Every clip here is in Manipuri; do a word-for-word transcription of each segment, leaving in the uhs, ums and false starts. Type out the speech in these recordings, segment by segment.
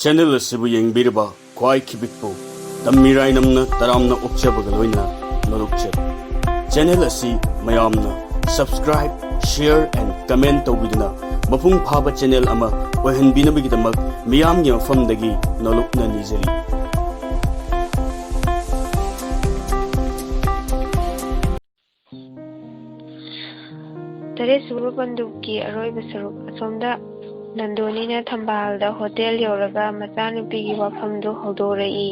ꯆꯦꯅꯦꯜ ꯑꯁꯤꯕꯨ ꯌꯦꯡꯕꯤꯔꯤꯕ ꯈ꯭ꯋꯥꯏ ꯈꯤꯕꯤꯛꯄꯨ ꯇꯝꯃꯤꯔꯥꯏꯅꯝꯅ ꯇꯔꯥꯝꯅ ꯑꯣꯛꯆꯕꯒ ꯂꯣꯏꯅꯅ ꯅꯣꯂꯨꯛꯆꯔꯤ꯫ ꯆꯦꯅꯦꯜ ꯑꯁꯤ ꯃꯌꯥꯝꯅ subscribe, share and comment ꯇꯧꯕꯤꯗꯨꯅ ꯃꯄꯨꯡ ꯐꯥꯕ ꯆꯦꯅꯦꯜ ꯑꯃ ꯑꯣꯏꯍꯟꯕꯤꯅꯕꯒꯤꯗꯃꯛ ꯃꯤꯌꯥꯝꯒꯤ ꯃꯐꯝꯗꯒꯤ ꯅꯣꯂꯨꯛꯅ ꯅꯤꯖꯔꯤ꯫ ꯇꯔꯦꯠ ꯁꯨꯕ ꯄꯟꯗꯨꯞꯀꯤ ꯑꯔꯣꯏꯕ ꯁꯔꯨꯛ꯫ ꯑꯁꯣꯝꯗ ꯅꯟꯗꯣꯅꯤꯅ ꯊꯝꯕꯥꯜꯗ ꯍꯣꯇꯦꯜ ꯌꯧꯔꯒ ꯃꯆꯥꯅꯨꯄꯤꯒꯤ ꯋꯥꯐꯝꯗꯨ ꯍꯧꯗꯣꯔꯛꯏ꯫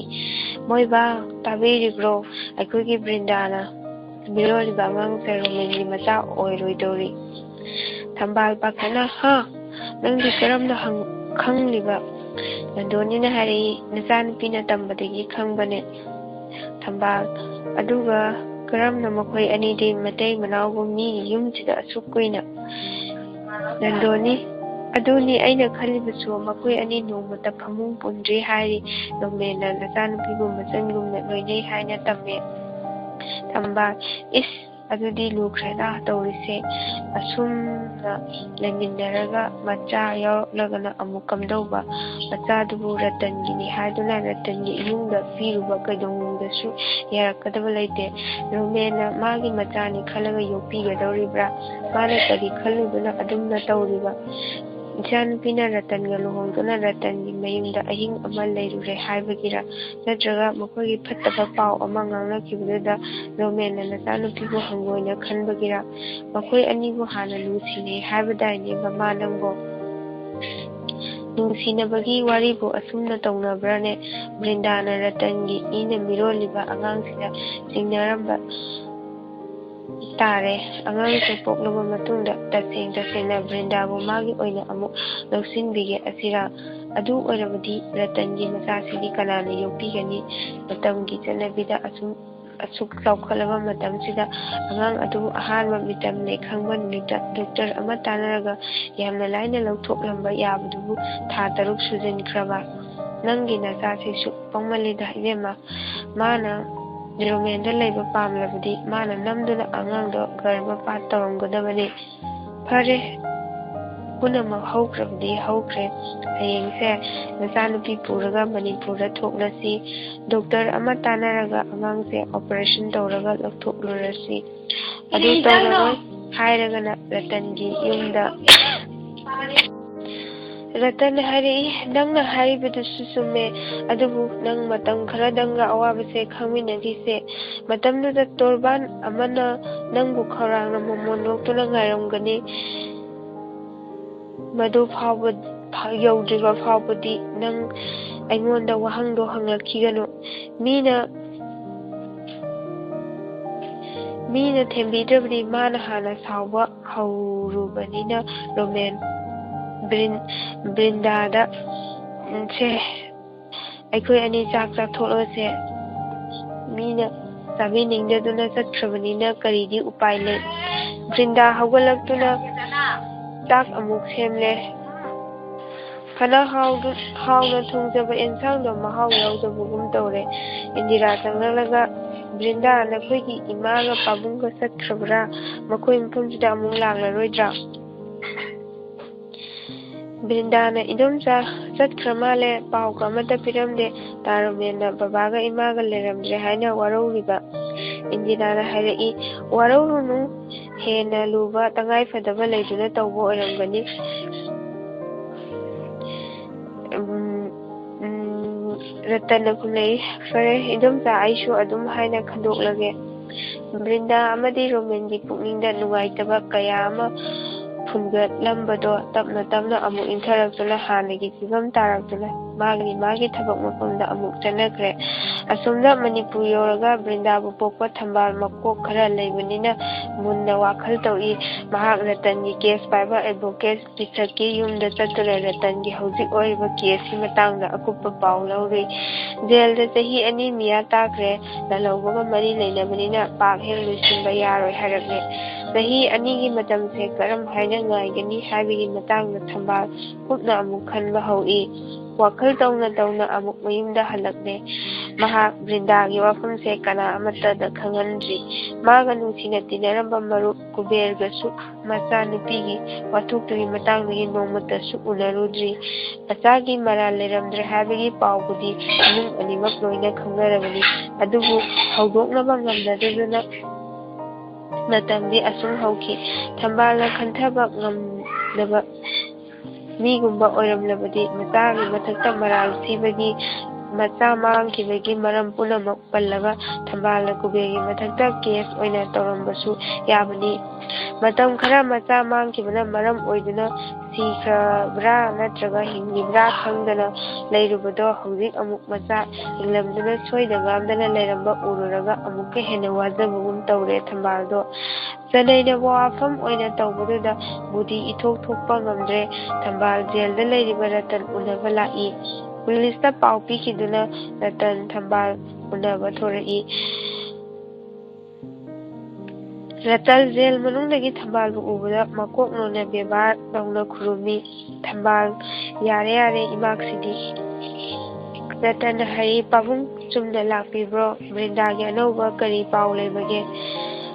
"ꯃꯣꯏꯕꯥ, ꯇꯥꯕꯤꯔꯤꯕ꯭ꯔꯣ? ꯑꯩꯈꯣꯏꯒꯤ ꯕ꯭ꯔꯤꯟꯗꯥꯅ ꯃꯤꯔꯣꯜꯂꯤꯕ ꯑꯉꯥꯡꯁꯦ ꯔꯣꯃꯦꯟꯒꯤ ꯃꯆꯥ ꯑꯣꯏꯔꯣꯏꯗꯧꯔꯤ꯫" ꯊꯝꯕꯥꯜ ꯄꯥꯈꯠꯅ, "ꯍꯥ? ꯅꯪꯗꯤ ꯀꯔꯝꯅ ꯍꯪ-, ꯈꯪꯂꯤꯕ?" ꯅꯟꯗꯣꯅꯤꯅ ꯍꯥꯏꯔꯛꯏ, "ꯅꯆꯥꯅꯨꯄꯤꯅ ꯇꯝꯕꯗꯒꯤ ꯈꯪꯕꯅꯦ꯫" ꯊꯝꯕꯥꯜ, "ꯑꯗꯨꯒ ꯀꯔꯝꯅ ꯃꯈꯣꯏ ꯑꯅꯤꯗꯤ ꯃꯇꯩ ꯃꯅꯥꯎꯒꯨꯝ ꯃꯤꯒꯤ ꯌꯨꯝꯁꯤꯗ ꯑꯁꯨꯛ ꯀꯨꯏꯅ?" ꯅꯟꯗꯣꯅꯤ, "ꯑꯗꯨꯅꯤ ꯑꯩꯅ ꯈꯜꯂꯤꯕꯁꯨ, ꯃꯈꯣꯏ ꯑꯅꯤ ꯅꯣꯡꯃꯇ ꯐꯃꯨꯡ ꯄꯨꯟꯗ꯭ꯔꯤ ꯍꯥꯏꯔꯤ꯫ ꯅꯣꯔꯃꯦꯟꯅ ꯅꯆꯥꯅꯨꯄꯤꯕꯨ ꯃꯆꯟꯒꯨꯝꯅ ꯂꯣꯏꯅꯩ ꯍꯥꯏꯅ ꯇꯝꯃꯦ꯫" ꯊꯝꯕꯥꯜ, "ꯏꯁ, ꯑꯗꯨꯗꯤ ꯂꯨꯈ꯭ꯔꯦꯗ ꯇꯧꯔꯤꯁꯦ꯫ ꯑꯁꯨꯝꯅ ꯂꯩꯃꯤꯟꯅꯔꯒ ꯃꯆꯥ ꯌꯥꯎꯔꯛꯂꯒꯅ ꯑꯃꯨꯛ ꯀꯝꯗꯧꯕ? ꯃꯆꯥꯗꯨꯕꯨ ꯔꯇꯟꯒꯤꯅꯤ ꯍꯥꯏꯗꯨꯅ ꯔꯇꯟꯒꯤ ꯏꯃꯨꯡꯗ ꯄꯤꯔꯨꯕ ꯀꯩꯗꯧꯅꯨꯡꯗꯁꯨ ꯌꯥꯔꯛꯀꯗꯕ ꯂꯩꯇꯦ꯫ ꯔꯣꯃꯦꯟꯅ ꯃꯥꯒꯤ ꯃꯆꯥꯅꯤ ꯈꯜꯂꯒ ꯌꯣꯛꯄꯤꯒꯗꯧꯔꯤꯕ꯭ꯔꯥ? ꯃꯥꯅ ꯀꯔꯤ ꯈꯜꯂꯨꯗꯨꯅ ꯑꯗꯨꯝꯅ ꯇꯧꯔꯤꯕ? ꯏꯆꯥꯅꯨꯄꯤꯅ ꯔꯇꯟꯒ ꯂꯨꯍꯣꯡꯗꯨꯅ ꯔꯇꯟꯒꯤ ꯃꯌꯨꯝꯗ ꯑꯍꯤꯡ ꯑꯃ ꯂꯩꯔꯨꯔꯦ ꯍꯥꯏꯕꯒꯤꯔ? ꯅꯠꯇ꯭ꯔꯒ ꯃꯈꯣꯏꯒꯤ ꯐꯠꯇꯕ ꯄꯥꯎ ꯑꯃ ꯉꯥꯡꯅꯈꯤꯕꯗꯨꯗ ꯔꯣꯃꯦꯟꯅ ꯅꯆꯥꯅꯨꯄꯤꯕꯨ ꯍꯪꯒꯣꯏꯅ ꯈꯟꯕꯒꯤꯔ? ꯃꯈꯣꯏ ꯑꯅꯤꯕꯨ ꯍꯥꯟꯅ ꯅꯨꯡꯁꯤꯅꯩ ꯍꯥꯏꯕꯗꯥꯏꯅꯦ ꯃꯃꯥ ꯅꯪꯕꯣ? ꯅꯨꯡꯁꯤꯅꯕꯒꯤ ꯋꯥꯔꯤꯕꯨ ꯑꯁꯨꯝꯅ ꯇꯧꯅꯕ꯭ꯔꯥꯅꯦ?" ꯕ꯭ꯔꯤꯟꯗꯥꯅ ꯔꯇꯟꯒꯤ ꯏꯅ ꯃꯤꯔꯣꯜꯂꯤꯕ ꯑꯉꯥꯡꯁꯤꯗ ꯆꯤꯡꯅꯔꯝꯕ ꯇꯥꯔꯦ꯫ ꯑꯉꯥꯡꯁꯦ ꯄꯣꯛꯂꯕ ꯃꯇꯨꯡꯗ ꯇꯁꯦꯡ ꯇꯁꯦꯡꯅ ꯕ꯭ꯔꯤꯟꯗꯥꯕꯨ ꯃꯥꯒꯤ ꯑꯣꯏꯅ ꯑꯃꯨꯛ ꯂꯧꯁꯤꯟꯕꯤꯒꯦ ꯑꯁꯤꯔꯥ? ꯑꯗꯨ ꯑꯣꯏꯔꯕꯗꯤ ꯔꯇꯟꯒꯤ ꯃꯆꯥꯁꯤꯗꯤ ꯀꯅꯥꯅ ꯌꯣꯛꯄꯤꯒꯅꯤ? ꯃꯇꯝꯒꯤ ꯆꯠꯅꯕꯤꯗ ꯑꯁꯨꯝ, ꯑꯁꯨꯛ ꯆꯥꯎꯈꯠꯂꯕ ꯃꯇꯝꯁꯤꯗ ꯑꯉꯥꯡ ꯑꯗꯨꯕꯨ ꯑꯍꯥꯟꯕ ꯃꯤꯇꯝꯅꯦ ꯈꯪꯕ ꯅꯨꯃꯤꯠꯇ ꯗꯣꯛꯇꯔ ꯑꯃ ꯇꯥꯟꯅꯔꯒ ꯌꯥꯝꯅ ꯂꯥꯏꯅ ꯂꯧꯊꯣꯛꯂꯝꯕ ꯌꯥꯕꯗꯨꯕꯨ ꯊꯥ ꯇꯔꯨꯛ ꯁꯨꯖꯤꯟꯈ꯭ꯔꯕ꯫ ꯅꯪꯒꯤ ꯅꯆꯥꯁꯤꯁꯨ ꯄꯪꯃꯜꯂꯤꯗ ꯏꯕꯦꯝꯃ꯫ ꯃꯥꯅ ꯔꯣꯃꯦꯟꯗ ꯂꯩꯕ ꯄꯥꯝꯂꯕꯗꯤ ꯃꯥꯅ ꯅꯝꯗꯨꯅ ꯑꯉꯥꯡꯗꯣ ꯒꯔꯚꯄꯥꯠ ꯇꯧꯔꯝꯒꯗꯕꯅꯤ꯫ ꯐꯔꯦ, ꯄꯨꯝꯅꯃꯛ ꯍꯧꯈ꯭ꯔꯕꯗꯤ ꯍꯧꯈ꯭ꯔꯦ꯫ ꯍꯌꯦꯡꯁꯦ ꯅꯆꯥꯅꯨꯄꯤ ꯄꯨꯔꯒ ꯃꯅꯤꯄꯨꯔꯗ ꯊꯣꯛꯂꯁꯤ꯫ ꯗꯣꯛꯇꯔ ꯑꯃ ꯇꯥꯟꯅꯔꯒ ꯑꯉꯥꯡꯁꯦ ꯑꯣꯄꯔꯦꯁꯟ ꯇꯧꯔꯒ ꯂꯧꯊꯣꯛꯂꯨꯔꯁꯤ꯫ ꯑꯗꯨ ꯇꯧꯔꯔꯣꯏ ꯍꯥꯏꯔꯒꯅ ꯔꯇꯟꯒꯤ ꯌꯨꯝꯗ꯫ ꯔꯇꯟꯅ ꯍꯥꯏꯔꯛꯏ, "ꯅꯪꯅ ꯍꯥꯏꯔꯤꯕꯗꯨꯁꯨ ꯆꯨꯝꯃꯦ, ꯑꯗꯨꯕꯨ ꯅꯪ ꯃꯇꯝ ꯈꯔꯗꯪꯒ ꯑꯋꯥꯕꯁꯦ ꯈꯪꯃꯤꯟꯅꯈꯤꯁꯦ꯫ ꯃꯇꯝꯗꯨꯗ ꯇꯣꯔꯕꯥꯟ ꯑꯃꯅ ꯅꯪꯕꯨ ꯈꯧꯔꯥꯡꯅ ꯃꯣꯃꯣꯟ ꯅꯣꯛꯇꯨꯅ ꯉꯥꯏꯔꯝꯒꯅꯤ꯫ ꯃꯗꯨ ꯐꯥꯎꯕ ꯐꯥ-, ꯌꯧꯗ꯭ꯔꯤꯕ ꯐꯥꯎꯕꯗꯤ ꯅꯪ ꯑꯩꯉꯣꯟꯗ ꯋꯥꯍꯪꯗꯣ ꯍꯪꯂꯛꯈꯤꯒꯅꯨ꯫ ꯃꯤꯅ, ꯃꯤꯅ ꯊꯦꯝꯕꯤꯗ꯭ꯔꯕꯗꯤ ꯃꯥꯅ ꯍꯥꯟꯅ ꯁꯥꯎꯕ ꯍꯧꯔꯨꯕꯅꯤꯅ ꯔꯣꯃꯦꯟ ꯕ꯭ꯔꯤꯟ-, ꯕ꯭ꯔꯤꯟꯗꯥꯗ, ꯎꯝ, ꯁꯦ, ꯑꯩꯈꯣꯏ ꯑꯅꯤ ꯆꯥꯛ ꯆꯥꯊꯣꯛꯂꯁꯦ꯫ ꯃꯤꯅ ꯆꯥꯕꯤꯅꯤꯡꯗꯗꯨꯅ ꯆꯠꯈ꯭ꯔꯕꯅꯤꯅ ꯀꯔꯤꯗꯤ ꯎꯄꯥꯏ ꯂꯩ?" ꯕ꯭ꯔꯤꯟꯗꯥ ꯍꯧꯒꯠꯂꯛꯇꯨꯅ ꯆꯥꯛ ꯑꯃꯨꯛ ꯁꯦꯝꯂꯦ꯫ ꯐꯅ ꯍꯥꯎꯗꯨ-, ꯍꯥꯎꯅ ꯊꯣꯡꯖꯕ ꯑꯦꯟꯁꯥꯡꯗꯣ ꯃꯍꯥꯎ ꯌꯥꯎꯗꯕꯒꯨꯝ ꯇꯧꯔꯦ꯫ ꯏꯟꯗꯤꯔꯥ ꯆꯪꯂꯛꯂꯒ, "ꯕ꯭ꯔꯤꯟꯗꯥ, ꯅꯈꯣꯏꯒꯤ ꯏꯃꯥꯒ ꯄꯥꯕꯨꯡꯒ ꯆꯠꯈ꯭ꯔꯕ꯭ꯔꯥ? ꯃꯈꯣꯏ ꯃꯐꯝꯁꯤꯗ ꯑꯃꯨꯛ ꯂꯥꯛꯂꯔꯣꯏꯗ꯭ꯔꯥ?" ꯕ꯭ꯔꯤꯟꯗꯥꯅ, "ꯏꯗꯣꯝꯆꯥ, ꯆꯠꯈ꯭ꯔ ꯃꯥꯜꯂꯦ, ꯄꯥꯎꯒ ꯑꯃꯠꯇ ꯄꯤꯔꯝꯗꯦ꯫ ꯇꯥ ꯔꯣꯃꯦꯟꯅ ꯕꯕꯥꯒ ꯏꯃꯥꯒ ꯂꯩꯔꯝꯗ꯭ꯔꯦ ꯍꯥꯏꯅ ꯋꯥꯔꯧꯔꯤꯕ?" ꯏꯟꯗꯤꯔꯥꯅ ꯍꯥꯏꯔꯛꯏ, "ꯋꯥꯔꯧꯔꯨꯅꯨ, ꯍꯦꯟꯅ ꯂꯨꯕ ꯇꯉꯥꯏ ꯐꯗꯕ ꯂꯩꯗꯨꯅ ꯇꯧꯕ ꯑꯣꯏꯔꯝꯒꯅꯤ꯫" ꯎꯝ, ꯎꯝ, ꯔꯇꯟꯅ ꯈꯨꯝꯂꯛꯏ, "ꯐꯔꯦ ꯏꯗꯣꯝꯆꯥ, ꯑꯩꯁꯨ ꯑꯗꯨꯝ ꯍꯥꯏꯅ ꯈꯟꯗꯣꯛꯂꯒꯦ꯫" ꯕ꯭ꯔꯤꯟꯗꯥ ꯑꯃꯗꯤ ꯔꯣꯃꯦꯟꯒꯤ ꯄꯨꯛꯅꯤꯡꯗ ꯅꯨꯡꯉꯥꯏꯇꯕ ꯀꯌꯥ ꯑꯃ ꯐꯨꯝꯒꯠꯂꯝꯕꯗꯣ ꯇꯞꯅ ꯇꯞꯅ ꯑꯃꯨꯛ ꯏꯪꯊꯔꯛꯇꯨꯅ ꯍꯥꯟꯅꯒꯤ ꯐꯤꯕꯝ ꯇꯥꯔꯛꯇꯨꯅ ꯃꯥꯒꯤ ꯃꯥꯒꯤ ꯊꯕꯛ ꯃꯐꯝꯗ ꯑꯃꯨꯛ ꯆꯠꯅꯈ꯭ꯔꯦ꯫ ꯑꯁꯣꯝꯗ ꯃꯅꯤꯄꯨꯔ ꯌꯧꯔꯒ ꯕ꯭ꯔꯤꯟꯗꯥꯕꯨ ꯄꯣꯛꯄ ꯊꯝꯕꯥꯜ ꯃꯀꯣꯛ ꯈꯔ ꯂꯩꯕꯅꯤꯅ ꯃꯨꯟꯅ ꯋꯥꯈꯜ ꯇꯧꯏ꯫ ꯃꯍꯥꯛ ꯔꯇꯟꯒꯤ ꯀꯦꯁ ꯄꯥꯏꯕ ꯑꯦꯗꯚꯣꯀꯦꯠ ꯄꯤꯊꯛꯀꯤ ꯌꯨꯝꯗ ꯆꯠꯇꯨꯅ ꯔꯇꯟꯒꯤ ꯍꯧꯖꯤꯛ ꯑꯣꯏꯔꯤꯕ ꯀꯦꯁꯀꯤ ꯃꯇꯥꯡꯗ ꯑꯀꯨꯞꯄ ꯄꯥꯎ ꯂꯧꯔꯨꯏ꯫ ꯖꯦꯜꯗ ꯆꯍꯤ ꯑꯅꯤ ꯃꯤꯌꯥ ꯇꯥꯈ꯭ꯔꯦ꯫ ꯂꯥꯜꯍꯧꯕꯒ ꯃꯔꯤ ꯂꯩꯅꯕꯅꯤꯅ ꯄꯥꯛ ꯍꯦꯛ ꯂꯣꯏꯁꯤꯟꯕ ꯌꯥꯔꯣꯏ ꯍꯥꯏꯔꯛꯂꯦ꯫ ꯆꯍꯤ ꯑꯅꯤꯒꯤ ꯃꯇꯝꯁꯦ ꯀꯔꯝ ꯍꯥꯏꯅ ꯉꯥꯏꯒꯅꯤ ꯍꯥꯏꯕꯒꯤ ꯃꯇꯥꯡꯗ ꯊꯝꯕꯥꯜ ꯀꯨꯞꯅ ꯑꯃꯨꯛ ꯈꯟꯕ ꯍꯧꯏ꯫ ꯋꯥꯈꯜ ꯇꯧꯅ ꯇꯧꯅ ꯑꯃꯨꯛ ꯃꯌꯨꯝꯗ ꯍꯜꯂꯛꯂꯦ꯫ ꯃꯍꯥꯛ ꯕ꯭ꯔꯤꯟꯗꯥꯒꯤ ꯋꯥꯐꯝꯁꯦ ꯀꯅꯥ ꯑꯃꯠꯇꯗ ꯈꯪꯍꯟꯗ꯭ꯔꯤ꯫ ꯃꯥꯒ ꯅꯨꯡꯁꯤꯅ ꯇꯤꯟꯅꯔꯝꯕ ꯃꯔꯨꯞ ꯀꯨꯕꯦꯔꯒꯁꯨ ꯃꯆꯥꯅꯨꯄꯤꯒꯤ ꯋꯥꯊꯣꯛꯇꯨꯒꯤ ꯃꯇꯥꯡꯗꯒꯤ ꯅꯣꯡꯃꯇꯁꯨ ꯎꯅꯔꯨꯗ꯭ꯔꯤ꯫ ꯃꯆꯥꯒꯤ ꯃꯔꯥꯜ ꯂꯩꯔꯝꯗ꯭ꯔꯦ ꯍꯥꯏꯕꯒꯤ ꯄꯥꯎꯕꯨꯗꯤ ꯏꯃꯨꯡ ꯑꯅꯤꯃꯛ ꯂꯣꯏꯅ ꯈꯪꯅꯔꯕꯅꯤ꯫ ꯑꯗꯨꯕꯨ ꯍꯧꯗꯣꯛꯅꯕ ꯉꯝꯅꯗꯗꯅ ꯃꯇꯝꯗꯤ ꯑꯁꯨꯝ ꯍꯧꯈꯤ꯫ ꯊꯝꯕꯥꯜꯅ ꯈꯟꯊꯕ ꯉꯝꯗꯕ ꯃꯤꯒꯨꯝꯕ ꯑꯣꯏꯔꯝꯂꯕꯗꯤ ꯃꯆꯥꯒꯤ ꯃꯊꯛꯇ ꯃꯔꯥꯜ ꯊꯤꯕꯒꯤ, ꯃꯆꯥ ꯃꯥꯡꯈꯤꯕꯒꯤ ꯃꯔꯝ ꯄꯨꯝꯅꯃꯛ ꯄꯜꯂꯒ ꯊꯝꯕꯥꯜꯅ ꯀꯨꯕꯦꯔꯒꯤ ꯃꯊꯛꯇ ꯀꯦꯁ ꯑꯣꯏꯅ ꯇꯧꯔꯝꯕꯁꯨ ꯌꯥꯕꯅꯤ꯫ ꯃꯇꯝ ꯈꯔ ꯃꯆꯥ ꯃꯥꯡꯈꯤꯕꯅ ꯃꯔꯝ ꯑꯣꯏꯗꯨꯅ ꯁꯤꯈ꯭ꯔꯕ꯭ꯔꯥ ꯅꯠꯇ꯭ꯔꯒ ꯍꯤꯡꯂꯤꯕ꯭ꯔꯥ ꯈꯪꯗꯅ ꯂꯩꯔꯨꯕꯗꯣ ꯍꯧꯖꯤꯛ ꯑꯃꯨꯛ ꯃꯆꯥ ꯍꯤꯡꯂꯝꯗꯨꯅ ꯁꯣꯏꯗ ꯉꯥꯝꯗꯅ ꯂꯩꯔꯝꯕ ꯎꯔꯨꯔꯒ ꯑꯃꯨꯛꯀ ꯍꯦꯟꯅ ꯋꯥꯖꯕꯒꯨꯝ ꯇꯧꯔꯦ ꯊꯝꯕꯥꯜꯗꯣ꯫ ꯆꯅꯩꯅꯕ ꯋꯥꯐꯝ ꯑꯣꯏꯅ ꯇꯧꯕꯗꯨꯗ ꯕꯨꯙꯤ ꯏꯊꯣꯛ ꯊꯣꯛꯄ ꯉꯝꯗ꯭ꯔꯦ꯫ ꯊꯝꯕꯥꯜ ꯖꯦꯜꯗ ꯂꯩꯔꯤꯕ ꯔꯇꯟ ꯎꯅꯕ ꯂꯥꯛꯏ꯫ ꯄꯨꯂꯤꯁꯇ ꯄꯥꯎ ꯄꯤꯈꯤꯗꯨꯅ ꯔꯇꯟ ꯊꯝꯕꯥꯜ ꯎꯅꯕ ꯊꯣꯔꯛꯏ꯫ ꯔꯇꯟ ꯖꯦꯜ ꯃꯅꯨꯡꯗꯒꯤ ꯊꯝꯕꯥꯜꯕꯨ ꯎꯕꯗ ꯃꯀꯣꯛ ꯅꯣꯟꯅ ꯕꯦꯕꯥꯔ ꯇꯧꯅ ꯈꯨꯔꯨꯝꯃꯤ꯫ ꯊꯝꯕꯥꯜ, "ꯌꯥꯔꯦ, ꯌꯥꯔꯦ, ꯏꯃꯥꯛꯁꯤꯗꯤ"꯫ ꯔꯇꯟꯅ ꯍꯥꯏꯔꯤ, "ꯄꯥꯕꯨꯡ ꯆꯨꯝꯅ ꯂꯥꯛꯄꯤꯕ꯭ꯔꯣ? ꯕ꯭ꯔꯤꯟꯗꯥꯒꯤ ꯑꯅꯧꯕ ꯀꯔꯤ ꯄꯥꯎ ꯂꯩꯕꯒꯦ?"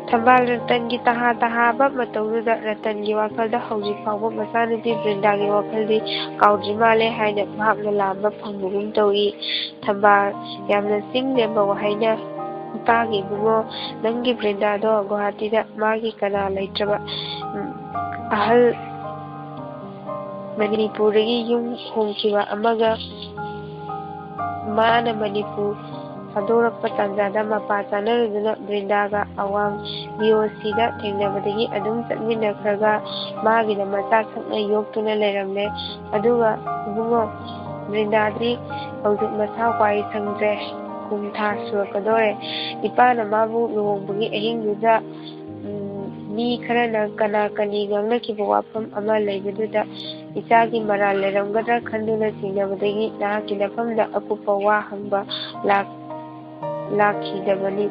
ꯊꯝꯕꯥꯜ ꯔꯇꯟꯒꯤ ꯇꯍꯥ ꯇꯍꯥꯕ ꯃꯇꯧꯗꯨꯗ ꯔꯇꯟꯒꯤ ꯋꯥꯈꯜꯗ ꯍꯧꯖꯤꯛ ꯐꯥꯎꯕ ꯃꯆꯥꯅꯨꯄꯤ ꯕ꯭ꯔꯤꯟꯗꯥꯒꯤ ꯋꯥꯈꯜꯗꯤ ꯀꯥꯎꯗ꯭ꯔꯤ ꯃꯥꯜꯂꯦ ꯍꯥꯏꯅ ꯚꯥꯞꯅ ꯂꯥꯝꯕ ꯐꯪꯕꯒꯨꯝ ꯇꯧꯏ꯫ ꯊꯝꯕꯥꯜ ꯌꯥꯝꯅ ꯆꯤꯡ ꯂꯦꯝꯕ ꯋꯥꯍꯩꯅ, "ꯏꯄꯥꯒꯤ ꯏꯕꯨꯡꯉꯣ, ꯅꯪꯒꯤ ꯕ꯭ꯔꯤꯟꯗꯥꯗꯣ ꯒꯨꯋꯥꯍꯥꯇꯤꯗ ꯃꯥꯒꯤ ꯀꯅꯥ ꯂꯩꯇ꯭ꯔꯕ, ꯎꯝ, ꯑꯍꯜ ꯃꯅꯤꯄꯨꯔꯗꯒꯤ ꯌꯨꯝ ꯍꯣꯡꯈꯤꯕ ꯑꯃꯒ ꯃꯥꯅ ꯃꯅꯤꯄꯨꯔ ꯊꯥꯗꯣꯔꯛꯄ ꯇꯥꯟꯖꯥꯗ ꯃꯄꯥ ꯆꯥꯅꯔꯨꯗꯨꯅ ꯕ꯭ꯔꯤꯟꯗꯥꯒ ꯑꯋꯥꯡ ꯕꯤ ꯑꯣ ꯁꯤꯗ ꯊꯦꯡꯅꯕꯗꯒꯤ ꯑꯗꯨꯝ ꯆꯠꯃꯤꯟꯅꯈ꯭ꯔꯒ ꯃꯥꯒꯤꯗ ꯃꯆꯥ ꯊꯛꯅ ꯌꯣꯛꯇꯨꯅ ꯂꯩꯔꯝꯂꯦ꯫ ꯑꯗꯨꯒ ꯏꯕꯨꯡꯉꯣ, ꯕ꯭ꯔꯤꯟꯗꯥꯗꯤ ꯍꯧꯖꯤꯛ ꯃꯁꯥ ꯋꯥꯏ ꯁꯪꯗ꯭ꯔꯦ꯫ ꯀꯨꯝ ꯊꯥ ꯁꯨꯔꯛꯀꯗꯧꯔꯦ꯫ ꯏꯄꯥꯅ ꯃꯥꯕꯨ ꯂꯨꯍꯣꯡꯕꯒꯤ ꯑꯍꯤꯡꯗꯨꯗ, ꯎꯝ, ꯃꯤ ꯈꯔꯅ ꯀꯅꯥ ꯀꯅꯤ ꯉꯥꯡꯅꯈꯤꯕ ꯋꯥꯐꯝ ꯑꯃ ꯂꯩꯕꯗꯨꯗ ꯏꯆꯥꯒꯤ ꯃꯔꯥꯜ ꯂꯩꯔꯝꯒꯗ꯭ꯔꯥ ꯈꯟꯗꯨꯅ ꯆꯤꯡꯅꯕꯗꯒꯤ ꯅꯍꯥꯛꯀꯤ ꯅꯐꯝꯗ ꯑꯀꯨꯞꯄ ꯋꯥ ꯍꯪꯕ ꯂꯥꯛ-, ꯂꯥꯛꯈꯤꯗꯕꯅꯤ꯫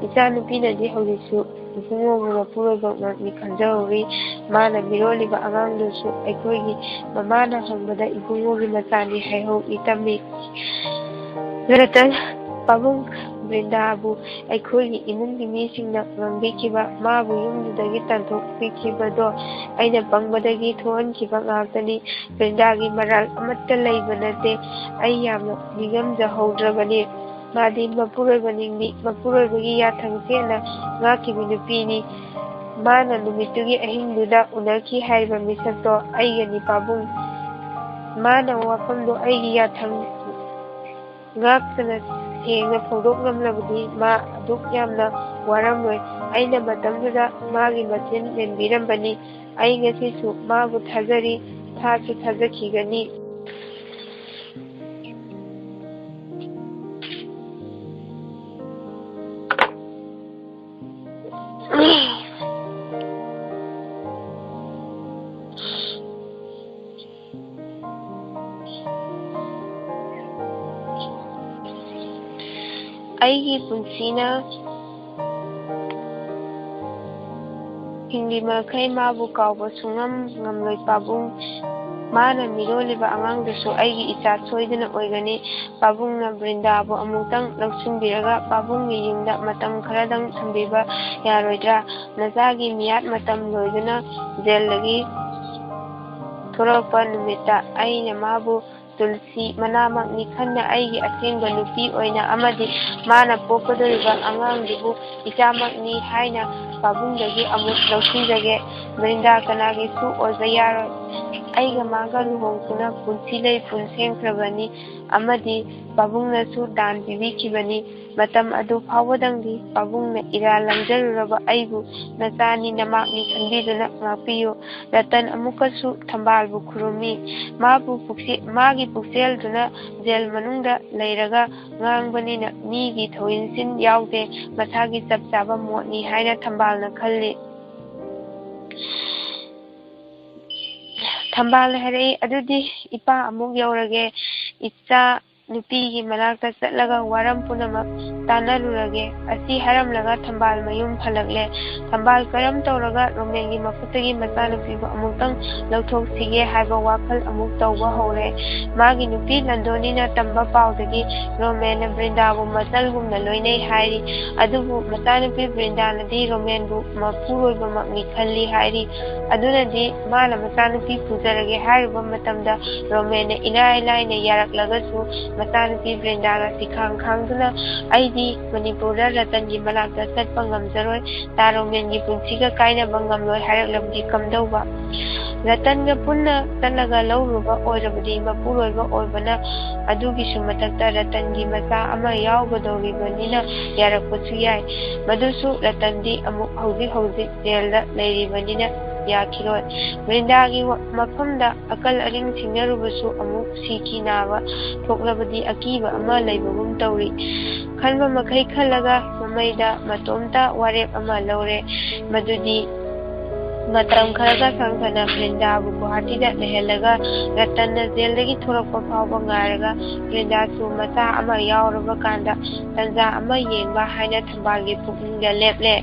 ꯏꯆꯥꯅꯨꯄꯤꯅꯗꯤ ꯍꯧꯖꯤꯛꯁꯨ ꯏꯕꯨꯡꯉꯣꯕꯨ ꯃꯄꯨꯔꯣꯏꯕꯃꯛꯅꯤ ꯈꯟꯖꯍꯧꯔꯤ꯫ ꯃꯥꯅ ꯃꯤꯔꯣꯜꯂꯤꯕ ꯑꯉꯥꯡꯗꯨꯁꯨ ꯑꯩꯈꯣꯏꯒꯤ ꯃꯃꯥꯅ ꯍꯪꯕꯗ ꯏꯕꯨꯡꯉꯣꯒꯤ ꯃꯆꯥꯅꯤ ꯍꯥꯏꯍꯧꯏ ꯇꯝꯃꯤ꯫ ꯔꯇꯟ, ꯄꯥꯕꯨꯡ, ꯕ꯭ꯔꯤꯟꯗꯥꯕꯨ ꯑꯩꯈꯣꯏꯒꯤ ꯏꯃꯨꯡꯒꯤ ꯃꯤꯁꯤꯡꯅ ꯉꯥꯡꯕꯤꯈꯤꯕ, ꯃꯥꯕꯨ ꯌꯨꯝꯗꯨꯗꯒꯤ ꯇꯥꯟꯊꯣꯛꯄꯤꯈꯤꯕꯗꯣ ꯑꯩꯅ ꯄꯪꯕꯗꯒꯤ ꯊꯣꯛꯍꯟꯈꯤꯕ ꯉꯥꯛꯇꯅꯤ꯫ ꯕ꯭ꯔꯤꯟꯗꯥꯒꯤ ꯃꯔꯥꯜ ꯑꯃꯠꯇ ꯂꯩꯕ ꯅꯠꯇꯦ꯫ ꯑꯩ ꯌꯥꯝꯅ ꯅꯤꯡꯉꯝꯖꯍꯧꯗ꯭ꯔꯕꯅꯤ꯫ ꯃꯥꯗꯤ ꯃꯄꯨꯔꯣꯏꯕ ꯅꯤꯡꯕꯤ, ꯃꯄꯨꯔꯣꯏꯕꯒꯤ ꯌꯥꯊꯪ ꯆꯦꯠꯅ ꯉꯥꯛꯈꯤꯕꯤ ꯅꯨꯄꯤꯅꯤ꯫ ꯃꯥꯅ ꯅꯨꯃꯤꯠꯇꯨꯒꯤ ꯑꯍꯤꯡꯗꯨꯗ ꯎꯅꯈꯤ ꯍꯥꯏꯔꯤꯕ ꯃꯤꯁꯛꯇꯣ ꯑꯩꯒꯅꯤ ꯄꯥꯕꯨꯡ꯫ ꯃꯥꯅ ꯋꯥꯐꯝꯗꯣ ꯑꯩꯒꯤ ꯌꯥꯊꯪ ꯉꯥꯛꯇꯅ ꯁꯦꯡꯅ ꯐꯣꯡꯗꯣꯛ ꯉꯝꯂꯕꯗꯤ ꯃꯥ ꯑꯗꯨꯛ ꯌꯥꯝꯅ ꯋꯥꯔꯝꯂꯣꯏ꯫ ꯑꯩꯅ ꯃꯇꯝꯗꯨꯗ ꯃꯥꯒꯤ ꯃꯆꯤꯟ ꯃꯦꯟꯕꯤꯔꯝꯕꯅꯤ꯫ ꯑꯩ ꯉꯁꯤꯁꯨ ꯃꯥꯕꯨ ꯊꯥꯖꯔꯤ, ꯊꯥꯁꯨ ꯊꯥꯖꯈꯤꯒꯅꯤ꯫ ꯑꯩꯒꯤ ꯄꯨꯟꯁꯤꯅ ꯍꯤꯡꯂꯤ ꯃꯈꯩ ꯃꯥꯕꯨ ꯀꯥꯎꯕ ꯁꯨꯡꯉꯝ ꯉꯝꯂꯣꯏ ꯄꯥꯕꯨꯡ꯫ ꯃꯥꯅ ꯃꯤꯔꯣꯜꯂꯤꯕ ꯑꯉꯥꯡꯗꯨꯁꯨ ꯑꯩꯒꯤ ꯏꯆꯥ ꯁꯣꯏꯗꯅ ꯑꯣꯏꯒꯅꯤ꯫ ꯄꯥꯕꯨꯡꯅ ꯕ꯭ꯔꯤꯟꯗꯥꯕꯨ ꯑꯃꯨꯛꯇꯪ ꯂꯧꯁꯤꯟꯕꯤꯔꯒ ꯄꯥꯕꯨꯡꯒꯤ ꯌꯨꯝꯗ ꯃꯇꯝ ꯈꯔꯗꯪ ꯊꯝꯕꯤꯕ ꯌꯥꯔꯣꯏꯗ꯭ꯔꯥ? ꯅꯆꯥꯒꯤ ꯃꯤꯌꯥꯠ ꯃꯇꯝ ꯂꯣꯏꯗꯨꯅ ꯖꯦꯜꯗꯒꯤ ꯊꯣꯔꯛꯄ ꯅꯨꯃꯤꯠꯇ ꯑꯩꯅ ꯃꯥꯕꯨ ꯇꯨꯜꯁꯤ ꯃꯅꯥꯃꯛꯅꯤ ꯈꯟꯅ ꯑꯩꯒꯤ ꯑꯁꯦꯡꯕ ꯅꯨꯄꯤ ꯑꯣꯏꯅ ꯑꯃꯗꯤ ꯃꯥꯅ ꯄꯣꯛꯀꯗꯧꯔꯤꯕ ꯑꯉꯥꯡꯗꯨꯕꯨ ꯏꯆꯥꯃꯛꯅꯤ ꯍꯥꯏꯅ ꯄꯥꯕꯨꯡꯗꯒꯤ ꯑꯃꯨꯛ ꯂꯧꯁꯤꯟꯖꯒꯦ꯫ ꯕ꯭ꯔꯤꯟꯗꯥ ꯀꯅꯥꯒꯤꯁꯨ ꯑꯣꯏꯕ ꯌꯥꯔꯣꯏ꯫ ꯑꯩꯒ ꯃꯥꯒ ꯂꯨꯍꯣꯡꯗꯨꯅ ꯄꯨꯟꯁꯤ ꯂꯩ ꯄꯨꯟ ꯁꯦꯝꯈ꯭ꯔꯕꯅꯤ ꯑꯃꯗꯤ ꯄꯥꯕꯨꯡꯅꯁꯨ ꯗꯥꯟ ꯄꯤꯕꯤꯈꯤꯕꯅꯤ꯫ ꯃꯇꯝ ꯑꯗꯨ ꯐꯥꯎꯕꯗꯪꯗꯤ ꯄꯥꯕꯨꯡꯅ ꯏꯔꯥꯜ ꯂꯪꯖꯔꯨꯔꯕ ꯑꯩꯕꯨ ꯅꯆꯥꯅꯤ ꯅꯃꯥꯛꯅꯤ ꯈꯟꯕꯤꯗꯨꯅ ꯉꯥꯛꯄꯤꯌꯨ꯫ ꯔꯇꯟ ꯑꯃꯨꯛꯀꯁꯨ ꯊꯝꯕꯥꯜꯕꯨ ꯈꯨꯔꯨꯝꯃꯤ꯫ ꯃꯥꯕꯨ ꯄꯨꯛꯆꯦ-, ꯃꯥꯒꯤ ꯄꯨꯛꯆꯦꯜꯗꯨꯅ ꯖꯦꯜ ꯃꯅꯨꯡꯗ ꯂꯩꯔꯒ ꯉꯥꯡꯕꯅꯤꯅ ꯃꯤꯒꯤ ꯊꯧꯏꯟꯁꯤꯟ ꯌꯥꯎꯗꯦ, ꯃꯁꯥꯒꯤ ꯆꯞ ꯆꯥꯕ ꯃꯣꯠꯅꯤ ꯍꯥꯏꯅ ꯊꯝꯕꯥꯜꯅ ꯈꯜꯂꯤ꯫ ꯊꯝꯕꯥꯜꯅ ꯍꯥꯏꯔꯛꯏ, "ꯑꯗꯨꯗꯤ ꯏꯄꯥ ꯑꯃꯨꯛ ꯌꯧꯔꯒꯦ꯫ ꯏꯆꯥ ꯅꯨꯄꯤꯒꯤ ꯃꯅꯥꯛꯇ ꯆꯠꯂꯒ ꯋꯥꯔꯝ ꯄꯨꯝꯅꯃꯛ ꯇꯥꯟꯅꯔꯨꯔꯒꯦ" ꯑꯁꯤ ꯍꯥꯏꯔꯝꯂꯒ ꯊꯝꯕꯥꯜ ꯃꯌꯨꯝ ꯍꯜꯂꯛꯂꯦ꯫ ꯊꯝꯕꯥꯜ ꯀꯔꯝ ꯇꯧꯔꯒ ꯔꯣꯃꯦꯟꯒꯤ ꯃꯈꯨꯠꯇꯒꯤ ꯃꯆꯥꯅꯨꯄꯤꯕꯨ ꯑꯃꯨꯛꯇꯪ ꯂꯧꯊꯣꯛꯁꯤꯒꯦ ꯍꯥꯏꯕ ꯋꯥꯈꯜ ꯑꯃꯨꯛ ꯇꯧꯕ ꯍꯧꯔꯦ꯫ ꯃꯥꯒꯤ ꯅꯨꯄꯤ ꯂꯟꯗꯣꯅꯤꯅ ꯇꯝꯕ ꯄꯥꯎꯗꯗꯤ ꯔꯣꯃꯦꯟꯅ ꯕ꯭ꯔꯤꯟꯗꯥꯕꯨ ꯃꯆꯜꯒꯨꯝꯅ ꯂꯣꯏꯅꯩ ꯍꯥꯏꯔꯤ꯫ ꯑꯗꯨꯕꯨ ꯃꯆꯥꯅꯨꯄꯤ ꯕ꯭ꯔꯤꯟꯗꯥꯅꯗꯤ ꯔꯣꯃꯦꯟꯕꯨ ꯃꯄꯨꯔꯣꯏꯕꯃꯛꯅꯤ ꯈꯜꯂꯤ ꯍꯥꯏꯔꯤ꯫ ꯑꯗꯨꯅꯗꯤ ꯃꯥꯅ ꯃꯆꯥꯅꯨꯄꯤ ꯄꯨꯖꯔꯒꯦ ꯍꯥꯏꯔꯨꯕ ꯃꯇꯝꯗ ꯔꯣꯃꯦꯟꯅ ꯏꯔꯥꯏ ꯂꯥꯏꯅ ꯌꯥꯔꯛꯂꯒꯁꯨ ꯃꯆꯥꯅꯨꯄꯤ ꯕ꯭ꯔꯤꯟꯗꯥꯅ ꯁꯤꯈꯥꯡ ꯈꯥꯡꯗꯨꯅ, "ꯑꯩꯗꯤ ꯃꯅꯤꯄꯨꯔꯗ ꯔꯇꯟꯒꯤ ꯃꯅꯥꯛꯇ ꯆꯠꯄ ꯉꯝꯖꯔꯣꯏ, ꯇꯥ ꯔꯣꯃꯦꯟꯒꯤ ꯄꯨꯟꯁꯤꯒ ꯀꯥꯏꯅꯕ ꯉꯝꯂꯣꯏ ꯍꯥꯏꯔꯛꯂꯕꯗꯤ ꯀꯝꯗꯧꯕ? ꯔꯇꯟꯒ ꯄꯨꯟꯅ ꯆꯠꯂꯒ ꯂꯧꯔꯨꯕ ꯑꯣꯏꯔꯕꯗꯤ ꯃꯄꯨꯔꯣꯏꯕ ꯑꯣꯏꯕꯅ, ꯑꯗꯨꯒꯤꯁꯨ ꯃꯊꯛꯇ ꯔꯇꯟꯒꯤ ꯃꯆꯥ ꯑꯃ ꯌꯥꯎꯒꯗꯧꯔꯤꯕꯅꯤꯅ ꯌꯥꯔꯛꯄꯁꯨ ꯌꯥꯏ꯫ ꯃꯗꯨꯁꯨ ꯔꯇꯟꯗꯤ ꯑꯃꯨꯛ ꯍꯧꯖꯤꯛ ꯍꯧꯖꯤꯛ ꯖꯦꯜꯗ ꯂꯩꯔꯤꯕꯅꯤꯅ ꯌꯥꯈꯤꯔꯣꯏ꯫ ꯕ꯭ꯔꯤꯟꯗꯥꯒꯤ ꯋꯥ-, ꯃꯐꯝꯗ ꯑꯀꯜ ꯑꯔꯤꯡ ꯁꯤꯡꯅꯔꯨꯕꯁꯨ ꯑꯃꯨꯛ ꯁꯤꯈꯤ ꯅꯥꯕ ꯊꯣꯛꯂꯕꯗꯤ ꯑꯀꯤꯕ ꯑꯃ ꯂꯩꯕꯒꯨꯝ ꯇꯧꯔꯤ"꯫ ꯈꯟꯕ ꯃꯈꯩ ꯈꯜꯂꯒ ꯃꯃꯩꯗ ꯃꯇꯣꯝꯇ ꯋꯥꯔꯦꯞ ꯑꯃ ꯂꯧꯔꯦ꯫ ꯃꯗꯨꯗꯤ ꯃꯇꯝ ꯈꯔꯒ ꯁꯥꯡꯊꯅ ꯕ꯭ꯔꯤꯟꯗꯥꯕꯨ ꯒꯨꯋꯥꯍꯥꯇꯤꯗ ꯂꯩꯍꯜꯂꯒ ꯔꯇꯟꯅ ꯖꯦꯜꯗꯒꯤ ꯊꯣꯔꯛꯄ ꯐꯥꯎꯕ ꯉꯥꯏꯔꯒ ꯕ꯭ꯔꯤꯟꯗꯥꯁꯨ ꯃꯆꯥ ꯑꯃ ꯌꯥꯎꯔꯕ ꯀꯥꯟꯗ ꯇꯟꯖꯥ ꯑꯃ ꯌꯦꯡꯕ ꯍꯥꯏꯅ ꯊꯝꯕꯥꯜꯒꯤ ꯄꯨꯛꯅꯤꯡꯗ ꯂꯦꯞꯂꯦ꯫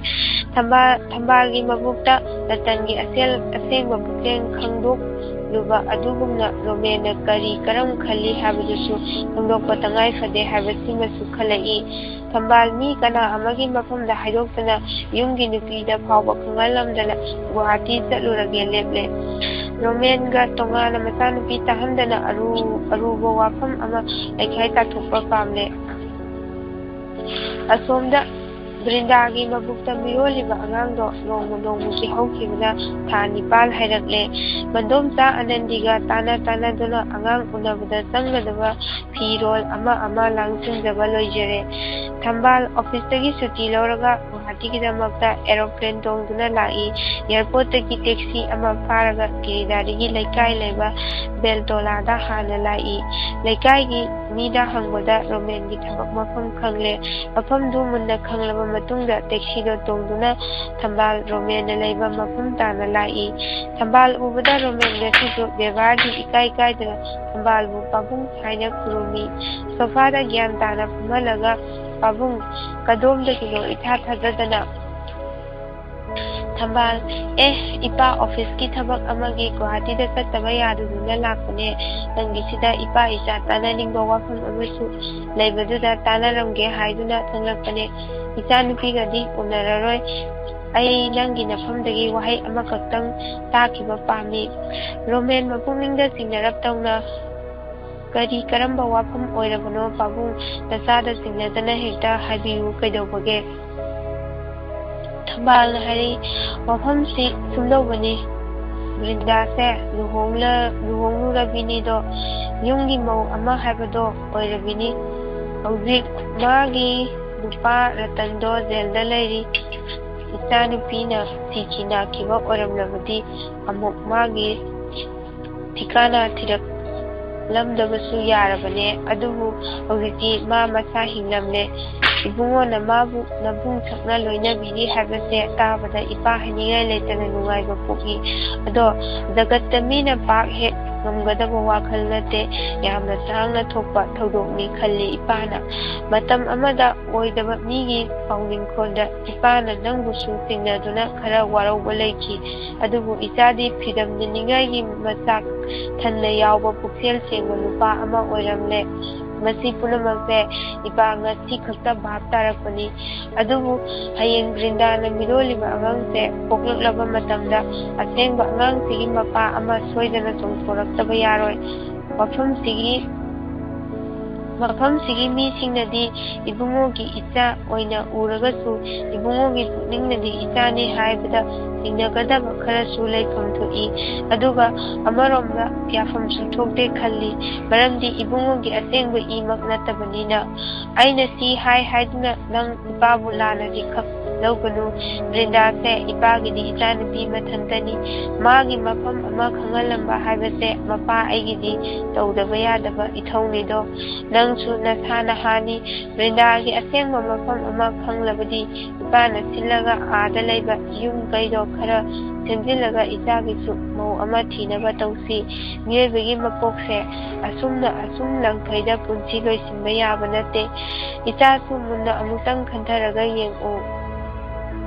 ꯊꯝꯕꯥꯜ, ꯊꯝꯕꯥꯜꯒꯤ ꯃꯕꯨꯛꯇ ꯔꯇꯟꯒꯤ ꯑꯁꯦꯜ-, ꯑꯁꯦꯡꯕ ꯄꯨꯛꯆꯦꯜ ꯈꯪꯗꯣꯛꯂꯨꯕ ꯑꯗꯨꯒꯨꯝꯅ ꯔꯣꯃꯦꯟꯅ ꯀꯔꯤ ꯀꯔꯝ ꯈꯜꯂꯤ ꯍꯥꯏꯕꯗꯨꯁꯨ ꯈꯪꯗꯣꯛꯄ ꯇꯉꯥꯏ ꯐꯗꯦ ꯍꯥꯏꯕꯁꯤꯃꯁꯨ ꯈꯜꯂꯛꯏ꯫ ꯊꯝꯕꯥꯜ ꯃꯤ ꯀꯅꯥ ꯑꯃꯒꯤ ꯃꯐꯝꯗ ꯍꯥꯏꯗꯣꯛꯇꯅ ꯌꯨꯝꯒꯤ ꯅꯨꯄꯤꯗ ꯐꯥꯎꯕ ꯈꯪꯍꯜꯂꯝꯗꯅ ꯒꯨꯋꯥꯍꯥꯇꯤ ꯆꯠꯂꯨꯔꯒꯦ ꯂꯦꯞꯂꯦ꯫ ꯔꯣꯃꯦꯟꯒ ꯇꯣꯉꯥꯟꯅ ꯃꯆꯥꯅꯨꯄꯤ ꯇꯥꯍꯟꯗꯅ ꯑꯔꯨ-, ꯑꯔꯨꯕ ꯋꯥꯐꯝ ꯑꯃ ꯂꯩꯈꯥꯏ ꯇꯥꯊꯣꯛꯄ ꯄꯥꯝꯂꯦ꯫ ꯑꯁꯣꯝꯗ ꯕ꯭ꯔꯤꯟꯗꯥꯒꯤ ꯃꯕꯨꯛꯇ ꯃꯤꯔꯣꯜꯂꯤꯕ ꯑꯉꯥꯡꯗꯣ ꯅꯣꯡꯃ ꯅꯣꯡꯃꯒꯤ ꯍꯧꯈꯤꯕꯅ ꯊꯥ ꯅꯤꯄꯥꯜ ꯍꯥꯏꯔꯛꯂꯦ꯫ ꯃꯟꯗꯣꯝꯆꯥ ꯑꯅꯟꯗꯤꯒ ꯇꯥꯟꯅ ꯇꯥꯟꯅꯗꯨꯅ ꯑꯉꯥꯡ ꯎꯅꯕꯗ ꯆꯪꯒꯗꯕ ꯐꯤꯔꯣꯜ ꯑꯃ ꯑꯃ ꯂꯥꯡꯁꯤꯟꯖꯕ ꯂꯣꯏꯖꯔꯦ꯫ ꯊꯝꯕꯥꯜ ꯑꯣꯐꯤꯁꯇꯒꯤ ꯁꯨꯇꯤ ꯂꯧꯔꯒ ꯒꯨꯋꯥꯍꯥꯇꯤꯒꯤꯗꯃꯛꯇ ꯑꯦꯔꯣꯄ꯭ꯂꯦꯟ ꯇꯣꯡꯗꯨꯅ ꯂꯥꯛꯏ꯫ ꯑꯦꯌꯔꯄꯣꯔꯠꯇꯒꯤ ꯇꯦꯛꯁꯤ ꯑꯃ ꯐꯥꯔꯒ ꯒꯤꯔꯤꯗꯥꯔꯤꯒꯤ ꯂꯩꯀꯥꯏ ꯂꯩꯕ ꯕꯦꯜꯇꯣꯂꯥꯗ ꯍꯥꯟꯅ ꯂꯥꯛꯏ꯫ ꯂꯩꯀꯥꯏꯒꯤ ꯃꯤꯗ ꯍꯪꯕꯗ ꯔꯣꯃꯦꯟꯒꯤ ꯊꯕꯛ ꯃꯐꯝ ꯈꯪꯂꯦ꯫ ꯃꯐꯝꯗꯨ ꯃꯨꯟꯅ ꯈꯪꯂꯕ ꯃꯇꯨꯡꯗ ꯇꯦꯛꯁꯤꯗꯣ ꯇꯣꯡꯗꯨꯅ ꯊꯝꯕꯥꯜ ꯔꯣꯃꯦꯟꯅ ꯂꯩꯕ ꯃꯐꯝ ꯇꯥꯅ ꯂꯥꯛꯏ꯫ ꯊꯝꯕꯥꯜ ꯎꯕꯗ ꯔꯣꯃꯦꯟ ꯉꯁꯤꯁꯨ ꯕꯦꯕꯥꯔꯗꯤ ꯏꯀꯥꯏ ꯀꯥꯏꯗꯅ ꯊꯝꯕꯥꯜꯕꯨ "ꯄꯥꯕꯨꯡ" ꯍꯥꯏꯅ ꯈꯨꯔꯨꯝꯃꯤ꯫ ꯁꯣꯐꯥꯗ ꯒ꯭ꯌꯥꯟ ꯇꯥꯅ ꯐꯝꯍꯜꯂꯒ ꯄꯥꯕꯨꯡ, ꯀꯗꯣꯝꯗꯒꯤꯅꯣ ꯏꯊꯥ ꯊꯥꯖꯗꯅ? ꯊꯝꯕꯥꯜ, ꯑꯦ, ꯏꯄꯥ ꯑꯣꯐꯤꯁꯀꯤ ꯊꯕꯛ ꯑꯃꯒꯤ ꯒꯨꯋꯥꯍꯥꯇꯤꯗ ꯆꯠꯇꯕ ꯌꯥꯗꯗꯨꯅ ꯂꯥꯛꯄꯅꯦ꯫ ꯅꯪꯒꯤꯁꯤꯗ ꯏꯄꯥ ꯏꯆꯥ ꯇꯥꯟꯅꯅꯤꯡꯕ ꯋꯥꯐꯝ ꯑꯃꯁꯨ ꯂꯩꯕꯗꯨꯗ ꯇꯥꯟꯅꯔꯝꯒꯦ ꯍꯥꯏꯗꯨꯅ ꯆꯪꯂꯛꯄꯅꯦ꯫ ꯏꯆꯥꯅꯨꯄꯤꯒꯗꯤ ꯎꯅꯔꯔꯣꯏ꯫ ꯑꯩ ꯅꯪꯒꯤ ꯅꯐꯝꯗꯒꯤ ꯋꯥꯍꯩ ꯑꯃꯈꯛꯇꯪ ꯇꯥꯈꯤꯕ ꯄꯥꯝꯃꯤ꯫ ꯔꯣꯃꯦꯟ ꯃꯄꯨꯛꯅꯤꯡꯗ ꯆꯤꯡꯅꯔꯞ ꯇꯧꯅ, ꯀꯔꯤ ꯀꯔꯝꯕ ꯋꯥꯐꯝ ꯑꯣꯏꯔꯕꯅꯣ ꯄꯥꯕꯨꯡ? ꯅꯆꯥꯗ ꯆꯤꯡꯅꯗꯅ ꯍꯦꯛꯇ ꯍꯥꯏꯕꯤꯌꯨ, ꯀꯩꯗꯧꯕꯒꯦ? ꯊꯝꯕꯥꯜꯅ ꯍꯥꯏꯔꯤ, ꯋꯥꯐꯝꯁꯤ ꯁꯨꯝꯗꯧꯕꯅꯤ, ꯕ꯭ꯔꯤꯟꯗꯥꯁꯦ ꯂꯨꯍꯣꯡꯂ-, ꯂꯨꯍꯣꯡꯂꯨꯔꯕꯤꯅꯤꯗꯣ, ꯌꯨꯝꯒꯤ ꯃꯧ ꯑꯃ ꯍꯥꯏꯕꯗꯣ ꯑꯣꯏꯔꯕꯤꯅꯤ꯫ ꯍꯧꯖꯤꯛ ꯃꯥꯒꯤ ꯅꯨꯄꯥ ꯔꯇꯟꯗꯣ ꯖꯦꯜꯗ ꯂꯩꯔꯤ꯫ ꯏꯆꯥꯅꯨꯄꯤꯅ ꯁꯤꯈꯤ ꯅꯥꯈꯤꯕ ꯑꯣꯏꯔꯝꯂꯕꯗꯤ ꯑꯃꯨꯛ ꯃꯥꯒꯤ ꯊꯤꯀꯥꯅ ꯊꯤꯔꯛꯂꯝꯗꯕꯁꯨ ꯌꯥꯔꯕꯅꯦ꯫ ꯑꯗꯨꯕꯨ ꯍꯧꯖꯤꯛꯇꯤ ꯃꯥ ꯃꯁꯥ ꯍꯤꯡꯂꯝꯂꯦ꯫ ꯏꯕꯨꯡꯉꯣꯅ ꯃꯥꯕꯨ ꯅꯕꯨꯡ ꯁꯛꯅ ꯂꯣꯏꯅꯕꯤꯔꯤ ꯍꯥꯏꯕꯁꯦ ꯇꯥꯕꯗ ꯏꯄꯥ ꯍꯥꯏꯅꯤꯡꯉꯥꯏ ꯂꯩꯇꯅ ꯅꯨꯡꯉꯥꯏꯕ ꯄꯣꯛꯏ꯫ ꯑꯗꯣ ꯖꯒꯠꯇ ꯃꯤꯅ ꯄꯥꯛ ꯍꯦꯛ ꯉꯝꯒꯗꯕ ꯋꯥꯈꯜ ꯅꯠꯇꯦ꯫ ꯌꯥꯝꯅ ꯇꯥꯡꯅ ꯊꯣꯛꯄ ꯊꯧꯗꯣꯛꯅꯤ ꯈꯜꯂꯤ ꯏꯄꯥꯅ꯫ ꯃꯇꯝ ꯑꯃꯗ ꯑꯣꯏꯗꯕ ꯃꯤꯒꯤ ꯄꯥꯎꯅꯤꯡꯈꯣꯜꯗ ꯏꯄꯥꯅ ꯅꯪꯕꯨꯁꯨ ꯆꯤꯡꯅꯗꯨꯅ ꯈꯔ ꯋꯥꯔꯧꯕ ꯂꯩꯈꯤ꯫ ꯑꯗꯨꯕꯨ ꯏꯆꯥꯗꯤ ꯐꯤꯗꯝꯅꯤꯡꯉꯥꯏꯒꯤ ꯃꯆꯥꯛ ꯊꯟꯅ ꯌꯥꯎꯕ ꯄꯨꯛꯆꯦꯜ ꯁꯦꯡꯕ ꯅꯨꯄꯥ ꯑꯃ ꯑꯣꯏꯔꯝꯂꯦ꯫ ꯃꯁꯤ ꯄꯨꯝꯅꯃꯛꯁꯦ ꯏꯄꯥ ꯉꯁꯤ ꯈꯛꯇ ꯚꯥꯞ ꯇꯥꯔꯛꯄꯅꯤ꯫ ꯑꯗꯨꯕꯨ ꯍꯌꯦꯡ ꯕ꯭ꯔꯤꯟꯗꯥꯅ ꯃꯤꯔꯣꯜꯂꯤꯕ ꯑꯉꯥꯡꯁꯦ ꯄꯣꯛꯂꯛꯂꯕ ꯃꯇꯝꯗ ꯑꯁꯦꯡꯕ ꯑꯉꯥꯡꯁꯤꯒꯤ ꯃꯄꯥ ꯑꯃ ꯁꯣꯏꯗꯅ ꯆꯣꯡꯊꯣꯔꯛꯇꯕ ꯌꯥꯔꯣꯏ꯫ ꯃꯐꯝꯁꯤꯒꯤ, ꯃꯐꯝꯁꯤꯒꯤ ꯃꯤꯁꯤꯡꯅꯗꯤ ꯏꯕꯨꯡꯉꯣꯒꯤ ꯏꯆꯥ ꯑꯣꯏꯅ ꯎꯔꯒꯁꯨ ꯏꯕꯨꯡꯉꯣꯒꯤ ꯄꯨꯛꯅꯤꯡꯅꯗꯤ ꯏꯆꯥꯅꯤ ꯍꯥꯏꯕꯗ ꯆꯤꯡꯅꯒꯗꯕ ꯈꯔꯁꯨ ꯂꯩꯐꯝ ꯊꯣꯛꯏ꯫ ꯑꯗꯨꯒ ꯑꯃꯔꯣꯝꯗ ꯌꯥꯐꯝꯁꯨ ꯊꯣꯛꯇꯦ ꯈꯜꯂꯤ, ꯃꯔꯝꯗꯤ ꯏꯕꯨꯡꯉꯣꯒꯤ ꯑꯁꯦꯡꯕ ꯏꯃꯛ ꯅꯠꯇꯕꯅꯤꯅ꯫ ꯑꯩꯅ ꯁꯤ ꯍꯥꯏ ꯍꯥꯏꯗꯨꯅ ꯅꯪ ꯏꯄꯥꯕꯨ ꯂꯥꯟꯅꯗꯤ ꯈꯛ-, ꯂꯧꯒꯅꯨ꯫ ꯕ꯭ꯔꯤꯟꯗꯥꯁꯦ ꯏꯄꯥꯒꯤꯗꯤ ꯏꯆꯥꯅꯨꯄꯤ ꯃꯊꯟꯇꯅꯤ꯫ ꯃꯥꯒꯤ ꯃꯐꯝ ꯑꯃ ꯈꯪꯍꯜꯂꯝꯕ ꯍꯥꯏꯕꯁꯦ ꯃꯄꯥ ꯑꯩꯒꯤꯗꯤ ꯇꯧꯗꯕ ꯌꯥꯗꯕ ꯏꯊꯧꯅꯤꯗꯣ꯫ ꯅꯪꯁꯨ ꯅꯁꯥ ꯅꯍꯥꯅꯤ꯫ ꯕ꯭ꯔꯤꯟꯗꯥꯒꯤ ꯑꯁꯦꯡꯕ ꯃꯐꯝ ꯑꯃ ꯈꯪꯂꯕꯗꯤ ꯏꯄꯥꯅ ꯁꯤꯜꯂꯒ ꯑꯥꯗ ꯂꯩꯕ ꯌꯨꯝ ꯀꯩꯗꯣ ꯈꯔ ꯁꯦꯝꯖꯤꯜꯂꯒ ꯏꯆꯥꯒꯤꯁꯨ ꯃꯧ ꯑꯃ ꯊꯤꯅꯕ ꯇꯧꯁꯤ꯫ ꯃꯤꯑꯣꯏꯕꯒꯤ ꯃꯄꯣꯛꯁꯦ ꯑꯁꯨꯝꯅ ꯑꯁꯨꯝ ꯂꯪꯐꯩꯗ ꯄꯨꯟꯁꯤ ꯂꯣꯏꯁꯤꯟꯕ ꯌꯥꯕ ꯅꯠꯇꯦ꯫ ꯏꯆꯥꯁꯨ ꯃꯨꯟꯅ ꯑꯃꯨꯛꯇꯪ ꯈꯟꯊꯔꯒ ꯌꯦꯡꯎ꯫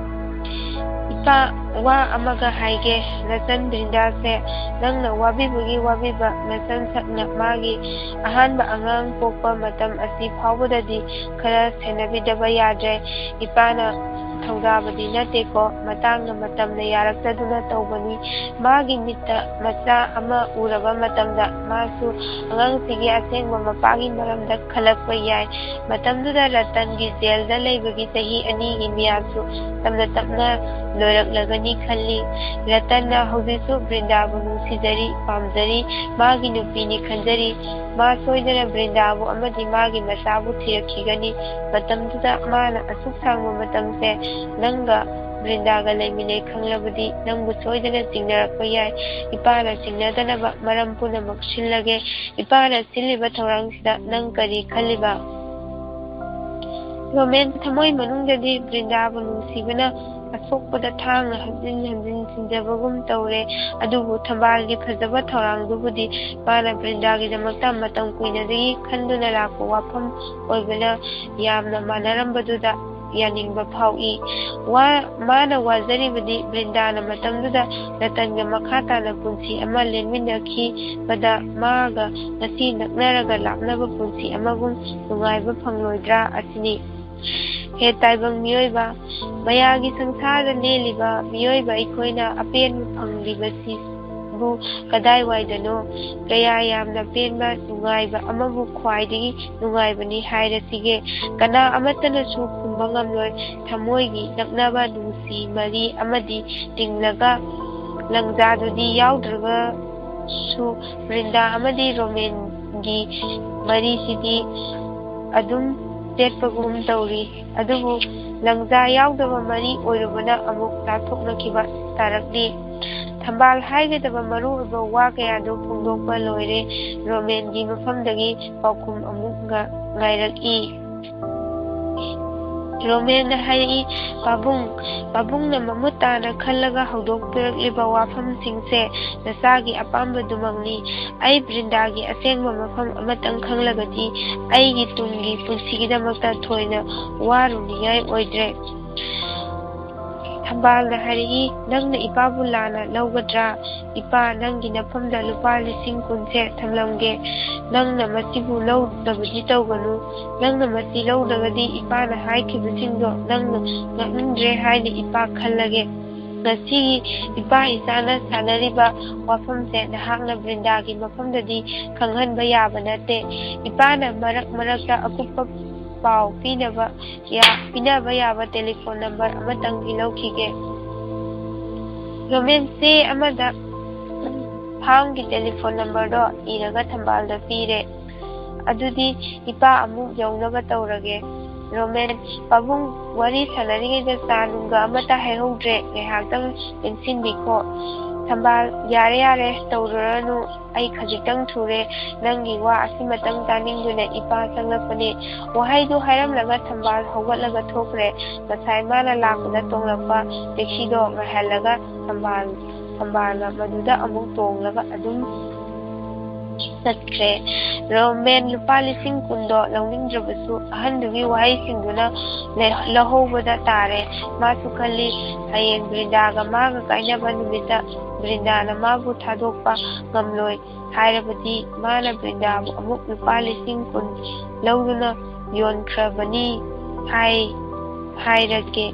ꯏꯄꯥ, ꯋꯥ ꯑꯃꯒ ꯍꯥꯏꯒꯦ꯫ ꯅꯆꯟ ꯕ꯭ꯔꯤꯟꯗꯥꯁꯦ ꯅꯪꯅ ꯋꯥꯕꯤꯕꯒꯤ ꯋꯥꯕꯤꯕ ꯅꯆꯟ ꯁꯛꯅ ꯃꯥꯒꯤ ꯑꯍꯥꯟꯕ ꯑꯉꯥꯡ ꯄꯣꯛꯄ ꯃꯇꯝ ꯑꯁꯤ ꯐꯥꯎꯕꯗꯗꯤ ꯈꯔ ꯁꯦꯟꯅꯕꯤꯗꯕ ꯌꯥꯗ꯭ꯔꯦ꯫ ꯏꯄꯥꯅ ꯊꯧꯗꯥꯕꯗꯤ ꯅꯠꯇꯦꯀꯣ, ꯃꯇꯥꯡꯅ ꯃꯇꯝꯅ ꯌꯥꯔꯛꯇꯗꯨꯅ ꯇꯧꯕꯅꯤ꯫ ꯃꯥꯒꯤ ꯃꯤꯠꯇ ꯃꯆꯥ ꯑꯃ ꯎꯔꯕ ꯃꯇꯝꯗ ꯃꯥꯁꯨ ꯑꯉꯥꯡꯁꯤꯒꯤ ꯑꯁꯦꯡꯕ ꯃꯄꯥꯒꯤ ꯃꯔꯝꯗ ꯈꯜꯂꯛꯄ ꯌꯥꯏ꯫ ꯃꯇꯝꯗꯨꯗ ꯔꯇꯟꯒꯤ ꯖꯦꯜꯗ ꯂꯩꯕꯒꯤ ꯆꯍꯤ ꯑꯅꯤꯒꯤ ꯃꯤꯌꯥꯝꯁꯨ ꯇꯞꯅ ꯇꯞꯅ ꯂꯣꯏꯔꯛꯂꯒꯅꯤ ꯈꯜꯂꯤ꯫ ꯔꯇꯟꯅ ꯍꯧꯖꯤꯛꯁꯨ ꯕ꯭ꯔꯤꯟꯗꯥꯕꯨ ꯅꯨꯡꯁꯤꯖꯔꯤ, ꯄꯥꯝꯖꯔꯤ, ꯃꯥꯒꯤ ꯅꯨꯄꯤꯅꯤ ꯈꯟꯖꯔꯤ꯫ ꯃꯥ ꯁꯣꯏꯗꯅ ꯕ꯭ꯔꯤꯟꯗꯥꯕꯨ ꯑꯃꯗꯤ ꯃꯥꯒꯤ ꯃꯆꯥꯕꯨ ꯊꯤꯔꯛꯈꯤꯒꯅꯤ꯫ ꯃꯇꯝꯗꯨꯗ ꯃꯥꯅ ꯑꯁꯨꯛ ꯁꯥꯡꯕ ꯃꯇꯝꯁꯦ ꯅꯪꯒ ꯕ꯭ꯔꯤꯟꯗꯥꯒ ꯂꯩꯃꯤꯟꯅꯩ ꯈꯪꯂꯕꯗꯤ ꯅꯪꯕꯨ ꯁꯣꯏꯗꯅ ꯆꯤꯡꯅꯔꯛꯄ ꯌꯥꯏ꯫ ꯏꯄꯥꯅ ꯆꯤꯡꯅꯗꯅꯕ ꯃꯔꯝ ꯄꯨꯝꯅꯃꯛ ꯁꯤꯜꯂꯒꯦ꯫ ꯏꯄꯥꯅ ꯁꯤꯜꯂꯤꯕ ꯊꯧꯔꯥꯡꯁꯤꯗ ꯅꯪ ꯀꯔꯤ ꯈꯜꯂꯤꯕ? ꯔꯣꯃꯦꯟ ꯊꯃꯣꯏ ꯃꯅꯨꯡꯗꯗꯤ ꯕ꯭ꯔꯤꯟꯗꯥꯕꯨ ꯅꯨꯡꯁꯤꯕꯅ ꯑꯁꯣꯛꯄꯗ ꯊꯥꯡꯅ ꯍꯟꯖꯤꯟ ꯍꯟꯖꯤꯟ ꯊꯤꯟꯖꯕꯒꯨꯝ ꯇꯧꯔꯦ꯫ ꯑꯗꯨꯕꯨ ꯊꯝꯕꯥꯜꯒꯤ ꯐꯖꯕ ꯊꯧꯔꯥꯡꯗꯨꯕꯨꯗꯤ ꯃꯥꯅ ꯕ꯭ꯔꯤꯟꯗꯥꯒꯤꯗꯃꯛꯇ ꯃꯇꯝ ꯀꯨꯏꯅꯗꯒꯤ ꯈꯟꯗꯨꯅ ꯂꯥꯛꯄ ꯋꯥꯐꯝ ꯑꯣꯏꯕꯅ ꯌꯥꯝꯅ ꯃꯥꯟꯅꯔꯝꯕꯗꯨꯗ ꯌꯥꯅꯤꯡꯕ ꯐꯥꯎꯏ꯫ ꯋꯥ-, ꯃꯥꯅ ꯋꯥꯖꯔꯤꯕꯗꯤ ꯕ꯭ꯔꯤꯟꯗꯥꯅ ꯃꯇꯝꯗꯨꯗ ꯔꯇꯟꯒ ꯃꯈꯥ ꯇꯥꯅ ꯄꯨꯟꯁꯤ ꯑꯃ ꯂꯦꯟꯃꯤꯟꯅꯈꯤꯕꯗ ꯃꯥꯒ ꯉꯁꯤ ꯅꯛꯅꯔꯒ ꯂꯥꯞꯅꯕ ꯄꯨꯟꯁꯤ ꯑꯃꯒꯨꯝ ꯅꯨꯡꯉꯥꯏꯕ ꯐꯪꯂꯣꯏꯗ꯭ꯔꯥ ꯑꯁꯤꯅꯤ꯫ ꯍꯦ ꯇꯥꯏꯕꯪ ꯃꯤꯑꯣꯏꯕ, ꯃꯌꯥꯒꯤ ꯁꯪꯁꯥꯔꯗ ꯂꯦꯜꯂꯤꯕ ꯃꯤꯑꯣꯏꯕ ꯑꯩꯈꯣꯏꯅ ꯑꯄꯦꯟꯕ ꯐꯪꯂꯤꯕꯁꯤꯕꯨ ꯀꯗꯥꯏꯋꯥꯏꯗꯅꯣ? ꯀꯌꯥ ꯌꯥꯝꯅ ꯄꯦꯟꯕ, ꯅꯨꯡꯉꯥꯏꯕ ꯑꯃꯕꯨ ꯈ꯭ꯋꯥꯏꯗꯒꯤ ꯅꯨꯡꯉꯥꯏꯕꯅꯤ ꯍꯥꯏꯔꯁꯤꯒꯦ? ꯀꯅꯥ ꯑꯃꯠꯇꯅꯁꯨ ꯈꯨꯝꯕ ꯉꯝꯂꯣꯏ꯫ ꯊꯃꯣꯏꯒꯤ ꯅꯛꯅꯕ ꯅꯨꯡꯁꯤ ꯃꯔꯤ ꯑꯃꯗꯤ ꯇꯤꯡꯂꯒ ꯂꯪꯖꯥꯗꯨꯗꯤ ꯌꯥꯎꯗ꯭ꯔꯒꯁꯨ ꯕ꯭ꯔꯤꯟꯗꯥ ꯑꯃꯗꯤ ꯔꯣꯃꯦꯟꯒꯤ ꯃꯔꯤꯁꯤꯗꯤ ꯑꯗꯨꯝ ꯆꯦꯠꯄꯒꯨꯝ ꯇꯧꯔꯤ꯫ ꯑꯗꯨꯕꯨ ꯂꯪꯖꯥ ꯌꯥꯎꯗꯕ ꯃꯔꯤ ꯑꯣꯏꯔꯨꯕꯅ ꯑꯃꯨꯛ ꯂꯥꯞꯊꯣꯛꯅꯈꯤꯕ ꯇꯥꯔꯛꯂꯤ꯫ ꯊꯝꯕꯥꯜ ꯍꯥꯏꯒꯗꯕ ꯃꯔꯨ ꯑꯣꯏꯕ ꯋꯥ ꯀꯌꯥꯗꯨ ꯐꯣꯡꯗꯣꯛꯄ ꯂꯣꯏꯔꯦ꯫ ꯔꯣꯃꯦꯟꯒꯤ ꯃꯐꯝꯗꯒꯤ ꯄꯥꯎꯈꯨꯝ ꯑꯃꯨꯛ ꯉ-, ꯉꯥꯏꯔꯛꯏ꯫ ꯔꯣꯃꯦꯟꯅ ꯍꯥꯏꯔꯛꯏ, "ꯄꯥꯕꯨꯡ, ꯄꯥꯕꯨꯡꯅ ꯃꯃꯨꯠ ꯇꯥꯅ ꯈꯜꯂꯒ ꯍꯧꯗꯣꯛꯄꯤꯔꯛꯂꯤꯕ ꯋꯥꯐꯝꯁꯤꯡꯁꯦ ꯅꯆꯥꯒꯤ ꯑꯄꯥꯝꯕꯗꯨꯃꯛꯅꯤ꯫ ꯑꯩ ꯕ꯭ꯔꯤꯟꯗꯥꯒꯤ ꯑꯁꯦꯡꯕ ꯃꯐꯝ ꯑꯃꯇꯪ ꯈꯪꯂꯒꯗꯤ ꯑꯩꯒꯤ ꯇꯨꯡꯒꯤ ꯄꯨꯟꯁꯤꯒꯤꯗꯃꯛꯇ ꯊꯣꯏꯅ ꯋꯥꯔꯨꯅꯤꯉꯥꯏ ꯑꯣꯏꯗ꯭ꯔꯦ꯫" ꯊꯝꯕꯥꯜꯅ ꯍꯥꯏꯔꯛꯏ, "ꯅꯪꯅ ꯏꯄꯥꯕꯨ ꯂꯥꯟꯅ ꯂꯧꯒꯗ꯭ꯔꯥ? ꯏꯄꯥ, ꯅꯪꯒꯤ ꯅꯐꯝꯗ ꯂꯨꯄꯥ ꯂꯤꯁꯤꯡ ꯀꯨꯟꯁꯦ ꯊꯝꯂꯝꯒꯦ꯫ ꯅꯪꯅ ꯃꯁꯤꯕꯨ ꯂꯧꯗꯕꯗꯤ ꯇꯧꯒꯅꯨ꯫ ꯅꯪꯅ ꯃꯁꯤ ꯂꯧꯗ꯭ꯔꯒꯗꯤ ꯏꯄꯥꯅ ꯍꯥꯏꯈꯤꯕꯁꯤꯡꯗꯣ ꯅꯪꯅ ꯉꯥꯛꯅꯤꯡꯗ꯭ꯔꯦ ꯍꯥꯏꯅ ꯏꯄꯥ ꯈꯜꯂꯒꯦ꯫ ꯉꯁꯤꯒꯤ ꯏꯄꯥ ꯏꯆꯥꯅ ꯁꯥꯟꯅꯔꯤꯕ ꯋꯥꯐꯝꯁꯦ ꯅꯍꯥꯛꯅ ꯕ꯭ꯔꯤꯟꯗꯥꯒꯤ ꯃꯐꯝꯗꯗꯤ ꯈꯪꯍꯟꯕ ꯌꯥꯕ ꯅꯠꯇꯦ꯫ ꯏꯄꯥꯅ ꯃꯔꯛ ꯃꯔꯛꯇ ꯑꯀꯨꯞꯄ ꯄꯥꯎ ꯄꯤꯅꯕ ꯌꯥ-, ꯄꯤꯅꯕ ꯌꯥꯕ ꯇꯦꯂꯤꯐꯣꯟ ꯅꯝꯕꯔ ꯑꯃꯇꯪꯗꯤ ꯂꯧꯈꯤꯒꯦ꯫" ꯔꯣꯃꯦꯟ ꯆꯦ ꯑꯃꯗ ꯐꯥꯝꯒꯤ ꯇꯦꯂꯤꯐꯣꯟ ꯅꯝꯕꯔꯗꯣ ꯏꯔꯒ ꯊꯝꯕꯥꯜꯗ ꯄꯤꯔꯦ꯫ "ꯑꯗꯨꯗꯤ ꯏꯄꯥ ꯑꯃꯨꯛ ꯌꯧꯅꯕ ꯇꯧꯔꯒꯦ꯫" ꯔꯣꯃꯦꯟ, "ꯄꯥꯕꯨꯡ, ꯋꯥꯔꯤ ꯁꯥꯟꯅꯔꯤꯉꯩꯗ ꯆꯥ ꯅꯨꯡꯒ ꯑꯃꯠꯇ ꯍꯩꯍꯧꯗ꯭ꯔꯦ, ꯉꯥꯏꯍꯥꯛꯇꯪ ꯂꯦꯡꯁꯤꯟꯕꯤꯈꯣ꯫" ꯊꯝꯕꯥꯜ, "ꯌꯥꯔꯦ, ꯌꯥꯔꯦ, ꯇꯧꯔꯨꯔꯅꯨ, ꯑꯩ ꯈꯖꯤꯛꯇꯪ ꯊꯨꯔꯦ, ꯅꯪꯒꯤ ꯋꯥ ꯑꯁꯤꯃꯇꯪ ꯇꯥꯅꯤꯡꯗꯨꯅ ꯏꯄꯥ ꯆꯪꯂꯛꯄꯅꯦ꯫" ꯋꯥꯍꯩꯗꯨ ꯍꯥꯏꯔꯝꯂꯒ ꯊꯝꯕꯥꯜ ꯍꯧꯒꯠꯂꯒ ꯊꯣꯛꯈ꯭ꯔꯦ꯫ ꯉꯁꯥꯏ ꯃꯥꯅ ꯂꯥꯛꯄꯗ ꯇꯣꯡꯂꯛꯄ ꯇꯦꯛꯁꯤꯗꯣ ꯉꯥꯏꯍꯜꯂꯒ ꯊꯝꯕꯥꯜ, ꯊꯝꯕꯥꯜꯅ ꯃꯗꯨꯗ ꯑꯃꯨꯛ ꯇꯣꯡꯂꯒ ꯑꯗꯨꯝ ꯆꯠꯈ꯭ꯔꯦ꯫ ꯔꯣꯃꯦꯟ ꯂꯨꯄꯥ ꯂꯤꯁꯤꯡ ꯀꯨꯟꯗꯣ ꯂꯧꯅꯤꯡꯗ꯭ꯔꯕꯁꯨ ꯑꯍꯟꯗꯨꯒꯤ ꯋꯥꯍꯩꯁꯤꯡꯗꯨꯅ ꯂꯩ-, ꯂꯧꯍꯧꯕꯗ ꯇꯥꯔꯦ꯫ ꯃꯥꯁꯨ ꯈꯜꯂꯤ, ꯍꯌꯦꯡ ꯕ꯭ꯔꯤꯟꯗꯥꯒ ꯃꯥꯒ ꯀꯥꯏꯅꯕ ꯅꯨꯃꯤꯠꯇ ꯕ꯭ꯔꯤꯟꯗꯥꯅ ꯃꯥꯕꯨ ꯊꯥꯗꯣꯛꯄ ꯉꯝꯂꯣꯏ ꯍꯥꯏꯔꯕꯗꯤ ꯃꯥꯅ ꯕ꯭ꯔꯤꯟꯗꯥꯕꯨ ꯑꯃꯨꯛ ꯂꯨꯄꯥ ꯂꯤꯁꯤꯡ ꯀꯨꯟ ꯂꯧꯗꯨꯅ ꯌꯣꯟꯈ꯭ꯔꯕꯅꯤ ꯍꯥꯏ-, ꯍꯥꯏꯔꯒꯦ꯫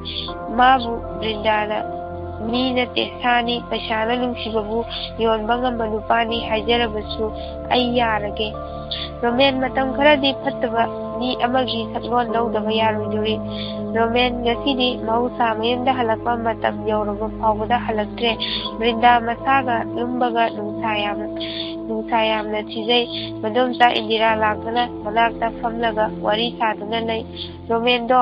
ꯃꯥꯕꯨ ꯕ꯭ꯔꯤꯟꯗꯥꯅ ꯃꯤ ꯅꯠꯇꯦ, ꯁꯥꯅꯤ, ꯄꯩꯁꯥꯅ ꯅꯨꯡꯁꯤꯕꯕꯨ ꯌꯣꯟꯕ ꯉꯝꯕ ꯅꯨꯄꯥꯅꯤ ꯍꯥꯏꯖꯔꯕꯁꯨ ꯑꯩ ꯌꯥꯔꯒꯦ꯫ ꯔꯣꯃꯦꯟ, ꯃꯇꯝ ꯈꯔꯗꯤ ꯐꯠꯇꯕ ꯃꯤ ꯑꯃꯒꯤ ꯁꯛꯂꯣꯟ ꯂꯧꯗꯕ ꯌꯥꯔꯣꯏꯗꯣꯔꯤ꯫ ꯔꯣꯃꯦꯟ ꯉꯁꯤꯗꯤ ꯃꯍꯧꯁꯥ ꯃꯌꯨꯝꯗ ꯍꯜꯂꯛꯄ ꯃꯇꯝ ꯌꯧꯔꯕ ꯐꯥꯎꯕꯗ ꯍꯜꯂꯛꯇ꯭ꯔꯦ꯫ ꯕ꯭ꯔꯤꯟꯗꯥ ꯃꯁꯥꯒ ꯂꯨꯝꯕꯒ ꯅꯨꯡꯁꯥ ꯌꯥꯝ, ꯅꯨꯡꯁꯥ ꯌꯥꯝꯅ ꯊꯤꯖꯩ꯫ ꯃꯗꯣꯝꯆꯥ ꯏꯟꯗꯤꯔꯥ ꯂꯥꯛꯇꯨꯅ ꯃꯅꯥꯛꯇ ꯐꯝꯂꯒ ꯋꯥꯔꯤ ꯁꯥꯗꯨꯅ ꯂꯩ꯫ ꯔꯣꯃꯦꯟꯗꯣ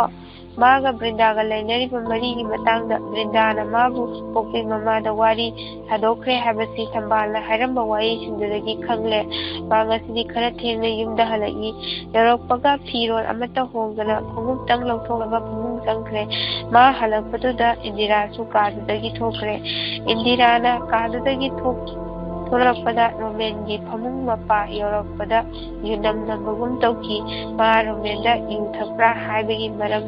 ꯃꯥꯒ ꯕ꯭ꯔꯤꯟꯗꯥꯒ ꯂꯩꯅꯔꯤꯕ ꯃꯔꯤꯒꯤ ꯃꯇꯥꯡꯗ ꯕ꯭ꯔꯤꯟꯗꯥꯅ ꯃꯥꯕꯨ ꯄꯣꯛꯄꯤ ꯃꯃꯥꯗ ꯋꯥꯔꯤ ꯁꯥꯗꯣꯛꯈ꯭ꯔꯦ ꯍꯥꯏꯕꯁꯤ ꯊꯝꯕꯥꯜꯅ ꯍꯥꯏꯔꯝꯕ ꯋꯥꯍꯩꯁꯤꯡꯗꯨꯗꯒꯤ ꯈꯪꯂꯦ꯫ ꯃꯥ ꯉꯁꯤꯗꯤ ꯈꯔ ꯊꯦꯡꯅ ꯌꯨꯝꯗ ꯍꯜꯂꯛꯏ꯫ ꯌꯧꯔꯛꯄꯒ ꯐꯤꯔꯣꯜ ꯑꯃꯠꯇ ꯍꯣꯡꯗꯅ ꯈꯣꯡꯎꯞꯇꯪ ꯂꯧꯊꯣꯛꯂꯒ ꯐꯃꯨꯡ ꯆꯪꯈ꯭ꯔꯦ꯫ ꯃꯥ ꯍꯜꯂꯛꯄꯗꯨꯗ ꯏꯟꯗꯤꯔꯥꯁꯨ ꯀꯥꯗꯨꯗꯒꯤ ꯊꯣꯛꯈ꯭ꯔꯦ꯫ ꯏꯟꯗꯤꯔꯥꯅ ꯀꯥꯗꯨꯗꯒꯤ ꯊꯣꯛ-, ꯊꯣꯛꯂꯛꯄꯗ ꯔꯣꯃꯦꯟꯒꯤ ꯐꯃꯨꯡ ꯃꯄꯥ ꯌꯧꯔꯛꯄꯗ ꯌꯨꯅꯝ ꯅꯝꯕꯒꯨꯝ ꯇꯧꯈꯤ꯫ ꯃꯥ ꯔꯣꯃꯦꯟꯗ ꯌꯨ ꯊꯛꯄ꯭ꯔꯥ ꯍꯥꯏꯕꯒꯤ ꯃꯔꯝ,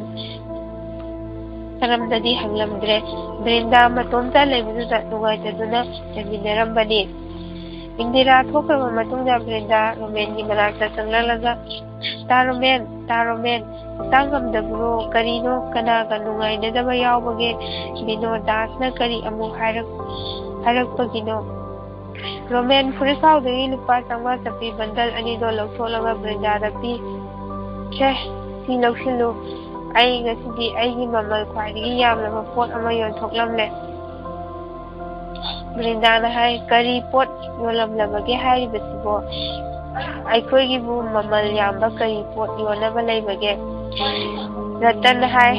ꯃꯔꯝꯗꯗꯤ ꯍꯪꯂꯝꯗ꯭ꯔꯦ꯫ ꯕ꯭ꯔꯤꯟꯗꯥ ꯃꯇꯣꯝꯇ ꯂꯩꯕꯗꯨꯗ ꯅꯨꯡꯉꯥꯏꯇꯗꯨꯅ ꯂꯩꯃꯤꯟꯅꯔꯝꯕꯅꯤ꯫ ꯏꯟꯗꯤꯔꯥ ꯊꯣꯛꯈ꯭ꯔꯕ ꯃꯇꯨꯡꯗ ꯕ꯭ꯔꯤꯟꯗꯥ ꯔꯣꯃꯦꯟꯒꯤ ꯃꯅꯥꯛꯇ ꯆꯪꯂꯛꯂꯒ, "ꯇꯥ ꯔꯣꯃꯦꯟ, ꯇꯥ ꯔꯣꯃꯦꯟ, ꯍꯛꯆꯥꯡ ꯉꯝꯗꯕ꯭ꯔꯣ? ꯀꯔꯤꯅꯣ? ꯀꯅꯥꯒ ꯅꯨꯡꯉꯥꯏꯅꯗꯕ ꯌꯥꯎꯕꯒꯦ? ꯕꯤꯅꯣ ꯗꯥꯁꯅ ꯀꯔꯤ ꯑꯃꯨꯛ ꯍꯥꯏꯔꯛ-, ꯍꯥꯏꯔꯛꯄꯒꯤꯅꯣ?" ꯔꯣꯃꯦꯟ ꯐꯨꯔꯤꯠꯈꯥꯎꯗꯒꯤ ꯂꯨꯄꯥ ꯆꯥꯝꯃꯉꯥ ꯆꯠꯄꯤ ꯕꯟꯗꯜ ꯑꯅꯤꯗꯣ ꯂꯧꯊꯣꯛꯂꯒ ꯕ꯭ꯔꯤꯟꯗꯥꯗ ꯄꯤ꯫ "ꯁꯦ, ꯁꯤ ꯂꯧꯁꯤꯜꯂꯨ꯫ ꯑꯩ ꯉꯁꯤꯗꯤ ꯑꯩꯒꯤ ꯃꯃꯜ ꯈ꯭ꯋꯥꯏꯗꯒꯤ ꯌꯥꯝꯂꯕ ꯄꯣꯠ ꯑꯃ ꯌꯣꯟꯊꯣꯛꯂꯝꯂꯦ꯫" ꯕ꯭ꯔꯤꯟꯗꯥꯅ ꯍꯥꯏ, "ꯀꯔꯤ ꯄꯣꯠ ꯌꯣꯜꯂꯝꯂꯕꯒꯦ ꯍꯥꯏꯔꯤꯕꯁꯤꯕꯣ? ꯑꯩꯈꯣꯏꯒꯤꯕꯨ ꯃꯃꯜ ꯌꯥꯝꯕ ꯀꯔꯤ ꯄꯣꯠ ꯌꯣꯟꯅꯕ ꯂꯩꯕꯒꯦ?" ꯔꯇꯟ ꯍꯥꯏ,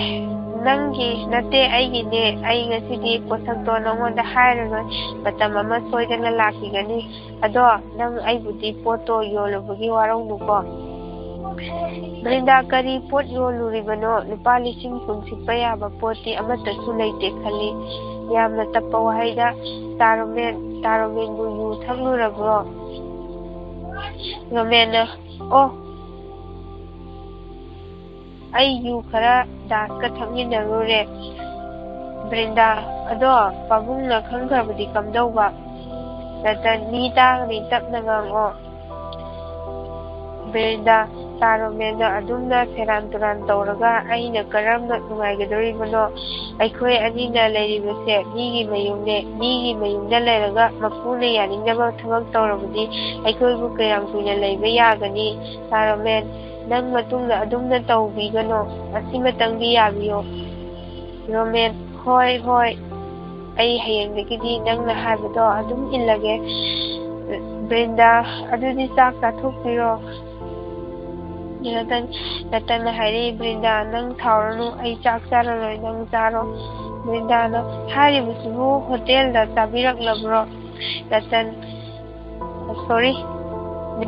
"ꯅꯪꯒꯤ ꯅꯠꯇꯦ, ꯑꯩꯒꯤꯅꯦ꯫ ꯑꯩ ꯉꯁꯤꯗꯤ ꯄꯣꯠꯁꯛꯇꯣ ꯅꯉꯣꯟꯗ ꯍꯥꯏꯔꯔꯣꯏ꯫ ꯃꯇꯝ ꯑꯃ ꯁꯣꯏꯗꯅ ꯂꯥꯛꯈꯤꯒꯅꯤ꯫ ꯑꯗꯣ ꯅꯪ ꯑꯩꯕꯨꯗꯤ ꯄꯣꯠꯇꯣ ꯌꯣꯜꯂꯨꯕꯒꯤ ꯋꯥꯔꯧꯅꯨꯀꯣ꯫" ꯕ꯭ꯔꯤꯟꯗꯥ, "ꯀꯔꯤ ꯄꯣꯠ ꯌꯣꯜꯂꯨꯔꯤꯕꯅꯣ? ꯂꯨꯄꯥ ꯂꯤꯁꯤꯡ ꯀꯨꯟ ꯁꯤꯠꯄ ꯌꯥꯕ ꯄꯣꯠꯇꯤ ꯑꯃꯠꯇꯁꯨ ꯂꯩꯇꯦ ꯈꯜꯂꯤ꯫" ꯌꯥꯝꯅ ꯇꯞꯄ ꯋꯥꯍꯩꯗ, "ꯇꯥ ꯔꯣꯃꯦꯟ, ꯇꯥ ꯔꯣꯃꯦꯟꯕꯨ ꯌꯨ ꯊꯛꯂꯨꯔꯕ꯭ꯔꯣ?" ꯔꯣꯃꯦꯟꯅ, "ꯑꯣ, ꯑꯩ ꯌꯨ ꯈꯔ ꯗꯥꯁꯀ ꯊꯛꯃꯤꯟꯅꯔꯨꯔꯦ꯫" ꯕ꯭ꯔꯤꯟꯗꯥ, "ꯑꯗꯣ ꯄꯥꯕꯨꯡꯅ ꯈꯪꯈ꯭ꯔꯕꯗꯤ ꯀꯝꯗꯧꯕ?" ꯔꯇꯟ, "ꯃꯤ ꯇꯥꯒꯅꯤ, ꯇꯞꯅ ꯉꯥꯡꯉꯣ꯫" ꯕ꯭ꯔꯤꯟꯗꯥ, "ꯇꯥ ꯔꯣꯃꯦꯟꯅ ꯑꯗꯨꯝꯅ ꯁꯦꯔꯥꯟ ꯇꯨꯔꯥꯟ ꯇꯧꯔꯒ ꯑꯩꯅ ꯀꯔꯝꯅ ꯅꯨꯡꯉꯥꯏꯒꯗꯧꯔꯤꯕꯅꯣ? ꯑꯩꯈꯣꯏ ꯑꯅꯤꯅ ꯂꯩꯔꯤꯕꯁꯦ ꯃꯤꯒꯤ ꯃꯌꯨꯝꯅꯦ꯫ ꯃꯤꯒꯤ ꯃꯌꯨꯝꯗ ꯂꯩꯔꯒ ꯃꯄꯨꯅ ꯌꯥꯅꯤꯡꯗꯕ ꯊꯕꯛ ꯇꯧꯔꯕꯗꯤ ꯑꯩꯈꯣꯏꯕꯨ ꯀꯌꯥꯝ ꯀꯨꯏꯅ ꯂꯩꯕ ꯌꯥꯒꯅꯤ? ꯇꯥ ꯔꯣꯃꯦꯟ, ꯅꯪ ꯃꯇꯨꯡꯗ ꯑꯗꯨꯝꯅ ꯇꯧꯕꯤꯒꯅꯣ꯫ ꯑꯁꯤꯃꯇꯪꯗꯤ ꯌꯥꯕꯤꯌꯣ꯫" ꯔꯣꯃꯦꯟ, "ꯍꯣꯏ, ꯍꯣꯏ, ꯑꯩ ꯍꯌꯦꯡꯗꯒꯤꯗꯤ ꯅꯪꯅ ꯍꯥꯏꯕꯗꯣ ꯑꯗꯨꯝ ꯏꯜꯂꯒꯦ꯫" ꯕ꯭ꯔꯤꯟꯗꯥ, "ꯑꯗꯨꯗꯤ ꯆꯥꯛ ꯆꯥꯊꯣꯛꯄꯤꯔꯣ꯫" ꯔꯇꯟ, ꯔꯇꯟꯅ ꯍꯥꯏꯔꯛꯏ, "ꯕ꯭ꯔꯤꯟꯗꯥ, ꯅꯪ ꯁꯥꯎꯔꯅꯨ, ꯑꯩ ꯆꯥꯛ ꯆꯥꯔꯔꯣꯏ, ꯅꯪ ꯆꯥꯔꯣ꯫" ꯕ꯭ꯔꯤꯟꯗꯥꯅ, "ꯍꯥꯏꯔꯤꯕꯁꯤꯕꯨ ꯍꯣꯇꯦꯜꯗ ꯆꯥꯕꯤꯔꯛꯂꯕ꯭ꯔꯣ?" ꯔꯇꯟ, "ꯁꯣꯔꯤ,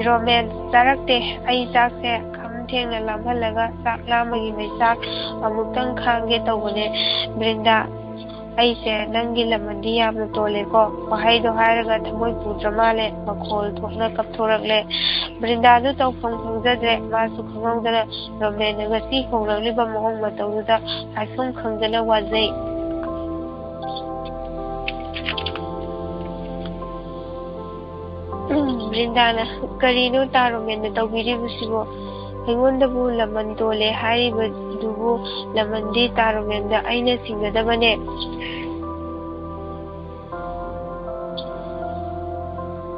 ꯔꯣꯃꯦꯟ, ꯆꯥꯔꯛꯇꯦ꯫ ꯑꯩ ꯆꯥꯛꯁꯦ ꯈꯝ ꯊꯦꯡꯅ ꯂꯥꯝꯍꯜꯂꯒ ꯆꯥꯛ ꯂꯥꯝꯕꯒꯤ ꯃꯩꯆꯥꯛ ꯑꯃꯨꯛꯇꯪ ꯈꯥꯡꯒꯦ ꯇꯧꯕꯅꯦ꯫" ꯕ꯭ꯔꯤꯟꯗꯥ, "ꯑꯩꯁꯦ ꯅꯪꯒꯤ ꯂꯃꯟꯗꯤ ꯌꯥꯝꯅ ꯇꯣꯜꯂꯦꯀꯣ꯫" ꯋꯥꯍꯩꯗꯣ ꯍꯥꯏꯔꯒ ꯊꯃꯣꯏ ꯄꯨꯗ꯭ꯔ ꯃꯥꯜꯂꯦ, ꯃꯈꯣꯜ ꯊꯣꯛꯅ ꯀꯞꯊꯣꯔꯛꯂꯦ꯫ ꯕ꯭ꯔꯤꯟꯗꯥꯗꯨ ꯇꯧꯐꯝ ꯈꯪꯖꯗ꯭ꯔꯦ꯫ ꯃꯥꯁꯨ ꯈꯪꯍꯧꯗꯅ ꯔꯣꯃꯦꯟꯅ ꯉꯁꯤ ꯍꯣꯡꯂꯛꯂꯤꯕ ꯃꯑꯣꯡ ꯃꯇꯧꯗꯨꯗ ꯍꯥꯏꯐꯝ ꯈꯪꯗꯅ ꯋꯥꯖꯩ꯫ ꯕ꯭ꯔꯤꯟꯗꯥꯅ, "ꯀꯔꯤꯅꯣ ꯇꯥ ꯔꯣꯃꯦꯟꯅ ꯇꯧꯕꯤꯔꯤꯕꯁꯤꯕꯣ? ꯑꯩꯉꯣꯟꯗꯕꯨ ꯂꯃꯟ ꯇꯣꯜꯂꯦ ꯍꯥꯏꯔꯤꯕꯗꯨꯕꯨ ꯂꯃꯟꯗꯤ ꯇꯥ ꯔꯣꯃꯦꯟꯗ ꯑꯩꯅ ꯁꯤꯡꯒꯗꯕꯅꯦ꯫"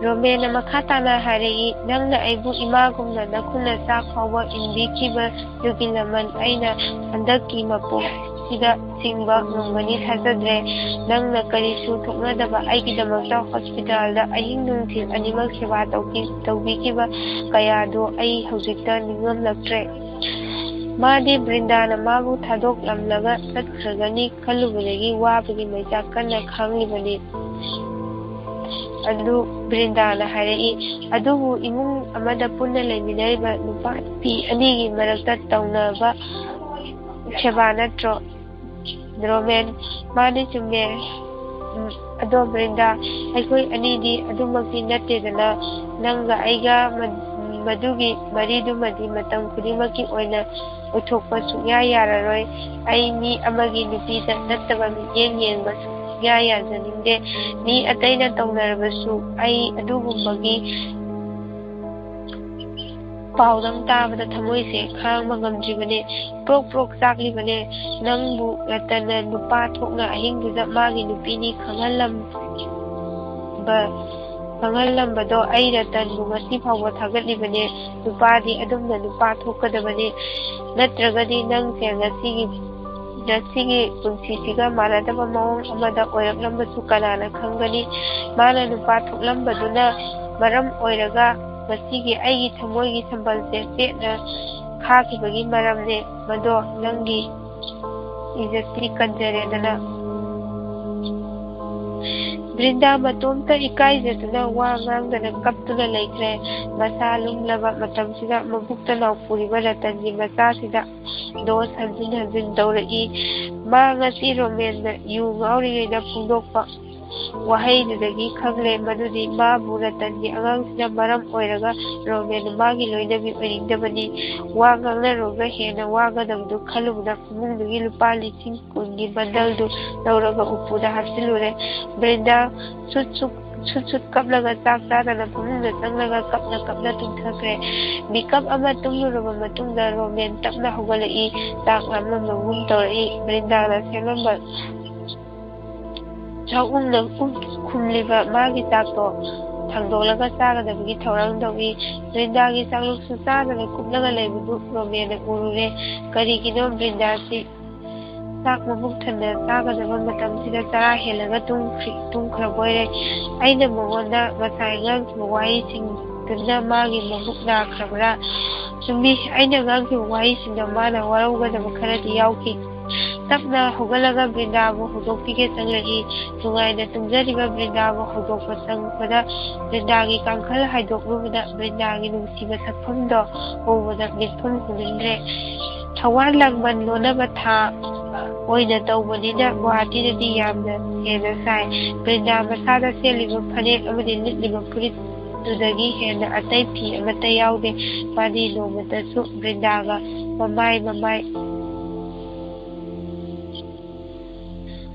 ꯔꯣꯃꯦꯟꯅ ꯃꯈꯥ ꯇꯥꯅ ꯍꯥꯏꯔꯛꯏ, "ꯅꯪꯅ ꯑꯩꯕꯨ ꯏꯃꯥꯒꯨꯝꯅ ꯅꯈꯨꯠꯅ ꯆꯥꯛ ꯐꯥꯎꯕ ꯏꯟꯕꯤꯈꯤꯕꯗꯨꯒꯤ ꯂꯃꯟ ꯑꯩꯅ ꯍꯟꯗꯛꯀꯤ ꯃꯄꯣꯛꯁꯤꯗ ꯁꯤꯡꯕ ꯉꯝꯒꯅꯤ ꯊꯥꯖꯗ꯭ꯔꯦ꯫ ꯅꯪꯅ ꯀꯔꯤꯁꯨ ꯊꯣꯛꯅꯗꯕ ꯑꯩꯒꯤꯗꯃꯛꯇ ꯍꯣꯁꯄꯤꯇꯥꯜꯗ ꯑꯍꯤꯡ ꯅꯨꯡꯊꯤꯜ ꯑꯅꯤꯃꯛ ꯁꯦꯕꯥ ꯇꯧꯈꯤ-, ꯇꯧꯕꯤꯈꯤꯕ ꯀꯌꯥꯗꯣ ꯑꯩ ꯍꯧꯖꯤꯛꯇ ꯅꯤꯡꯉꯝꯂꯛꯇ꯭ꯔꯦ꯫" ꯃꯥꯗꯤ ꯕ꯭ꯔꯤꯟꯗꯥꯅ ꯃꯥꯕꯨ ꯊꯥꯗꯣꯛꯂꯝꯂꯒ ꯆꯠꯈ꯭ꯔꯒꯅꯤ ꯈꯜꯂꯨꯕꯗꯒꯤ ꯋꯥꯕꯒꯤ ꯃꯩꯆꯥꯛ ꯀꯟꯅ ꯈꯥꯡꯂꯤꯕꯅꯤ꯫ ꯑꯗꯨ ꯕ꯭ꯔꯤꯟꯗꯥꯅ ꯍꯥꯏꯔꯛꯏ, "ꯑꯗꯨꯕꯨ ꯏꯃꯨꯡ ꯑꯃꯗ ꯄꯨꯟꯅ ꯂꯩꯃꯤꯟꯅꯔꯤꯕ ꯅꯨꯄꯥ ꯅꯨꯄꯤ ꯑꯅꯤꯒꯤ ꯃꯔꯛꯇ ꯇꯧꯅꯕ ꯁꯦꯕꯥ ꯅꯠꯇ꯭ꯔꯣ?" ꯔꯣꯃꯦꯟ, "ꯃꯥꯅꯤ, ꯆꯨꯝꯃꯦ꯫ ꯎꯝ, ꯑꯗꯣ ꯕ꯭ꯔꯤꯟꯗꯥ, ꯑꯩꯈꯣꯏ ꯑꯅꯤꯗꯤ ꯑꯗꯨꯃꯛꯇꯤ ꯅꯠꯇꯦꯗꯅ꯫ ꯅꯪꯒ ꯑꯩꯒ ꯃ-, ꯃꯗꯨꯒꯤ ꯃꯔꯤꯗꯨꯃꯗꯤ ꯃꯇꯝ ꯈꯨꯗꯤꯡꯃꯛꯀꯤ ꯑꯣꯏꯅ ꯑꯣꯏꯊꯣꯛꯄ ꯁꯨꯛꯌꯥ ꯌꯥꯔꯔꯣꯏ꯫ ꯑꯩ ꯃꯤ ꯑꯃꯒꯤ ꯅꯨꯄꯤꯗ ꯅꯠꯇꯕ ꯃꯤꯠꯌꯦꯡ ꯌꯦꯡꯕ ꯁꯨꯛꯌꯥ ꯌꯥꯖꯅꯤꯡꯗꯦ꯫ ꯃꯤ ꯑꯇꯩꯅ ꯇꯧꯅꯔꯕꯁꯨ ꯑꯩ ꯑꯗꯨꯒꯨꯝꯕꯒꯤ ꯄꯥꯎꯗꯪ ꯇꯥꯕꯗ ꯊꯃꯣꯏꯁꯦ ꯈꯥꯡꯕ ꯉꯝꯗ꯭ꯔꯤꯕꯅꯦ꯫ ꯄ꯭ꯔꯣꯛ ꯄ꯭ꯔꯣꯛ ꯆꯥꯛꯂꯤꯕꯅꯦ꯫ ꯅꯪꯕꯨ ꯔꯇꯟꯅ ꯅꯨꯄꯥ ꯊꯣꯛꯅ ꯑꯍꯤꯡꯗꯨꯗ ꯃꯥꯒꯤ ꯅꯨꯄꯤꯅꯤ ꯈꯪꯍꯜꯂꯝꯕ ꯈꯪꯍꯜꯂꯝꯕꯗꯣ ꯑꯩ ꯔꯇꯟꯕꯨ ꯉꯁꯤ ꯐꯥꯎꯕ ꯊꯥꯒꯠꯂꯤꯕꯅꯦ꯫ ꯅꯨꯄꯥꯗꯤ ꯑꯗꯨꯝꯅ ꯅꯨꯄꯥ ꯊꯣꯛꯀꯗꯕꯅꯤ, ꯅꯠꯇ꯭ꯔꯒꯗꯤ ꯅꯪꯁꯦ ꯉꯁꯤꯒꯤ, ꯉꯁꯤꯒꯤ ꯄꯨꯟꯁꯤꯁꯤꯒ ꯃꯥꯟꯅꯗꯕ ꯃꯑꯣꯡ ꯑꯃꯗ ꯑꯣꯏꯔꯛꯂꯝꯕꯁꯨ ꯀꯅꯥꯅ ꯈꯪꯒꯅꯤ? ꯃꯥꯅ ꯅꯨꯄꯥ ꯊꯣꯛꯂꯝꯕꯗꯨꯅ ꯃꯔꯝ ꯑꯣꯏꯔꯒ ꯉꯁꯤꯒꯤ ꯑꯩꯒꯤ ꯊꯃꯣꯏꯒꯤ ꯁꯝꯕꯜꯁꯦ ꯄꯦꯠꯅ ꯈꯥꯈꯤꯕꯒꯤ ꯃꯔꯝꯅꯦ꯫ ꯃꯗꯣ ꯅꯪꯒꯤ ꯏꯖꯠꯇꯤ ꯀꯟꯖꯔꯦꯗꯅ꯫ ꯕ꯭ꯔꯤꯟꯗꯥ ꯃꯇꯣꯝꯇ ꯏꯀꯥꯏꯖꯗꯨꯅ ꯋꯥ ꯉꯥꯡꯗꯅ ꯀꯞꯇꯨꯅ ꯂꯩꯈ꯭ꯔꯦ꯫ ꯃꯁꯥ ꯂꯨꯝꯂꯕ ꯃꯇꯝꯁꯤꯗ ꯃꯕꯨꯛꯇ ꯅꯥꯎꯄꯨꯔꯤꯕ ꯔꯇꯟꯒꯤ ꯃꯆꯥꯁꯤꯗ ꯗꯣꯁ ꯍꯟꯖꯤꯟ ꯍꯟꯖꯤꯟ ꯇꯧꯔꯛꯏ꯫ ꯃꯥ ꯉꯁꯤ ꯔꯣꯃꯦꯟꯅ ꯌꯨ ꯉꯥꯎꯔꯤꯉꯩꯗ ꯐꯣꯡꯗꯣꯛꯄ ꯋꯥꯍꯩꯗꯨꯗꯒꯤ ꯈꯪꯂꯦ ꯃꯗꯨꯗꯤ ꯃꯥꯕꯨ ꯔꯇꯟꯒꯤ ꯑꯉꯥꯡꯁꯤꯅ ꯃꯔꯝ ꯑꯣꯏꯔꯒ ꯔꯣꯃꯦꯟꯅ ꯃꯥꯒꯤ ꯂꯣꯏꯅꯕꯤ ꯑꯣꯏꯅꯤꯡꯗꯕꯅꯤ꯫ ꯋꯥ ꯉꯥꯡꯅꯔꯨꯔꯒ ꯍꯦꯟꯅ ꯋꯥꯒꯗꯕꯗꯨ ꯈꯜꯂꯨꯕꯗ ꯐꯃꯨꯡꯗꯒꯤ ꯂꯨꯄꯥ ꯂꯤꯁꯤꯡ ꯀꯨꯟꯒꯤ ꯕꯟꯗꯜꯗꯨ ꯂꯧꯔꯒ ꯎꯄꯨꯗ ꯍꯥꯞꯆꯤꯜꯂꯨꯔꯦ꯫ ꯕ꯭ꯔꯤꯟꯗꯥ ꯁꯨꯠ ꯁꯨꯠ, ꯁꯨꯠ ꯁꯨꯠ ꯀꯞꯂꯒ ꯆꯥꯛ ꯆꯥꯗꯅ ꯐꯃꯨꯡꯗ ꯆꯪꯂꯒ ꯀꯞꯅ ꯀꯞꯅ ꯇꯨꯝꯊꯈ꯭ꯔꯦ꯫ ꯃꯤꯀꯞ ꯑꯃ ꯇꯨꯝꯂꯨꯔꯕ ꯃꯇꯨꯡꯗ ꯔꯣꯃꯦꯟ ꯇꯞꯅ ꯍꯧꯒꯠꯂꯛꯏ꯫ ꯆꯥꯛ ꯂꯥꯝꯂꯝꯕꯒꯨꯝ ꯇꯧꯔꯛꯏ꯫ ꯕ꯭ꯔꯤꯟꯗꯥꯅ ꯁꯦꯝꯂꯝꯕ ꯆꯥꯛꯎꯝꯅ ꯈꯨꯝꯂꯤꯕ ꯃꯥꯒꯤ ꯆꯥꯛꯇꯣ ꯊꯥꯡꯗꯣꯛꯂꯒ ꯆꯥꯒꯗꯕꯒꯤ ꯊꯧꯔꯥꯡ ꯇꯧꯏ꯫ ꯕ꯭ꯔꯤꯟꯗꯥꯒꯤ ꯆꯥꯛꯂꯨꯛꯁꯨ ꯆꯥꯗꯅ ꯀꯨꯞꯂꯒ ꯂꯩꯕꯗꯨ ꯔꯣꯃꯦꯟꯅ ꯎꯔꯨꯔꯦ꯫ ꯀꯔꯤꯒꯤꯅꯣ ꯕ꯭ꯔꯤꯟꯗꯥꯁꯤ ꯆꯥꯛ ꯃꯕꯨꯛ ꯊꯟꯅ ꯆꯥꯒꯗꯕ ꯃꯇꯝꯁꯤꯗ ꯆꯔꯥ ꯍꯦꯜꯂꯒ ꯇꯨꯝꯈ꯭ꯔꯤ-, ꯇꯨꯝꯈ꯭ꯔꯕꯣꯏꯔꯦ? ꯑꯩꯅ ꯃꯉꯣꯟꯗ ꯉꯁꯥꯏ ꯉꯥꯡꯈꯤꯕ ꯋꯥꯍꯩꯁꯤꯡꯗꯨꯅ ꯃꯥꯒꯤ ꯃꯕꯨꯛ ꯅꯥꯈ꯭ꯔꯕ꯭ꯔꯥ? ꯆꯨꯝꯃꯤ, ꯑꯩꯅ ꯉꯥꯡꯈꯤꯕ ꯋꯥꯍꯩꯁꯤꯡꯗꯣ ꯃꯥꯅ ꯋꯥꯔꯧꯒꯗꯕ ꯈꯔꯗꯤ ꯌꯥꯎꯈꯤ꯫ ꯇꯞꯅ ꯍꯧꯒꯠꯂꯒ ꯕ꯭ꯔꯤꯟꯗꯥꯕꯨ ꯍꯧꯗꯣꯛꯄꯤꯒꯦ ꯆꯪꯂꯛꯏ꯫ ꯅꯨꯡꯉꯥꯏꯅ ꯇꯨꯝꯖꯔꯤꯕ ꯕ꯭ꯔꯤꯟꯗꯥꯕꯨ ꯍꯧꯗꯣꯛꯄ ꯆꯪꯂꯛꯄꯗ ꯕ꯭ꯔꯤꯟꯗꯥꯒꯤ ꯀꯥꯡꯈꯜ ꯍꯥꯏꯗꯣꯛꯂꯨꯕꯗ ꯕ꯭ꯔꯤꯟꯗꯥꯒꯤ ꯅꯨꯡꯁꯤꯕ ꯁꯛꯐꯝꯗꯣ ꯎꯕꯗ ꯃꯤꯠꯐꯝ ꯍꯨꯅꯤꯡꯗ꯭ꯔꯦ꯫ ꯊꯋꯥꯟ ꯂꯥꯡꯕꯟ ꯂꯣꯟꯅꯕ ꯊꯥ ꯑꯣꯏꯅ ꯇꯧꯕꯅꯤꯅ ꯒꯨꯋꯥꯍꯥꯇꯤꯗꯗꯤ ꯌꯥꯝꯅ ꯍꯦꯟꯅ ꯁꯥꯏ꯫ ꯕ꯭ꯔꯤꯟꯗꯥ ꯃꯁꯥꯗ ꯁꯦꯠꯂꯤꯕ ꯐꯅꯦꯛ ꯑꯃꯗꯤ ꯂꯤꯠꯂꯤꯕ ꯐꯨꯔꯤꯠꯇꯨꯗꯒꯤ ꯍꯦꯟꯅ ꯑꯇꯩ ꯐꯤ ꯑꯃꯠꯇ ꯌꯥꯎꯗꯦ꯫ ꯃꯥꯗꯤ ꯅꯣꯡꯃꯇꯁꯨ ꯕ꯭ꯔꯤꯟꯗꯥꯒ ꯃꯃꯥꯏ ꯃꯃꯥꯏ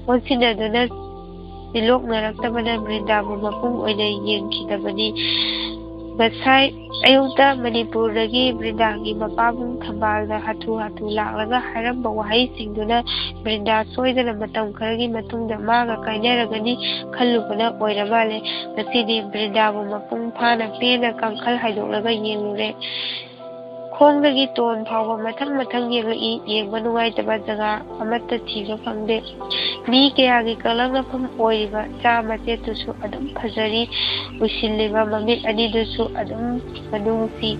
ꯑꯣꯟꯁꯤꯟꯅꯗꯨꯅ ꯃꯤꯂꯣꯛꯅꯔꯛꯇꯕꯅ ꯕ꯭ꯔꯤꯟꯗꯥꯕꯨ ꯃꯄꯨꯡ ꯑꯣꯏꯅ ꯌꯦꯡꯈꯤꯗꯕꯅꯤ꯫ ꯉꯁꯥꯏ ꯑꯌꯨꯛꯇ ꯃꯅꯤꯄꯨꯔꯗꯒꯤ ꯕ꯭ꯔꯤꯟꯗꯥꯒꯤ ꯃꯄꯥꯕꯨꯡ ꯊꯝꯕꯥꯜꯅ ꯍꯥꯊꯨ ꯍꯥꯊꯨ ꯂꯥꯛꯂꯒ ꯍꯥꯏꯔꯝꯕ ꯋꯥꯍꯩꯁꯤꯡꯗꯨꯅ ꯕ꯭ꯔꯤꯟꯗꯥ ꯁꯣꯏꯗꯅ ꯃꯇꯝ ꯈꯔꯒꯤ ꯃꯇꯨꯡꯗ ꯃꯥꯒ ꯀꯥꯏꯅꯔꯒꯅꯤ ꯈꯜꯂꯨꯕꯅ ꯑꯣꯏꯔ ꯃꯥꯜꯂꯦ꯫ ꯉꯁꯤꯗꯤ ꯕ꯭ꯔꯤꯟꯗꯥꯕꯨ ꯃꯄꯨꯡ ꯐꯥꯅ ꯄꯦꯟꯅ ꯀꯥꯡꯈꯜ ꯍꯥꯏꯗꯣꯛꯂꯒ ꯌꯦꯡꯂꯨꯔꯦ꯫ ꯈꯣꯡꯗꯒꯤ ꯇꯣꯟ ꯐꯥꯎꯕ ꯃꯊꯪ ꯃꯊꯪ ꯌꯦꯡꯂꯛꯏ꯫ ꯌꯦꯡꯕ ꯅꯨꯡꯉꯥꯏꯇꯕ ꯖꯒꯥ ꯑꯃꯠꯇ ꯊꯤꯕ ꯐꯪꯗꯦ꯫ ꯃꯤ ꯀꯌꯥꯒꯤ ꯀꯂꯛꯅꯐꯝ ꯑꯣꯏꯔꯤꯕ ꯆꯥ ꯃꯆꯦꯠꯇꯨꯁꯨ ꯑꯗꯨꯝ ꯐꯖꯔꯤ꯫ ꯎꯏꯁꯤꯜꯂꯤꯕ ꯃꯃꯤꯠ ꯑꯅꯤꯗꯨꯁꯨ ꯑꯗꯨꯝ ꯃꯅꯨꯡꯁꯤ꯫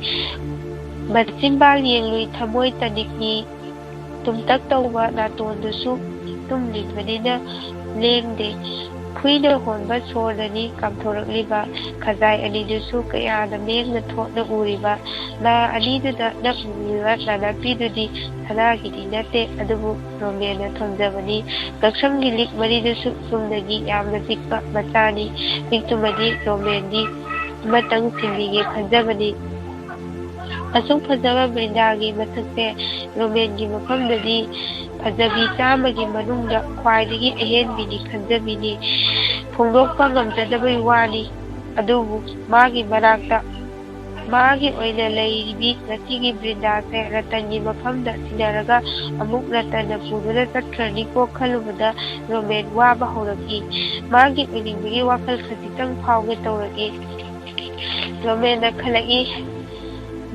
ꯃꯆꯤꯟꯕꯥꯜ ꯌꯦꯡꯂꯨꯏ ꯊꯃꯣꯏ ꯇꯅꯤꯛꯏ꯫ ꯇꯨꯝꯇꯛ ꯇꯧꯕ ꯅꯥꯇꯣꯟꯗꯨꯁꯨ ꯇꯨꯝꯂꯤꯕꯅꯤꯅ ꯂꯦꯡꯗꯦ꯫ ꯈꯨꯏꯅ ꯍꯣꯟꯕ ꯁꯣꯔꯗꯅꯤ ꯀꯥꯝꯊꯣꯔꯛꯂꯤꯕ꯫ ꯈꯖꯥꯏ ꯑꯅꯤꯗꯨꯁꯨ ꯀꯌꯥꯗ ꯃꯦꯡꯅ ꯊꯣꯠꯅ ꯎꯔꯤꯕ꯫ ꯅꯥ ꯑꯅꯤꯗꯨꯗ ꯅꯞꯂꯤꯕ ꯅꯥꯅꯞꯄꯤꯗꯨꯗꯤ ꯁꯅꯥꯒꯤꯗꯤ ꯅꯠꯇꯦ, ꯑꯗꯨꯕꯨ ꯔꯣꯃꯦꯟꯅ ꯊꯣꯟꯖꯕꯅꯤ꯫ ꯉꯛꯁꯝꯒꯤ ꯂꯤꯛ ꯃꯔꯤꯗꯨꯁꯨ ꯆꯨꯝꯅꯒꯤ ꯌꯥꯝꯅ ꯄꯤꯛꯄ ꯃꯆꯥꯅꯤ꯫ ꯂꯤꯛꯇꯨꯃꯗꯤ ꯔꯣꯃꯦꯟꯗꯤ ꯑꯃꯇꯪ ꯁꯤꯟꯕꯤꯒꯦ ꯈꯟꯖꯕꯅꯤ꯫ ꯑꯁꯨꯛ ꯐꯖꯕ ꯕ꯭ꯔꯤꯟꯗꯥꯒꯤ ꯃꯁꯛꯁꯦ ꯔꯣꯃꯦꯟꯒꯤ ꯃꯐꯝꯗꯗꯤ ꯐꯖꯕꯤ ꯆꯥꯝꯃꯒꯤ ꯃꯅꯨꯡꯗ ꯈ꯭ꯋꯥꯏꯗꯒꯤ ꯑꯍꯦꯟꯕꯤꯅꯤ ꯈꯟꯖꯕꯤꯅꯤ꯫ ꯐꯣꯡꯗꯣꯛꯄ ꯉꯝꯖꯗꯕꯒꯤ ꯋꯥꯅꯤ꯫ ꯑꯗꯨꯕꯨ ꯃꯥꯒꯤ ꯃꯅꯥꯛꯇ ꯃꯥꯒꯤ ꯑꯣꯏꯅ ꯂꯩꯔꯤꯕꯤ ꯉꯁꯤꯒꯤ ꯕ꯭ꯔꯤꯟꯗꯥꯁꯦ ꯔꯇꯟꯒꯤ ꯃꯐꯝꯗ ꯁꯤꯟꯅꯔꯒ ꯑꯃꯨꯛ ꯔꯇꯟꯅ ꯄꯨꯗꯨꯅ ꯆꯠꯈ꯭ꯔꯅꯤꯀꯣ ꯈꯜꯂꯨꯕꯗ ꯔꯣꯃꯦꯟ ꯋꯥꯕ ꯍꯧꯔꯛꯏ꯫ ꯃꯥꯒꯤ ꯑꯣꯏꯅꯤꯡꯕꯒꯤ ꯋꯥꯈꯜ ꯈꯖꯤꯛꯇꯪ ꯐꯥꯎꯒꯦ ꯇꯧꯔꯛꯏ꯫ ꯔꯣꯃꯦꯟꯅ ꯈꯜꯂꯛꯏ,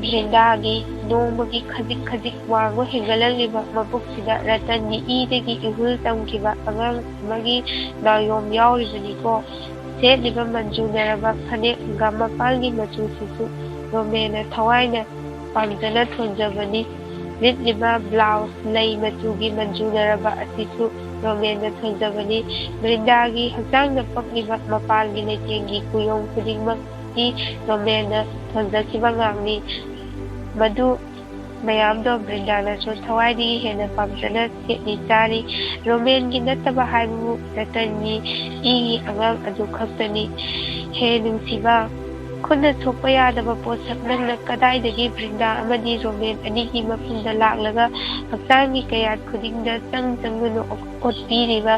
ꯕ꯭ꯔꯤꯟꯗꯥꯒꯤ ꯅꯣꯡꯃꯒꯤ ꯈꯖꯤꯛ ꯈꯖꯤꯛ ꯋꯥꯡꯕ ꯍꯦꯟꯒꯠꯂꯛꯂꯤꯕ ꯃꯕꯨꯛꯁꯤꯗ ꯔꯇꯟꯒꯤ ꯏꯗꯒꯤ ꯏꯍꯨꯜ ꯇꯝꯈꯤꯕ ꯑꯉꯥꯡ ꯑꯃꯒꯤ ꯅꯥꯌꯣꯝ ꯌꯥꯎꯔꯤꯕꯅꯤꯀꯣ꯫ ꯁꯦꯠꯂꯤꯕ ꯃꯟꯖꯨꯅꯔꯕ ꯐꯅꯦꯛ ꯍꯪꯒꯥꯝ ꯃꯄꯥꯟꯒꯤ ꯃꯆꯨꯁꯤꯁꯨ ꯔꯣꯃꯦꯟꯅ ꯊꯋꯥꯏꯅ ꯄꯥꯝꯖꯅ ꯊꯣꯟꯖꯕꯅꯤ꯫ ꯂꯤꯠꯂꯤꯕ ꯕ꯭ꯂꯥꯎꯁ ꯂꯩ ꯃꯆꯨꯒꯤ ꯃꯟꯖꯨꯅꯔꯕ ꯑꯁꯤꯁꯨ ꯔꯣꯃꯦꯟꯅ ꯊꯣꯟꯖꯕꯅꯤ꯫ ꯕ꯭ꯔꯤꯟꯗꯥꯒꯤ ꯍꯛꯆꯥꯡꯗ ꯄꯛꯂꯤꯕ ꯃꯄꯥꯟꯒꯤ ꯂꯩꯇꯦꯡꯒꯤ ꯀꯨꯌꯣꯝ ꯈꯨꯗꯤꯡꯃꯛꯇꯤ ꯔꯣꯃꯦꯟꯅ ꯊꯣꯟꯖꯈꯤꯕ ꯉꯥꯛꯅꯤ꯫ ꯃꯗꯨ ꯃꯌꯥꯝꯗꯣ ꯕ꯭ꯔꯤꯟꯗꯥꯅꯁꯨ ꯊꯋꯥꯏꯗꯒꯤ ꯍꯦꯟꯅ ꯄꯥꯝꯖꯅ ꯁꯦꯠꯂꯤ ꯆꯥꯔꯤ꯫ ꯔꯣꯃꯦꯟꯒꯤ ꯅꯠꯇꯕ ꯍꯥꯏꯕꯕꯨ ꯔꯇꯟꯒꯤ ꯏꯒꯤ ꯑꯉꯥꯡ ꯑꯗꯨ ꯈꯛꯇꯅꯤ꯫ ꯍꯦ ꯅꯨꯡꯁꯤꯕ, ꯈꯨꯠꯅ ꯁꯣꯛꯄ ꯌꯥꯗꯕ ꯄꯣꯠꯁꯛ ꯅꯪꯅ ꯀꯗꯥꯏꯗꯒꯤ ꯕ꯭ꯔꯤꯟꯗꯥ ꯑꯃꯗꯤ ꯔꯣꯃꯦꯟ ꯑꯅꯤꯒꯤ ꯃꯐꯝꯗ ꯂꯥꯛꯂꯒ ꯍꯛꯆꯥꯡꯒꯤ ꯀꯌꯥꯠ ꯈꯨꯗꯤꯡꯗ ꯆꯪ ꯆꯪꯗꯨꯅ ꯑꯣꯠꯄꯤꯔꯤꯕ?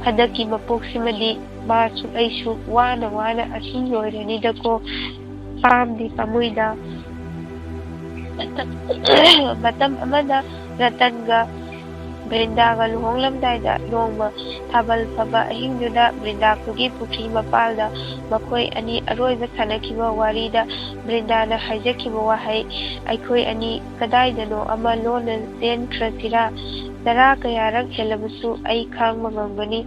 ꯍꯟꯗꯛꯀꯤ ꯃꯄꯣꯛꯁꯤꯃꯗꯤ ꯃꯥꯁꯨ ꯑꯩꯁꯨ ꯋꯥꯅ ꯋꯥꯅ ꯑꯁꯨꯝ ꯂꯣꯏꯔꯅꯤꯗꯀꯣ꯫ ꯄꯥꯝꯗꯤ ꯄꯥꯝꯃꯨꯏꯗ꯫ ꯃꯇꯝ, ꯃꯇꯝ ꯑꯃꯗ ꯔꯇꯟꯒ ꯕ꯭ꯔꯤꯟꯗꯥꯒ ꯂꯨꯍꯣꯡꯂꯝꯗꯥꯏꯗ ꯅꯣꯡꯃ ꯊꯥꯕꯜ ꯐꯕ ꯑꯍꯤꯡꯗꯨꯗ ꯕ꯭ꯔꯤꯟꯗꯥ ꯈꯨꯜꯒꯤ ꯄꯨꯈ꯭ꯔꯤ ꯃꯄꯥꯜꯗ ꯃꯈꯣꯏ ꯑꯅꯤ ꯑꯔꯣꯏꯕ ꯁꯥꯟꯅꯈꯤꯕ ꯋꯥꯔꯤꯗ ꯕ꯭ꯔꯤꯟꯗꯥꯅ ꯍꯥꯏꯖꯈꯤꯕ ꯋꯥꯍꯩ, "ꯑꯩꯈꯣꯏ ꯑꯅꯤ ꯀꯗꯥꯏꯗꯅꯣ ꯑꯃ ꯂꯣꯟꯅ ꯆꯦꯟꯈ꯭ꯔꯁꯤꯔꯥ? ꯆꯔꯥ ꯀꯌꯥꯔꯛ ꯍꯦꯜꯂꯕꯁꯨ ꯑꯩ ꯈꯥꯡꯕ ꯉꯝꯒꯅꯤ꯫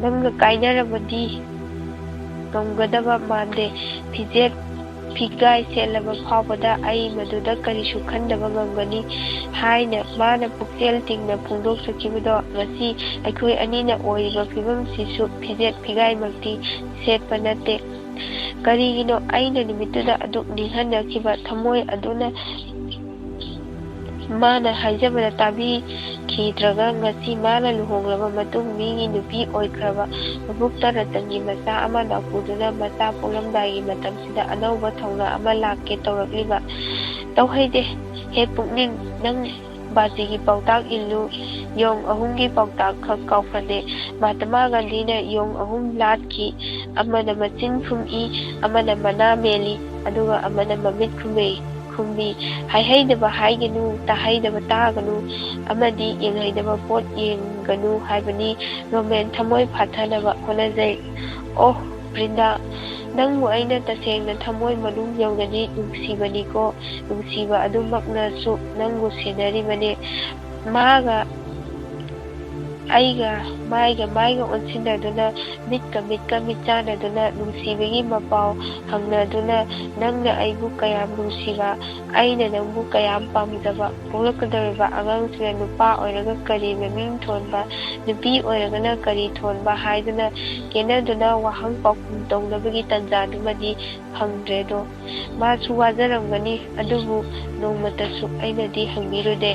ꯅꯪꯒ ꯀꯥꯏꯅꯔꯕꯗꯤ ꯉꯝꯒꯗꯕ ꯃꯥꯟꯗꯦ꯫ ꯐꯤꯖꯦꯠ ꯐꯤꯒꯥꯏ ꯁꯦꯠꯂꯕ ꯐꯥꯎꯕꯗ ꯑꯩ ꯃꯗꯨꯗ ꯀꯔꯤꯁꯨ ꯈꯟꯗꯕ ꯉꯝꯒꯅꯤ" ꯍꯥꯏꯅ ꯃꯥꯅ ꯄꯨꯛꯆꯦꯜ ꯇꯤꯡꯅ ꯐꯣꯡꯗꯣꯛꯆꯈꯤꯕꯗꯣ ꯉꯁꯤ ꯑꯩꯈꯣꯏ ꯑꯅꯤꯅ ꯑꯣꯏꯔꯤꯕ ꯐꯤꯕꯝꯁꯤꯁꯨ ꯐꯤꯖꯦꯠ ꯐꯤꯒꯥꯏꯃꯛꯇꯤ ꯁꯦꯠꯄ ꯅꯠꯇꯦ꯫ ꯀꯔꯤꯒꯤꯅꯣ ꯑꯩꯅ ꯅꯨꯃꯤꯠꯇꯨꯗ ꯑꯗꯨꯛ ꯅꯤꯡꯍꯟꯅꯈꯤꯕ ꯊꯃꯣꯏ ꯑꯗꯨꯅ ꯃꯥꯅ ꯍꯥꯏꯖꯕꯗ ꯇꯥꯕꯤꯈꯤꯗ꯭ꯔꯒ ꯉꯁꯤ ꯃꯥꯅ ꯂꯨꯍꯣꯡꯂꯕ ꯃꯇꯨꯡ ꯃꯤꯒꯤ ꯅꯨꯄꯤ ꯑꯣꯏꯈ꯭ꯔꯕ ꯃꯕꯨꯛꯇ ꯔꯇꯟꯒꯤ ꯃꯆꯥ ꯑꯃ ꯂꯥꯛꯄꯨꯗꯨꯅ ꯃꯆꯥ ꯄꯣꯛꯂꯝꯗꯥꯏꯒꯤ ꯃꯇꯝꯁꯤꯗ ꯑꯅꯧꯕ ꯊꯧꯅꯥ ꯑꯃ ꯂꯥꯛꯀꯦ ꯇꯧꯔꯛꯂꯤꯕ? ꯇꯧꯍꯩꯗꯦ꯫ ꯍꯦ ꯄꯨꯛꯅꯤꯡ, ꯅꯪ ꯕꯥꯖꯤꯒꯤ ꯄꯥꯎꯇꯥꯛ ꯏꯜꯂꯨ꯫ ꯌꯣꯡ ꯑꯍꯨꯝꯒꯤ ꯄꯥꯎꯇꯥꯛ ꯈꯛ ꯀꯥꯎꯐꯗꯦ꯫ ꯃꯍꯥꯇꯃꯥ ꯒꯥꯟꯙꯤꯅ ꯌꯣꯡ ꯑꯍꯨꯝ ꯂꯥꯠꯈꯤ꯫ ꯑꯃꯅ ꯃꯆꯤꯟ ꯈꯨꯝꯏ, ꯑꯃꯅ ꯃꯅꯥ ꯃꯦꯜꯂꯤ, ꯑꯗꯨꯒ ꯑꯃꯅ ꯃꯃꯤꯠ ꯈꯨꯝꯃꯤ꯫ ꯈꯨꯝꯕꯤ꯫ ꯍꯥꯏꯍꯩꯗꯕ ꯍꯥꯏꯒꯅꯨ, ꯇꯥꯍꯩꯗꯕ ꯇꯥꯒꯅꯨ, ꯑꯃꯗꯤ ꯌꯦꯡꯍꯩꯗꯕ ꯄꯣꯠ ꯌꯦꯡꯒꯅꯨ ꯍꯥꯏꯕꯅꯤ꯫ ꯔꯣꯃꯦꯟ ꯊꯃꯣꯏ ꯐꯥꯊꯅꯕ ꯍꯣꯠꯅꯖꯩ꯫ ꯑꯣꯍ, ꯕ꯭ꯔꯤꯟꯗꯥ, ꯅꯪꯕꯨ ꯑꯩꯅ ꯇꯁꯦꯡꯅ ꯊꯃꯣꯏ ꯃꯅꯨꯡ ꯌꯧꯅꯗꯤ ꯅꯨꯡꯁꯤꯕꯅꯤꯀꯣ꯫ ꯅꯨꯡꯁꯤꯕ ꯑꯗꯨꯃꯛꯅꯁꯨ ꯅꯪꯕꯨ ꯁꯦꯟꯅꯔꯤꯕꯅꯤ꯫ ꯃꯥꯒ ꯑꯩꯒ ꯃꯥꯏꯒ ꯃꯥꯏꯒ ꯑꯣꯟꯁꯤꯟꯅꯗꯨꯅ, ꯃꯤꯠꯀ ꯃꯤꯠꯀ ꯃꯤꯠ ꯆꯥꯟꯅꯗꯨꯅ, ꯅꯨꯡꯁꯤꯕꯒꯤ ꯃꯄꯥꯎ ꯍꯪꯅꯗꯨꯅ, ꯅꯪꯅ ꯑꯩꯕꯨ ꯀꯌꯥꯝ ꯅꯨꯡꯁꯤꯕ, ꯑꯩꯅ ꯅꯪꯕꯨ ꯀꯌꯥꯝ ꯄꯥꯝꯖꯕ, ꯄꯣꯛꯂꯛꯀꯗꯧꯔꯤꯕ ꯑꯉꯥꯡꯁꯤꯅ ꯅꯨꯄꯥ ꯑꯣꯏꯔꯒ ꯀꯔꯤ ꯃꯃꯤꯡ ꯊꯣꯟꯕ, ꯅꯨꯄꯤ ꯑꯣꯏꯔꯒꯅ ꯀꯔꯤ ꯊꯣꯟꯕ ꯍꯥꯏꯗꯨꯅ ꯀꯦꯅꯗꯨꯅ ꯋꯥꯍꯪ ꯄꯥꯎꯈꯨꯝ ꯇꯧꯅꯕꯒꯤ ꯇꯥꯟꯖꯥꯗꯨꯃꯗꯤ ꯐꯪꯗ꯭ꯔꯦꯗꯣ꯫ ꯃꯥꯁꯨ ꯋꯥꯖꯔꯝꯒꯅꯤ, ꯑꯗꯨꯕꯨ ꯅꯣꯡꯃꯇꯁꯨ ꯑꯩꯅꯗꯤ ꯍꯪꯕꯤꯔꯨꯗꯦ꯫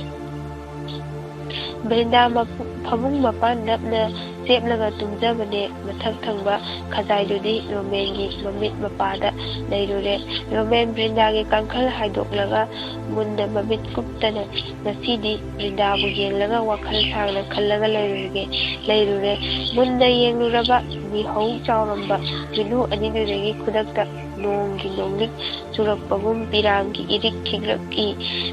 ꯕ꯭ꯔꯤꯟꯗꯥ ꯃꯄꯨ-, ꯐꯃꯨꯡ ꯃꯄꯥꯟ ꯅꯞꯅ ꯆꯦꯞꯂꯒ ꯇꯨꯝꯖꯕꯅꯦ꯫ ꯃꯊꯛ ꯊꯪꯕ ꯈꯖꯥꯏꯗꯨꯗꯤ ꯔꯣꯃꯦꯟꯒꯤ ꯃꯃꯤꯠ ꯃꯄꯥꯗ ꯂꯩꯔꯨꯔꯦ꯫ ꯔꯣꯃꯦꯟ ꯕ꯭ꯔꯤꯟꯗꯥꯒꯤ ꯀꯥꯡꯈꯜ ꯍꯥꯏꯗꯣꯛꯂꯒ ꯃꯨꯟꯅ ꯃꯃꯤꯠ ꯀꯨꯞꯇꯅ ꯉꯁꯤꯗꯤ ꯕ꯭ꯔꯤꯟꯗꯥꯕꯨ ꯌꯦꯡꯂꯒ ꯋꯥꯈꯜ ꯁꯥꯡꯅ ꯈꯜꯂꯒ ꯂꯩꯔꯨꯔꯒꯦ, ꯂꯩꯔꯨꯔꯦ꯫ ꯃꯨꯟꯅ ꯌꯦꯡꯂꯨꯔꯕ ꯃꯤꯍꯧ ꯆꯥꯎꯔꯝꯕ ꯃꯤꯅꯨ ꯑꯅꯤꯗꯨꯗꯒꯤ ꯈꯨꯗꯛꯇ ꯅꯣꯡꯒꯤ ꯅꯣꯡꯂꯤꯛ ꯆꯨꯔꯛꯄꯒꯨꯝ ꯄꯤꯔꯥꯡꯒꯤ ꯏꯔꯤꯛ ꯈꯤꯛꯂꯛꯏ꯫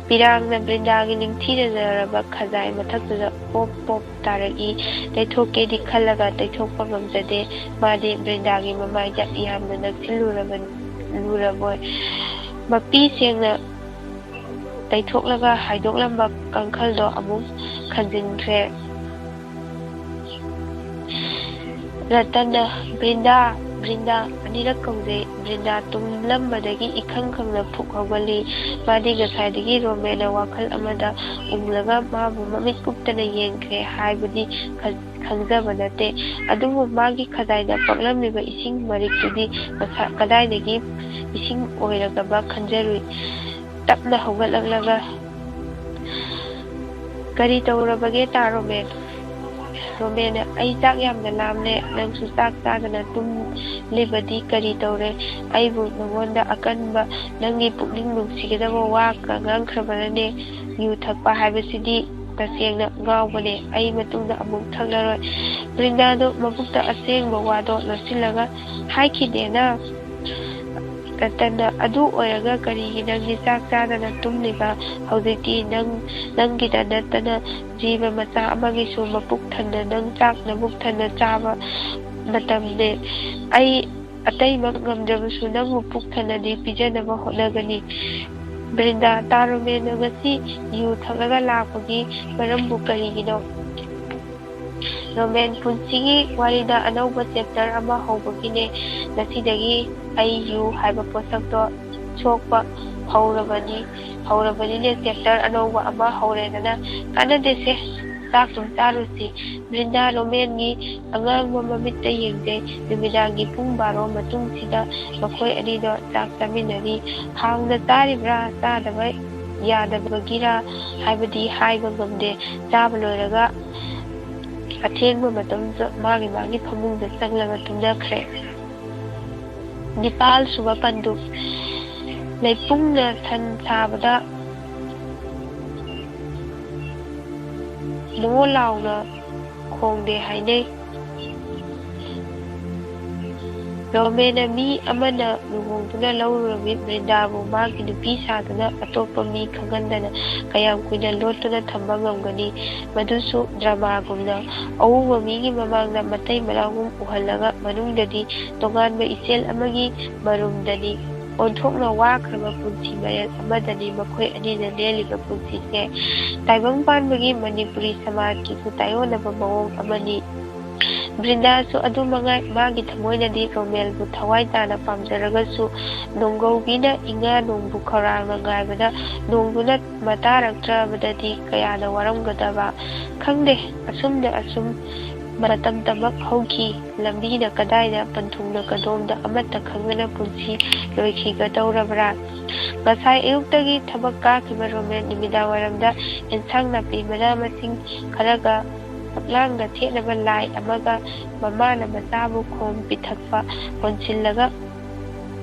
ꯄꯤꯔꯥꯡꯅ ꯕ꯭ꯔꯤꯟꯗꯥꯒꯤ ꯅꯤꯡꯊꯤꯅꯖꯔꯕ ꯈꯖꯥꯏ ꯃꯊꯛꯇꯨꯗ ꯄꯣꯞ ꯄꯣꯞ ꯇꯥꯔꯛꯏ꯫ ꯇꯩꯊꯣꯛꯀꯦꯗꯤ ꯈꯜꯂꯒ ꯇꯩꯊꯣꯛꯄ ꯉꯝꯖꯗꯦ꯫ ꯃꯥꯗꯤ ꯕ꯭ꯔꯤꯟꯗꯥꯒꯤ ꯃꯃꯥꯏꯗ ꯌꯥꯝꯅ ꯅꯛꯁꯤꯜꯂꯨꯔꯕ-, ꯂꯨꯔꯕꯣꯏ꯫ ꯃꯄꯤ ꯁꯦꯡꯅ ꯇꯩꯊꯣꯛꯂꯒ ꯍꯥꯏꯗꯣꯛꯂꯝꯕ ꯀꯥꯡꯈꯜꯗꯣ ꯑꯃꯨꯛ ꯈꯟꯖꯤꯟꯈ꯭ꯔꯦ꯫ ꯔꯇꯟꯅ, "ꯕ꯭ꯔꯤꯟꯗꯥ, ꯕ꯭ꯔꯤꯟꯗꯥ" ꯑꯅꯤꯔꯛ ꯀꯧꯖꯩ꯫ ꯕ꯭ꯔꯤꯟꯗꯥ ꯇꯨꯝꯂꯝꯕꯗꯒꯤ ꯏꯈꯪ ꯈꯪꯅ ꯐꯨꯛ ꯍꯧꯒꯠꯂꯤ꯫ ꯃꯥꯗꯤ ꯉꯁꯥꯏꯗꯒꯤ ꯔꯣꯃꯦꯟꯅ ꯋꯥꯈꯜ ꯑꯃꯗ ꯎꯪꯂꯒ ꯃꯥꯕꯨ ꯃꯃꯤꯠ ꯀꯨꯞꯇꯅ ꯌꯦꯡꯈ꯭ꯔꯦ ꯍꯥꯏꯕꯗꯤ ꯈ-, ꯈꯪꯖꯕ ꯅꯠꯇꯦ꯫ ꯑꯗꯨꯕꯨ ꯃꯥꯒꯤ ꯈꯖꯥꯏꯗ ꯄꯛꯂꯝꯂꯤꯕ ꯏꯁꯤꯡ ꯃꯔꯤꯛꯇꯨꯗꯤ ꯃꯁꯥ ꯀꯗꯥꯏꯗꯒꯤ ꯏꯁꯤꯡ ꯑꯣꯏꯔꯒꯕ ꯈꯟꯖꯔꯨꯏ꯫ ꯇꯞꯅ ꯍꯧꯒꯠꯂꯛꯂꯒ, "ꯀꯔꯤ ꯇꯧꯔꯕꯒꯦ, ꯇꯥ ꯔꯣꯃꯦꯟ?" ꯔꯣꯃꯦꯟꯅ, "ꯑꯩ ꯆꯥꯛ ꯌꯥꯝꯅ ꯂꯥꯝꯂꯦ꯫ ꯅꯪꯁꯨ ꯆꯥꯛ ꯆꯥꯗꯅ ꯇꯨꯝꯂꯤꯕꯗꯤ ꯀꯔꯤ ꯇꯧꯔꯦ? ꯑꯩꯕꯨ ꯅꯉꯣꯟꯗ ꯑꯀꯟꯕ, ꯅꯪꯒꯤ ꯄꯨꯛꯅꯤꯡ ꯅꯨꯡꯁꯤꯒꯗꯕ ꯋꯥ ꯀ-, ꯉꯥꯡꯈ꯭ꯔꯕꯅꯅꯦ꯫ ꯌꯨ ꯊꯛꯄ ꯍꯥꯏꯕꯁꯤꯗꯤ ꯇꯁꯦꯡꯅ ꯉꯥꯎꯕꯅꯦ꯫ ꯑꯩ ꯃꯇꯨꯡꯗ ꯑꯃꯨꯛ ꯊꯛꯂꯔꯣꯏ꯫" ꯕ꯭ꯔꯤꯟꯗꯥꯗꯨ ꯃꯕꯨꯛꯇ ꯑꯁꯦꯡꯕ ꯋꯥꯗꯣ ꯂꯣꯠꯁꯤꯜꯂꯒ ꯍꯥꯏꯈꯤꯗꯦꯅ꯫ ꯔꯇꯟꯅ, "ꯑꯗꯨ ꯑꯣꯏꯔꯒ ꯀꯔꯤꯒꯤ ꯅꯪꯗꯤ ꯆꯥꯛ ꯆꯥꯗꯅ ꯇꯨꯝꯂꯤꯕ? ꯍꯧꯖꯤꯛꯇꯤ ꯅꯪ, ꯅꯪꯒꯤꯗ ꯅꯠꯇꯅ ꯖꯤꯕ ꯃꯆꯥ ꯑꯃꯒꯤꯁꯨ ꯃꯄꯨꯛ ꯊꯟꯅ ꯅꯪ ꯆꯥꯛ ꯅꯕꯨꯛ ꯊꯟꯅ ꯆꯥꯕ ꯃꯇꯝꯅꯦ꯫ ꯑꯩ ꯑꯇꯩꯃꯛ ꯉꯝꯗ꯭ꯔꯕꯁꯨ ꯅꯪꯕꯨ ꯄꯨꯛ ꯊꯟꯅꯗꯤ ꯄꯤꯖꯅꯕ ꯍꯣꯠꯅꯒꯅꯤ꯫" ꯕ꯭ꯔꯤꯟꯗꯥ, "ꯇꯥ ꯔꯣꯃꯦꯟꯅ ꯉꯁꯤ ꯌꯨ ꯊꯛꯂꯒ ꯂꯥꯛꯄꯒꯤ ꯃꯔꯝꯕꯨ ꯀꯔꯤꯒꯤꯅꯣ?" ꯔꯣꯃꯦꯟ, "ꯄꯨꯟꯁꯤꯒꯤ ꯋꯥꯔꯤꯗ ꯑꯅꯧꯕ chapter ꯑꯃ ꯍꯧꯕꯒꯤꯅꯦ꯫ ꯉꯁꯤꯗꯒꯤ ꯑꯩ ꯌꯨ ꯍꯥꯏꯕ ꯄꯣꯠꯁꯛꯇꯣ ꯁꯣꯛꯄ ꯍꯧꯔꯕꯅꯤ, ꯍꯧꯔꯕꯅꯤꯅꯦ꯫ Chapter ꯑꯅꯧꯕ ꯑꯃ ꯍꯧꯔꯦꯗꯅ꯫ ꯀꯥꯟꯅꯗꯦꯁꯦ, ꯆꯥꯛ ꯁꯨꯝ ꯆꯥꯔꯨꯁꯤ꯫" ꯕ꯭ꯔꯤꯟꯗꯥ ꯔꯣꯃꯦꯟꯒꯤ ꯑꯉꯥꯡꯕ ꯃꯃꯤꯠꯇ ꯌꯦꯡꯖꯩ꯫ ꯅꯨꯃꯤꯗꯥꯡꯒꯤ ꯄꯨꯡ ꯕꯥꯔꯣ ꯃꯇꯨꯡꯁꯤꯗ ꯃꯈꯣꯏ ꯑꯅꯤꯗꯣ ꯆꯥꯛ ꯆꯥꯃꯤꯟꯅꯔꯤ꯫ ꯍꯥꯎꯅ ꯆꯥꯔꯤꯕ꯭ꯔꯥ, ꯆꯥꯗꯕ ꯌꯥꯗꯕꯒꯤꯔꯥ ꯍꯥꯏꯕꯗꯤ ꯍꯥꯏꯕ ꯉꯝꯗꯦ꯫ ꯆꯥꯕ ꯂꯣꯏꯔꯒ ꯑꯊꯦꯡꯕ ꯃꯇꯝꯗ ꯃꯥꯒꯤ ꯃꯥꯒꯤ ꯐꯃꯨꯡꯗ ꯆꯪꯂꯒ ꯇꯨꯝꯅꯈ꯭ꯔꯦ꯫ ꯅꯤꯄꯥꯜ ꯁꯨꯕ ꯄꯟꯗꯨꯞ꯫ ꯂꯩꯄꯨꯡꯅ ꯁꯟ ꯁꯥꯕꯗ ꯃꯣ ꯂꯥꯎꯅ ꯈꯣꯡꯗꯦ ꯍꯥꯏꯅꯩ꯫ ꯔꯣꯃꯦꯟꯅ ꯃꯤ ꯑꯃꯅ ꯂꯨꯍꯣꯡꯗꯨꯅ ꯂꯧꯔꯨꯔꯕꯤ ꯕ꯭ꯔꯤꯟꯗꯥꯕꯨ ꯃꯥꯒꯤ ꯅꯨꯄꯤ ꯁꯥꯗꯨꯅ ꯑꯇꯣꯞꯄ ꯃꯤ ꯈꯪꯍꯟꯗꯅ ꯀꯌꯥꯝ ꯀꯨꯏꯅ ꯂꯣꯠꯇꯨꯅ ꯊꯝꯕ ꯉꯝꯒꯅꯤ? ꯃꯗꯨꯁꯨ ꯗ꯭ꯔꯃꯥꯒꯨꯝꯅ ꯑꯎꯕ ꯃꯤꯒꯤ ꯃꯃꯥꯡꯗ ꯃꯇꯩ ꯃꯅꯥꯎꯒꯨꯝ ꯎꯍꯜꯂꯒ ꯃꯅꯨꯡꯗꯗꯤ ꯇꯣꯉꯥꯟꯕ ꯏꯆꯦꯜ ꯑꯃꯒꯤ ꯃꯔꯨꯝꯗꯅꯤ꯫ ꯑꯣꯟꯊꯣꯛꯅ ꯋꯥꯈ꯭ꯔꯕ ꯄꯨꯟꯁꯤ ꯃꯔꯦꯜ ꯑꯃꯗꯅꯤ ꯃꯈꯣꯏ ꯑꯅꯤꯅ ꯂꯦꯜꯂꯤꯕ ꯄꯨꯟꯁꯤꯁꯦ꯫ ꯇꯥꯏꯕꯪ ꯄꯥꯟꯕꯒꯤ ꯃꯅꯤꯄꯨꯔꯤ ꯁꯃꯥꯖꯀꯤꯁꯨ ꯇꯥꯏꯑꯣꯟꯅꯕ ꯃꯑꯣꯡ ꯑꯃꯅꯤ꯫ ꯕ꯭ꯔꯤꯟꯗꯥꯁꯨ ꯑꯗꯨ ꯃꯉꯥꯏ, ꯃꯥꯒꯤ ꯊꯃꯣꯏꯅꯗꯤ ꯔꯣꯃꯦꯜꯕꯨ ꯊꯋꯥꯏ ꯇꯥꯅ ꯄꯥꯝꯖꯔꯒꯁꯨ ꯅꯣꯡꯒꯧꯒꯤꯅ ꯏꯉꯥ ꯅꯣꯡꯕꯨ ꯈꯧꯔꯥꯡꯅ ꯉꯥꯏꯕꯗ ꯅꯣꯡꯗꯨꯅ ꯃꯇꯥꯔꯛꯇ꯭ꯔꯕꯗꯗꯤ ꯀꯌꯥꯗ ꯋꯥꯔꯝꯒꯗꯕ꯫ ꯈꯪꯗꯦ, ꯑꯁꯨꯝꯅ ꯑꯁꯨꯝ ꯃꯇꯝ ꯇꯃꯛ ꯍꯧꯈꯤ꯫ ꯂꯝꯕꯤꯅ ꯀꯗꯥꯏꯗ, ꯄꯟꯊꯨꯡꯅ ꯀꯗꯣꯝꯗ, ꯑꯃꯠꯇ ꯈꯪꯗꯅ ꯄꯨꯟꯁꯤ ꯂꯣꯏꯈꯤꯒꯗꯧꯔꯕ꯭ꯔꯥ? ꯉꯁꯥꯏ ꯑꯌꯨꯛꯇꯒꯤ ꯊꯕꯛ ꯀꯥꯈꯤꯕ ꯔꯣꯃꯦꯟ ꯅꯨꯃꯤꯗꯥꯡ ꯋꯥꯏꯔꯝꯗ ꯑꯦꯟꯁꯥꯡ ꯅꯥꯄꯤ ꯃꯅꯥ ꯃꯁꯤꯡ ꯈꯔꯒ ꯐꯛꯂꯥꯡꯗ ꯊꯦꯠꯅꯕ ꯂꯥꯏ ꯑꯃꯒ ꯃꯃꯥꯅ ꯃꯆꯥꯕꯨ ꯈꯣꯝ ꯄꯤꯊꯛꯄ ꯀꯣꯟꯁꯤꯜꯂꯒ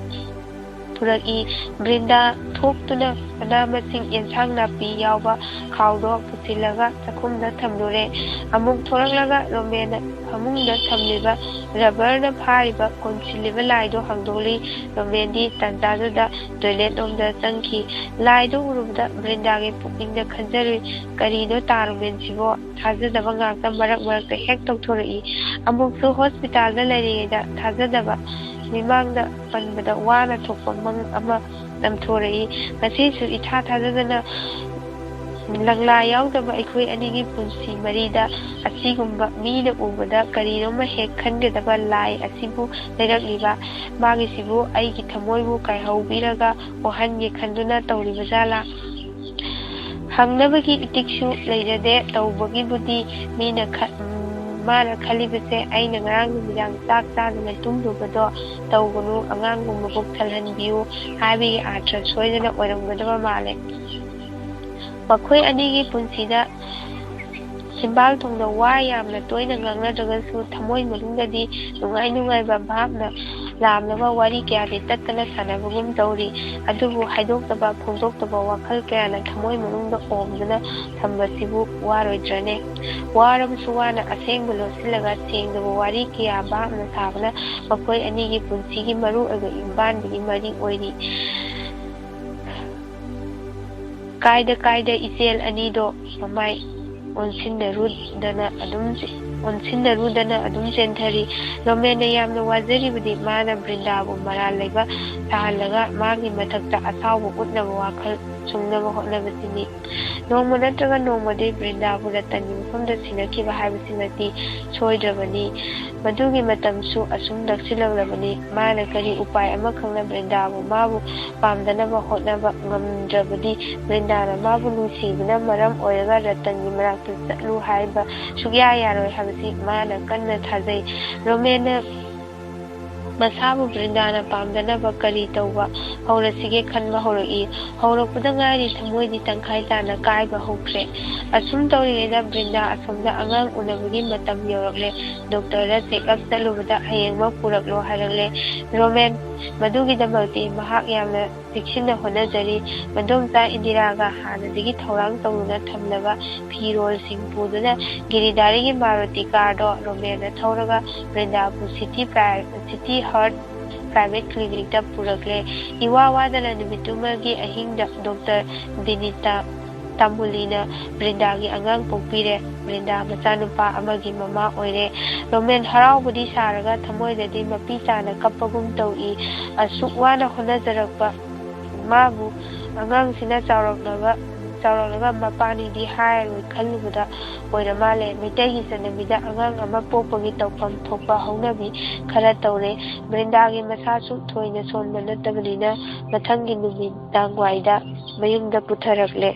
ꯄꯨꯔꯛꯏ꯫ ꯕ꯭ꯔꯤꯟꯗꯥ ꯊꯣꯛꯇꯨꯅ ꯃꯅꯥ ꯃꯁꯤꯡ, ꯑꯦꯟꯁꯥꯡ ꯅꯥꯄꯤ ꯌꯥꯎꯕ ꯈꯥꯎꯗꯣ ꯄꯨꯁꯤꯜꯂꯒ ꯆꯥꯛꯈꯨꯝꯗ ꯊꯝꯂꯨꯔꯦ꯫ ꯑꯃꯨꯛ ꯊꯣꯔꯛꯂꯒ ꯔꯣꯃꯦꯟꯅ ꯐꯃꯨꯡꯗ ꯊꯝꯂꯤꯕ ꯔꯕꯔꯅ ꯐꯥꯔꯤꯕ ꯀꯣꯟꯁꯤꯜꯂꯤꯕ ꯂꯥꯏꯗꯣ ꯍꯥꯡꯗꯣꯛꯂꯤ꯫ ꯔꯣꯃꯦꯟꯗꯤ ꯇꯥꯟꯖꯥꯗꯨꯗ ꯇꯣꯏꯂꯦꯠ ꯂꯣꯝꯗ ꯆꯪꯈꯤ꯫ ꯂꯥꯏꯗꯣ ꯎꯔꯨꯕꯗ ꯕ꯭ꯔꯤꯟꯗꯥꯒꯤ ꯄꯨꯛꯅꯤꯡꯗ ꯈꯟꯖꯔꯨꯏ, "ꯀꯔꯤꯅꯣ ꯇꯥ ꯔꯣꯃꯦꯟꯁꯤꯕꯣ?" ꯊꯥꯖꯗꯕ ꯉꯥꯛꯇ ꯃꯔꯛ ꯃꯔꯛꯇ ꯍꯦꯛ ꯇꯧꯊꯣꯔꯛꯏ꯫ ꯑꯃꯨꯛꯁꯨ ꯍꯣꯁꯄꯤꯇꯥꯜꯗ ꯂꯩꯔꯤꯉꯩꯗ ꯊꯥꯖꯗꯕ ꯃꯤꯃꯥꯡꯗ ꯄꯟꯕꯗ ꯋꯥꯅ ꯊꯣꯛꯄ ꯃꯪ ꯑꯃ ꯇꯝꯊꯣꯔꯛꯏ꯫ ꯉꯁꯤꯁꯨ ꯏꯊꯥ ꯊꯥꯖꯗꯅ ꯂꯪꯂꯥ ꯌꯥꯎꯗꯕ ꯑꯩꯈꯣꯏ ꯑꯅꯤꯒꯤ ꯄꯨꯟꯁꯤ ꯃꯔꯤꯗ ꯑꯁꯤꯒꯨꯝꯕ ꯃꯤꯅ ꯎꯕꯗ ꯀꯔꯤꯅꯣꯃ ꯍꯦꯛ ꯈꯟꯒꯗꯕ ꯂꯥꯏ ꯑꯁꯤꯕꯨ ꯂꯩꯔꯛꯂꯤꯕ꯫ ꯃꯥꯒꯤꯁꯤꯕꯨ ꯑꯩꯒꯤ ꯊꯃꯣꯏꯕꯨ ꯀꯥꯏꯍꯧꯕꯤꯔꯒ ꯋꯥꯍꯟꯒꯦ ꯈꯟꯗꯨꯅ ꯇꯧꯔꯤꯕ ꯖꯥꯠꯂꯥ? ꯍꯪꯅꯕꯒꯤ ꯏꯇꯤꯛꯁꯨ ꯂꯩꯖꯗꯦ꯫ ꯇꯧꯕꯒꯤꯕꯨꯗꯤ ꯃꯤꯅ ꯈ-, ꯎꯝ, ꯃꯥꯅ ꯈꯜꯂꯤꯕꯁꯦ ꯑꯩꯅ ꯉꯔꯥꯡ ꯅꯨꯃꯤꯗꯥꯡ ꯆꯥꯛ ꯆꯥꯗꯅ ꯇꯨꯝꯂꯨꯕꯗꯣ ꯇꯧꯒꯅꯨ, ꯑꯉꯥꯡꯕꯨ ꯃꯕꯨꯛ ꯊꯜꯍꯟꯕꯤꯌꯨ ꯍꯥꯏꯕꯒꯤ ꯑꯥꯔꯊ ꯁꯣꯏꯗꯅ ꯑꯣꯏꯔꯝꯒꯗꯕ ꯃꯥꯜꯂꯦ꯫ ꯃꯈꯣꯏ ꯑꯅꯤꯒꯤ ꯄꯨꯟꯁꯤꯗ ꯆꯤꯝꯕꯥꯜ ꯊꯣꯡꯗ ꯋꯥ ꯌꯥꯝꯅ ꯇꯣꯏꯅ ꯉꯥꯡꯅꯗ꯭ꯔꯒꯁꯨ ꯊꯃꯣꯏ ꯃꯅꯨꯡꯗꯗꯤ ꯅꯨꯡꯉꯥꯏ ꯅꯨꯡꯉꯥꯏꯕ ꯚꯥꯞꯅ ꯂꯥꯝꯂꯕ ꯋꯥꯔꯤ ꯀꯌꯥꯗꯤ ꯇꯠꯇꯅ ꯁꯥꯟꯅꯕꯒꯨꯝ ꯇꯧꯔꯤ꯫ ꯑꯗꯨꯕꯨ ꯍꯥꯏꯗꯣꯛꯇꯕ ꯐꯣꯡꯗꯣꯛꯇꯕ ꯋꯥꯈꯜ ꯀꯌꯥꯅ ꯊꯃꯣꯏ ꯃꯅꯨꯡꯗ ꯑꯣꯝꯗꯨꯅ ꯊꯝꯕꯁꯤꯕꯨ ꯋꯥꯔꯣꯏꯗ꯭ꯔꯅꯦ? ꯋꯥꯔꯕꯁꯨ ꯋꯥꯅ ꯑꯁꯦꯡꯕ ꯂꯣꯠꯁꯤꯜꯂꯒ ꯁꯦꯡꯗꯕ ꯋꯥꯔꯤ ꯀꯌꯥ ꯚꯥꯞꯅ ꯁꯥꯕꯅ ꯃꯈꯣꯏ ꯑꯅꯤꯒꯤ ꯄꯨꯟꯁꯤꯒꯤ ꯃꯔꯨ ꯑꯣꯏꯕ ꯏꯝꯕꯥꯟꯕꯒꯤ ꯃꯔꯤ ꯑꯣꯏꯔꯤ꯫ ꯀꯥꯏꯗ ꯀꯥꯏꯗ ꯏꯆꯦꯜ ꯑꯅꯤꯗꯣ ꯃꯃꯥꯏ ꯑꯣꯟꯁꯤꯟꯅꯔꯨꯗꯅ ꯑꯗꯨꯝ ꯑꯣꯟꯁꯤꯟꯅꯔꯨꯗꯅ ꯑꯗꯨꯝ ꯆꯦꯟꯊꯔꯤ꯫ ꯔꯣꯃꯦꯟꯅ ꯌꯥꯝꯅ ꯋꯥꯖꯔꯤꯕꯗꯤ ꯃꯥꯅ ꯕ꯭ꯔꯤꯟꯗꯥꯕꯨ ꯃꯔꯥꯜ ꯂꯩꯕ ꯁꯥꯍꯜꯂꯒ ꯃꯥꯒꯤ ꯃꯊꯛꯇ ꯑꯁꯥꯎꯕ ꯎꯠꯅꯕ ꯋꯥꯈꯜ ꯁꯨꯡꯅꯕ ꯍꯣꯠꯅꯕꯁꯤꯅꯤ꯫ ꯅꯣꯡꯃ ꯅꯠꯇ꯭ꯔꯒ ꯅꯣꯡꯃꯗꯤ ꯕ꯭ꯔꯤꯟꯗꯥꯕꯨ ꯔꯇꯟꯒꯤ ꯃꯐꯝꯗ ꯁꯤꯟꯅꯈꯤꯕ ꯍꯥꯏꯕꯁꯤꯃꯗꯤ ꯁꯣꯏꯗ꯭ꯔꯕꯅꯤ꯫ ꯃꯗꯨꯒꯤ ꯃꯇꯝꯁꯨ ꯑꯁꯨꯝ ꯅꯛꯁꯤꯜꯂꯛꯂꯕꯅꯤ꯫ ꯃꯥꯅ ꯀꯔꯤ ꯎꯄꯥꯏ ꯑꯃ ꯈꯪꯅ ꯕ꯭ꯔꯤꯟꯗꯥꯕꯨ ꯃꯥꯕꯨ ꯄꯥꯝꯗꯅꯕ ꯍꯣꯠꯅꯕ ꯉꯝꯗ꯭ꯔꯕꯗꯤ ꯕ꯭ꯔꯤꯟꯗꯥꯅ ꯃꯥꯕꯨ ꯅꯨꯡꯁꯤꯕꯅ ꯃꯔꯝ ꯑꯣꯏꯔꯒ ꯔꯇꯟꯒꯤ ꯃꯅꯥꯛꯇ ꯆꯠꯂꯨ ꯍꯥꯏꯕ ꯁꯨꯛꯌꯥ ꯌꯥꯔꯣꯏ ꯍꯥꯏꯕꯁꯤ ꯃꯥꯅ ꯀꯟꯅ ꯊꯥꯖꯩ꯫ ꯔꯣꯃꯦꯟꯅ ꯃꯁꯥꯕꯨ ꯕ꯭ꯔꯤꯟꯗꯥꯅ ꯄꯥꯝꯗꯅꯕ ꯀꯔꯤ ꯇꯧꯕ ꯍꯧꯔꯁꯤꯒꯦ ꯈꯟꯕ ꯍꯧꯔꯛꯏ꯫ ꯍꯧꯔꯛꯄꯗ ꯉꯥꯏꯔꯤ ꯊꯃꯣꯏꯗꯤ ꯇꯪꯈꯥꯏ ꯇꯥꯅ ꯀꯥꯏꯕ ꯍꯧꯈ꯭ꯔꯦ꯫ ꯑꯁꯨꯝ ꯇꯧꯔꯤꯉꯩꯗ ꯕ꯭ꯔꯤꯟꯗꯥ ꯑꯁꯣꯝꯗ ꯑꯉꯥꯡ ꯎꯅꯕꯒꯤ ꯃꯇꯝ ꯌꯧꯔꯛꯂꯦ꯫ ꯗꯣꯛꯇꯔꯗ ꯆꯦꯛꯑꯞ ꯆꯠꯂꯨꯕꯗ ꯍꯌꯦꯡꯃꯛ ꯄꯨꯔꯛꯂꯣ ꯍꯥꯏꯔꯛꯂꯦ꯫ ꯔꯣꯃꯦꯟ ꯃꯗꯨꯒꯤꯗꯃꯛꯇꯤ ꯃꯍꯥꯛ ꯌꯥꯝꯅ ꯆꯦꯛꯁꯤꯟꯅ ꯍꯣꯠꯅꯖꯔꯤ꯫ ꯃꯗꯣꯝꯆꯥ ꯏꯟꯗꯤꯔꯥꯒ ꯍꯥꯟꯅꯗꯒꯤ ꯊꯧꯔꯥꯡ ꯇꯧꯗꯨꯅ ꯊꯝꯂꯕ ꯐꯤꯔꯣꯜꯁꯤꯡ ꯄꯨꯗꯨꯅ ꯒꯤꯔꯤꯗꯥꯔꯤꯒꯤ ꯃꯥꯔꯨꯇꯤ ꯀꯥꯔꯗꯣ ꯔꯣꯃꯦꯟꯅ ꯊꯧꯔꯒ ꯕ꯭ꯔꯤꯟꯗꯥꯕꯨ ꯁꯤꯇꯤ ꯄ꯭ꯔꯥꯏ-, ꯁꯤꯇꯤ ꯍꯥꯔꯠ ꯄ꯭ꯔꯥꯏꯚꯦꯠ ꯀ꯭ꯂꯤꯅꯤꯛꯇ ꯄꯨꯔꯛꯂꯦ꯫ ꯏꯋꯥ ꯋꯥꯗꯅ ꯅꯨꯃꯤꯠꯇꯨꯃꯒꯤ ꯑꯍꯤꯡꯗ ꯗꯣꯛꯇꯔ ꯕꯤꯅꯤꯇꯥ ꯇꯥꯃꯨꯂꯤꯅ ꯕ꯭ꯔꯤꯟꯗꯥꯒꯤ ꯑꯉꯥꯡ ꯄꯣꯛꯄꯤꯔꯦ꯫ ꯕ꯭ꯔꯤꯟꯗꯥ ꯃꯆꯥꯅꯨꯄꯥ ꯑꯃꯒꯤ ꯃꯃꯥ ꯑꯣꯏꯔꯦ꯫ ꯔꯣꯃꯦꯟ ꯍꯔꯥꯎꯕꯗꯤ ꯁꯥꯔꯒ ꯊꯃꯣꯏꯗꯗꯤ ꯃꯄꯤ ꯇꯥꯅ ꯀꯞꯄꯒꯨꯝ ꯇꯧꯏ꯫ ꯑꯁꯨꯛ ꯋꯥꯅ ꯍꯣꯠꯅꯖꯔꯛꯄ ꯃꯥꯕꯨ ꯑꯉꯥꯡꯁꯤꯅ ꯆꯥꯎꯔꯛꯂꯒ, ꯆꯥꯎꯔꯛꯂꯒ ꯃꯄꯥꯅꯤꯗꯤ ꯍꯥꯏꯔꯣꯏ ꯈꯜꯂꯨꯕꯗ ꯑꯣꯏꯔ ꯃꯥꯜꯂꯦ꯫ ꯃꯩꯇꯩꯒꯤ ꯆꯠꯅꯕꯤꯗ ꯑꯉꯥꯡ ꯑꯃ ꯄꯣꯛꯄꯒꯤ ꯇꯧꯐꯝ ꯊꯣꯛꯄ ꯍꯧꯅꯕꯤ ꯈꯔ ꯇꯧꯔꯦ꯫ ꯕ꯭ꯔꯤꯟꯗꯥꯒꯤ ꯃꯁꯥꯁꯨ ꯊꯣꯏꯅ ꯁꯣꯟꯕ ꯅꯠꯇꯕꯅꯤꯅ ꯃꯊꯪꯒꯤ ꯅꯨꯃꯤꯗꯥꯡ ꯋꯥꯏꯗ ꯃꯌꯨꯝꯗ ꯄꯨꯊꯔꯛꯂꯦ꯫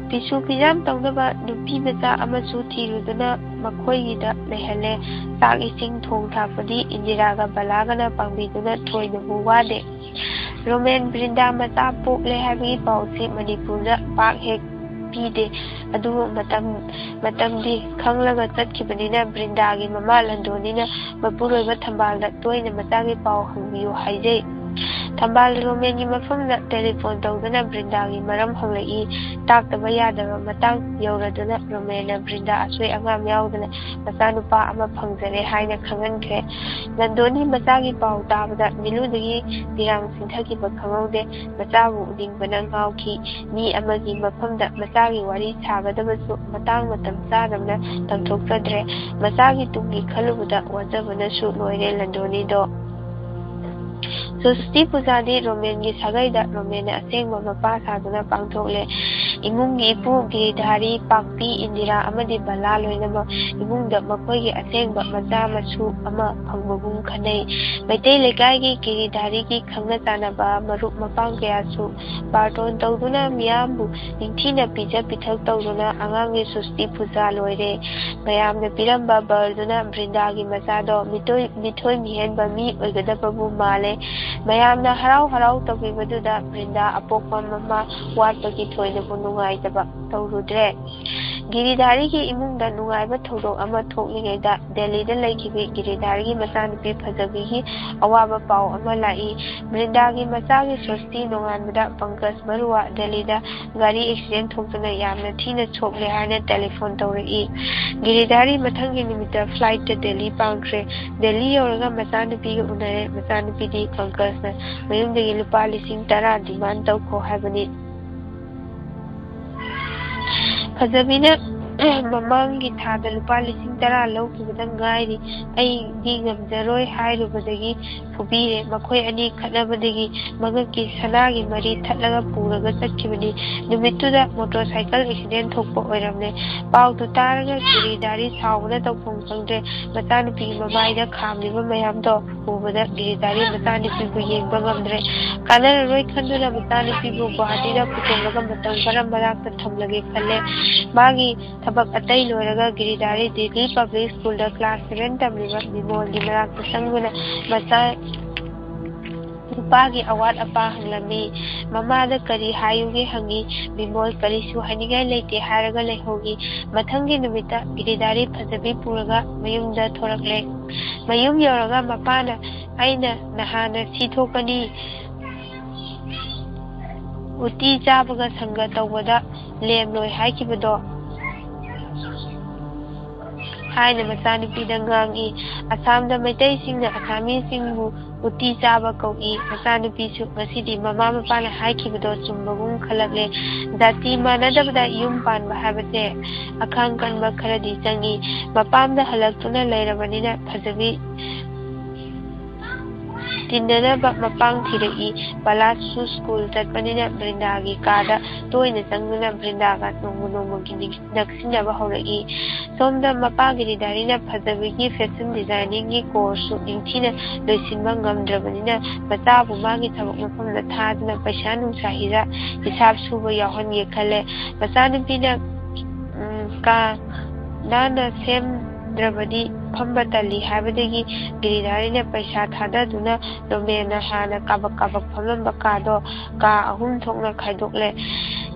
ꯐꯤꯁꯨ ꯐꯤꯖꯥꯝ ꯇꯧꯅꯕ ꯅꯨꯄꯤ ꯃꯆꯥ ꯑꯃꯁꯨ ꯊꯤꯔꯨꯗꯨꯅ ꯃꯈꯣꯏꯒꯤꯗ ꯂꯩꯍꯜꯂꯦ꯫ ꯆꯥꯛ ꯏꯁꯤꯡ ꯊꯣꯡ ꯊꯥꯛꯄꯗꯤ ꯏꯟꯗꯤꯔꯥꯒ ꯕꯂꯥꯒꯅ ꯄꯥꯡꯕꯤꯗꯨꯅ ꯊꯣꯏꯅꯕꯨ ꯋꯥꯗꯦ꯫ ꯔꯣꯃꯦꯟ ꯕ꯭ꯔꯤꯟꯗꯥ ꯃꯆꯥ ꯄꯣꯛꯂꯦ ꯍꯥꯏꯕꯒꯤ ꯄꯥꯎꯁꯤ ꯃꯅꯤꯄꯨꯔꯗ ꯄꯥꯛ ꯍꯦꯛ ꯄꯤꯗꯦ꯫ ꯑꯗꯨꯕꯨ ꯃꯇꯝ ꯃꯇꯝꯗꯤ ꯈꯪꯂꯒ ꯆꯠꯈꯤꯕꯅꯤꯅ ꯕ꯭ꯔꯤꯟꯗꯥꯒꯤ ꯃꯃꯥ ꯂꯟꯗꯣꯅꯤꯅ ꯃꯄꯨꯔꯣꯏꯕ ꯊꯝꯕꯥꯜꯗ ꯇꯣꯏꯅ ꯃꯆꯥꯒꯤ ꯄꯥꯎ ꯍꯪꯕꯤꯌꯨ ꯍꯥꯏꯖꯩ꯫ ꯊꯝꯕꯥꯜ ꯔꯣꯃꯦꯟꯒꯤ ꯃꯐꯝꯗ ꯇꯦꯂꯤꯐꯣꯟ ꯇꯧꯗꯨꯅ ꯕ꯭ꯔꯤꯟꯗꯥꯒꯤ ꯃꯔꯝ ꯍꯪꯂꯛꯏ꯫ ꯇꯥꯛꯇꯕ ꯌꯥꯗꯕ ꯃꯇꯥꯡ ꯌꯧꯔꯗꯨꯅ ꯔꯣꯃꯦꯟꯅ ꯕ꯭ꯔꯤꯟꯗꯥ ꯑꯁꯣꯏ ꯑꯉꯥꯝ ꯌꯥꯎꯗꯅ ꯃꯆꯥꯅꯨꯄꯥ ꯑꯃ ꯐꯪꯖꯔꯦ ꯍꯥꯏꯅ ꯈꯪꯍꯟꯈ꯭ꯔꯦ꯫ ꯂꯟꯗꯣꯅꯤ ꯃꯆꯥꯒꯤ ꯄꯥꯎ ꯇꯥꯕꯗ ꯃꯤꯂꯨꯗꯒꯤ ꯄꯤꯔꯥꯡ ꯆꯤꯟꯊꯈꯤꯕ ꯈꯪꯍꯧꯗꯦ꯫ ꯃꯆꯥꯕꯨ ꯎꯅꯤꯡꯕꯅ ꯉꯥꯎꯈꯤ꯫ ꯃꯤ ꯑꯃꯒꯤ ꯃꯐꯝꯗ ꯃꯆꯥꯒꯤ ꯋꯥꯔꯤ ꯁꯥꯒꯗꯕꯁꯨ ꯃꯇꯥꯡ ꯃꯇꯝ ꯆꯥꯗꯕꯅ ꯇꯝꯊꯣꯛꯆꯗ꯭ꯔꯦ꯫ ꯃꯆꯥꯒꯤ ꯇꯨꯡꯒꯤ ꯈꯜꯂꯨꯕꯗ ꯋꯥꯖꯕꯅꯁꯨ ꯂꯣꯏꯔꯦ ꯂꯟꯗꯣꯅꯤꯗꯣ꯫ ꯁꯣꯁꯇꯤ ꯄꯨꯖꯥꯗꯤ ꯔꯣꯃꯦꯟꯒꯤ ꯁꯥꯒꯩꯗ ꯔꯣꯃꯦꯟꯅ ꯑꯁꯦꯡꯕ ꯃꯄꯥ ꯁꯥꯗꯨꯅ ꯄꯥꯡꯊꯣꯛꯂꯦ꯫ ꯏꯃꯨꯡꯒꯤ ꯏꯄꯨ ꯒꯤꯔꯤꯙꯥꯔꯤ, ꯄꯥꯛꯄꯤ, ꯏꯟꯗꯤꯔꯥ ꯑꯃꯗꯤ ꯕꯂꯥ ꯂꯣꯏꯅꯃꯛ ꯏꯃꯨꯡꯗ ꯃꯈꯣꯏꯒꯤ ꯑꯁꯦꯡꯕ ꯃꯆꯥ ꯃꯁꯨ ꯑꯃ ꯐꯪꯕꯒꯨꯝ ꯈꯟꯅꯩ꯫ ꯃꯩꯇꯩ ꯂꯩꯀꯥꯏꯒꯤ ꯒꯤꯔꯤꯙꯥꯔꯤꯒꯤ ꯈꯪꯅ ꯆꯥꯟꯅꯕ ꯃꯔꯨꯞ ꯃꯄꯥꯡ ꯀꯌꯥꯁꯨ ꯕꯥꯔꯇꯣꯟ ꯇꯧꯗꯨꯅ ꯃꯤꯌꯥꯝꯕꯨ ꯅꯤꯡꯊꯤꯅ ꯄꯤꯖ ꯄꯤꯊꯛ ꯇꯧꯗꯨꯅ ꯑꯉꯥꯡꯒꯤ ꯁꯣꯁꯇꯤ ꯄꯨꯖꯥ ꯂꯣꯏꯔꯦ꯫ ꯃꯌꯥꯝꯅ ꯄꯤꯔꯝꯕ ꯕꯔꯗꯨꯅ ꯕ꯭ꯔꯤꯟꯗꯥꯒꯤ ꯃꯆꯥꯗꯣ ꯃꯤꯇꯣꯏ-, ꯃꯤꯊꯣꯏ ꯃꯤꯍꯦꯟꯕ ꯃꯤ ꯑꯣꯏꯒꯗꯕꯕꯨ ꯃꯥꯜꯂꯦ꯫ ꯃꯌꯥꯝꯅ ꯍꯔꯥꯎ ꯍꯔꯥꯎ ꯇꯧꯕꯤꯕꯗꯨꯗ ꯕ꯭ꯔꯤꯟꯗꯥ ꯑꯄꯣꯛꯄ ꯃꯃꯥ ꯋꯥꯠꯄꯒꯤ ꯊꯣꯏꯅꯕꯨ ꯅꯨꯡꯉꯥꯏꯇꯕ ꯇꯧꯔꯨꯗ꯭ꯔꯦ꯫ ꯒꯤꯔꯤꯙꯥꯔꯤꯒꯤ ꯏꯃꯨꯡꯗ ꯅꯨꯡꯉꯥꯏꯕ ꯊꯧꯗꯣꯛ ꯑꯃ ꯊꯣꯛꯂꯤꯉꯩꯗ ꯗꯦꯜꯂꯤꯗ ꯂꯩꯈꯤꯕꯤ ꯒꯤꯔꯤꯙꯥꯔꯤꯒꯤ ꯃꯆꯥꯅꯨꯄꯤ ꯐꯖꯕꯤꯒꯤ ꯑꯋꯥꯕ ꯄꯥꯎ ꯑꯃ ꯂꯥꯛꯏ꯫ ꯕ꯭ꯔꯤꯟꯗꯥꯒꯤ ꯃꯆꯥꯒꯤ ꯁꯣꯁꯇꯤ ꯅꯣꯡꯉꯥꯟꯕꯗ ꯄꯪꯀꯖ ꯕꯔꯨꯋꯥ ꯗꯦꯜꯂꯤꯗ ꯒꯥꯔꯤ ꯑꯦꯛꯁꯤꯗꯦꯟ ꯊꯣꯛꯇꯨꯅ ꯌꯥꯝꯅ ꯊꯤꯅ ꯁꯣꯛꯂꯦ ꯍꯥꯏꯅ ꯇꯦꯂꯤꯐꯣꯟ ꯇꯧꯔꯛꯏ꯫ ꯒꯤꯔꯤꯙꯥꯔꯤ ꯃꯊꯪꯒꯤ ꯅꯨꯃꯤꯠꯇ ꯐ꯭ꯂꯥꯏꯠꯇ ꯗꯦꯜꯂꯤ ꯄꯥꯡꯈ꯭ꯔꯦ꯫ ꯗꯦꯜꯂꯤ ꯌꯧꯔꯒ ꯃꯆꯥꯅꯨꯄꯤꯒ ꯎꯅꯔꯦ꯫ ꯃꯆꯥꯅꯨꯄꯤꯗꯤ ꯄꯪꯀꯖꯅ ꯃꯌꯨꯝꯗꯒꯤ ꯂꯨꯄꯥ ꯂꯤꯁꯤꯡ ꯇꯔꯥ ꯗꯤꯃꯥꯟ ꯇꯧꯈꯣ ꯍꯥꯏꯕꯅꯤ꯫ ꯐꯖꯕꯤꯅ ꯃꯃꯥꯡꯒꯤ ꯊꯥꯗ ꯂꯨꯄꯥ ꯂꯤꯁꯤꯡ ꯇꯔꯥ ꯂꯧꯈꯤꯕꯗ ꯉꯥꯏꯔꯤ, ꯑꯩꯗꯤ ꯉꯝꯖꯔꯣꯏ ꯍꯥꯏꯔꯨꯕꯗꯒꯤ ꯐꯨꯕꯤꯔꯦ꯫ ꯃꯈꯣꯏ ꯑꯅꯤ ꯈꯠꯅꯕꯗꯒꯤ ꯃꯉꯛꯀꯤ ꯁꯅꯥꯒꯤ ꯃꯔꯤ ꯊꯠꯂꯒ ꯄꯨꯔꯒ ꯆꯠꯈꯤꯕꯅꯤ꯫ ꯅꯨꯃꯤꯠꯇꯨꯗ ꯃꯣꯇꯣꯔ ꯁꯥꯏꯀꯜ ꯑꯦꯛꯁꯤꯗꯦꯟ ꯊꯣꯛꯄ ꯑꯣꯏꯔꯝꯂꯦ꯫ ꯄꯥꯎꯗꯨ ꯇꯥꯔꯒ ꯒꯤꯔꯤꯙꯥꯔꯤ ꯁꯥꯎꯕꯅ ꯇꯧꯐꯝ ꯈꯪꯗ꯭ꯔꯦ꯫ ꯃꯆꯥꯅꯨꯄꯤꯒꯤ ꯃꯃꯥꯏꯗ ꯈꯥꯝꯂꯤꯕ ꯃꯌꯥꯝꯗꯣ ꯎꯕꯗ ꯒꯤꯔꯤꯙꯥꯔꯤ ꯃꯆꯥꯅꯨꯄꯤꯕꯨ ꯌꯦꯡꯕ ꯉꯝꯗ꯭ꯔꯦ꯫ ꯀꯥꯟꯅꯔꯔꯣꯏ ꯈꯟꯗꯨꯅ ꯃꯆꯥꯅꯨꯄꯤꯕꯨ ꯒꯨꯋꯥꯍꯥꯇꯤꯗ ꯄꯨꯊꯣꯛꯂꯒ ꯃꯇꯝ ꯈꯔ ꯃꯅꯥꯛꯇ ꯊꯝꯂꯒꯦ ꯈꯜꯂꯦ꯫ ꯃꯥꯒꯤ ꯊꯕꯛ ꯑꯇꯩ ꯂꯣꯏꯔꯒ ꯒꯤꯔꯤꯙꯥꯔꯤ ꯗꯤꯜꯂꯤ ꯄꯕ꯭ꯂꯤꯛ ꯁ꯭ꯀꯨꯜꯗ ꯀ꯭ꯂꯥꯁ ꯁꯚꯦꯟ ꯇꯝꯂꯤꯕ ꯕꯤꯃꯣꯜꯒꯤ ꯃꯅꯥꯛꯇ ꯆꯪꯗꯨꯅ ꯃꯆꯥ ꯅꯨꯄꯥꯒꯤ ꯑꯋꯥꯠ ꯑꯄꯥ ꯍꯪꯂꯝꯃꯤ꯫ ꯃꯃꯥꯗ ꯀꯔꯤ ꯍꯥꯏꯌꯨꯒꯦ ꯍꯪꯉꯤ꯫ ꯕꯤꯃꯣꯜ ꯀꯔꯤꯁꯨ ꯍꯥꯏꯅꯤꯡꯉꯥꯏ ꯂꯩꯇꯦ ꯍꯥꯏꯔꯒ ꯂꯩꯍꯧꯏ꯫ ꯃꯊꯪꯒꯤ ꯅꯨꯃꯤꯠꯇ ꯒꯤꯔꯤꯗꯥꯔꯤ ꯐꯖꯕꯤ ꯄꯨꯔꯒ ꯃꯌꯨꯝꯗ ꯊꯣꯔꯛꯂꯦ꯫ ꯃꯌꯨꯝ ꯌꯧꯔꯒ ꯃꯄꯥꯅ, "ꯑꯩꯅ ꯅꯍꯥꯟꯅ ꯁꯤ ꯊꯣꯛꯀꯅꯤ, ꯎꯇꯤ ꯆꯥꯕꯒ ꯁꯪꯒ ꯇꯧꯕꯗ ꯂꯦꯝꯂꯣꯏ ꯍꯥꯏꯈꯤꯕꯗꯣ?" ꯍꯥꯏꯅ ꯃꯆꯥꯅꯨꯄꯤꯗ ꯉꯥꯡꯏ꯫ ꯑꯁꯥꯝꯗ ꯃꯩꯇꯩꯁꯤꯡꯅ ꯑꯁꯥꯃꯤꯁꯤꯡꯕꯨ ꯎꯇꯤ ꯆꯥꯕ ꯀꯧꯏ꯫ ꯃꯆꯥꯅꯨꯄꯤꯁꯨ ꯉꯁꯤꯗꯤ ꯃꯃꯥ ꯃꯄꯥꯅ ꯍꯥꯏꯈꯤꯕꯗꯣ ꯆꯨꯝꯕꯒꯨꯝ ꯈꯜꯂꯛꯂꯦ꯫ ꯖꯥꯇꯤ ꯃꯥꯟꯅꯗꯕꯗ ꯌꯨꯝ ꯄꯥꯟꯕ ꯍꯥꯏꯕꯁꯦ ꯑꯈꯥꯡ ꯀꯟꯕ ꯈꯔꯗꯤ ꯆꯪꯏ꯫ ꯃꯄꯥꯝꯗ ꯍꯜꯂꯛꯇꯨꯅ ꯂꯩꯔꯕꯅꯤꯅ ꯐꯖꯕꯤ ꯇꯤꯟꯅꯅꯕ ꯃꯄꯥꯡ ꯊꯤꯔꯛꯏ꯫ ꯄꯂꯥꯁꯁꯨ ꯁ꯭ꯀꯨꯜ ꯆꯠꯄꯅꯤꯅ ꯕ꯭ꯔꯤꯟꯗꯥꯒꯤ ꯀꯥꯗ ꯇꯣꯏꯅ ꯆꯪꯗꯨꯅ ꯕ꯭ꯔꯤꯟꯗꯥꯒ ꯅꯣꯡꯃ ꯅꯣꯡꯃꯒꯤ ꯅꯛꯁꯤꯟꯅꯕ ꯍꯧꯔꯛꯏ꯫ ꯁꯣꯝꯗ ꯃꯄꯥ ꯒꯤꯔꯤꯗꯥꯔꯤꯅ ꯐꯖꯕꯤꯒꯤ ꯐꯦꯁꯟ ꯗꯤꯖꯥꯏꯅꯤꯡꯒꯤ ꯀꯣꯔꯁꯁꯨ ꯅꯤꯡꯊꯤꯅ ꯂꯣꯏꯁꯤꯟꯕ ꯉꯝꯗ꯭ꯔꯕꯅꯤꯅ ꯃꯆꯥꯕꯨ ꯃꯥꯒꯤ ꯊꯕꯛ ꯃꯐꯝꯗ ꯊꯥꯗꯨꯅ ꯄꯩꯁꯥ ꯅꯨꯡꯁꯥ ꯍꯤꯔꯥ ꯍꯤꯁꯥꯞ ꯁꯨꯕ ꯌꯥꯎꯍꯟꯒꯦ ꯈꯜꯂꯦ꯫ ꯃꯆꯥꯅꯨꯄꯤꯅ, ꯎꯝ, ꯀꯥ ꯅꯥꯟꯅ ꯁꯦꯝꯗ꯭ꯔꯕꯗꯤ ꯐꯝꯕ ꯇꯜꯂꯤ ꯍꯥꯏꯕꯗꯒꯤ ꯒꯤꯔꯤꯗꯥꯔꯤꯅ ꯄꯩꯁꯥ ꯊꯥꯗꯗꯨꯅ ꯔꯣꯃꯦꯟꯅ ꯍꯥꯟꯅ ꯀꯥꯕꯛ ꯀꯥꯕꯛ ꯐꯝꯂꯝꯕ ꯀꯥꯗꯣ ꯀꯥ ꯑꯍꯨꯝ ꯊꯣꯛꯅ ꯈꯥꯏꯗꯣꯛꯂꯦ꯫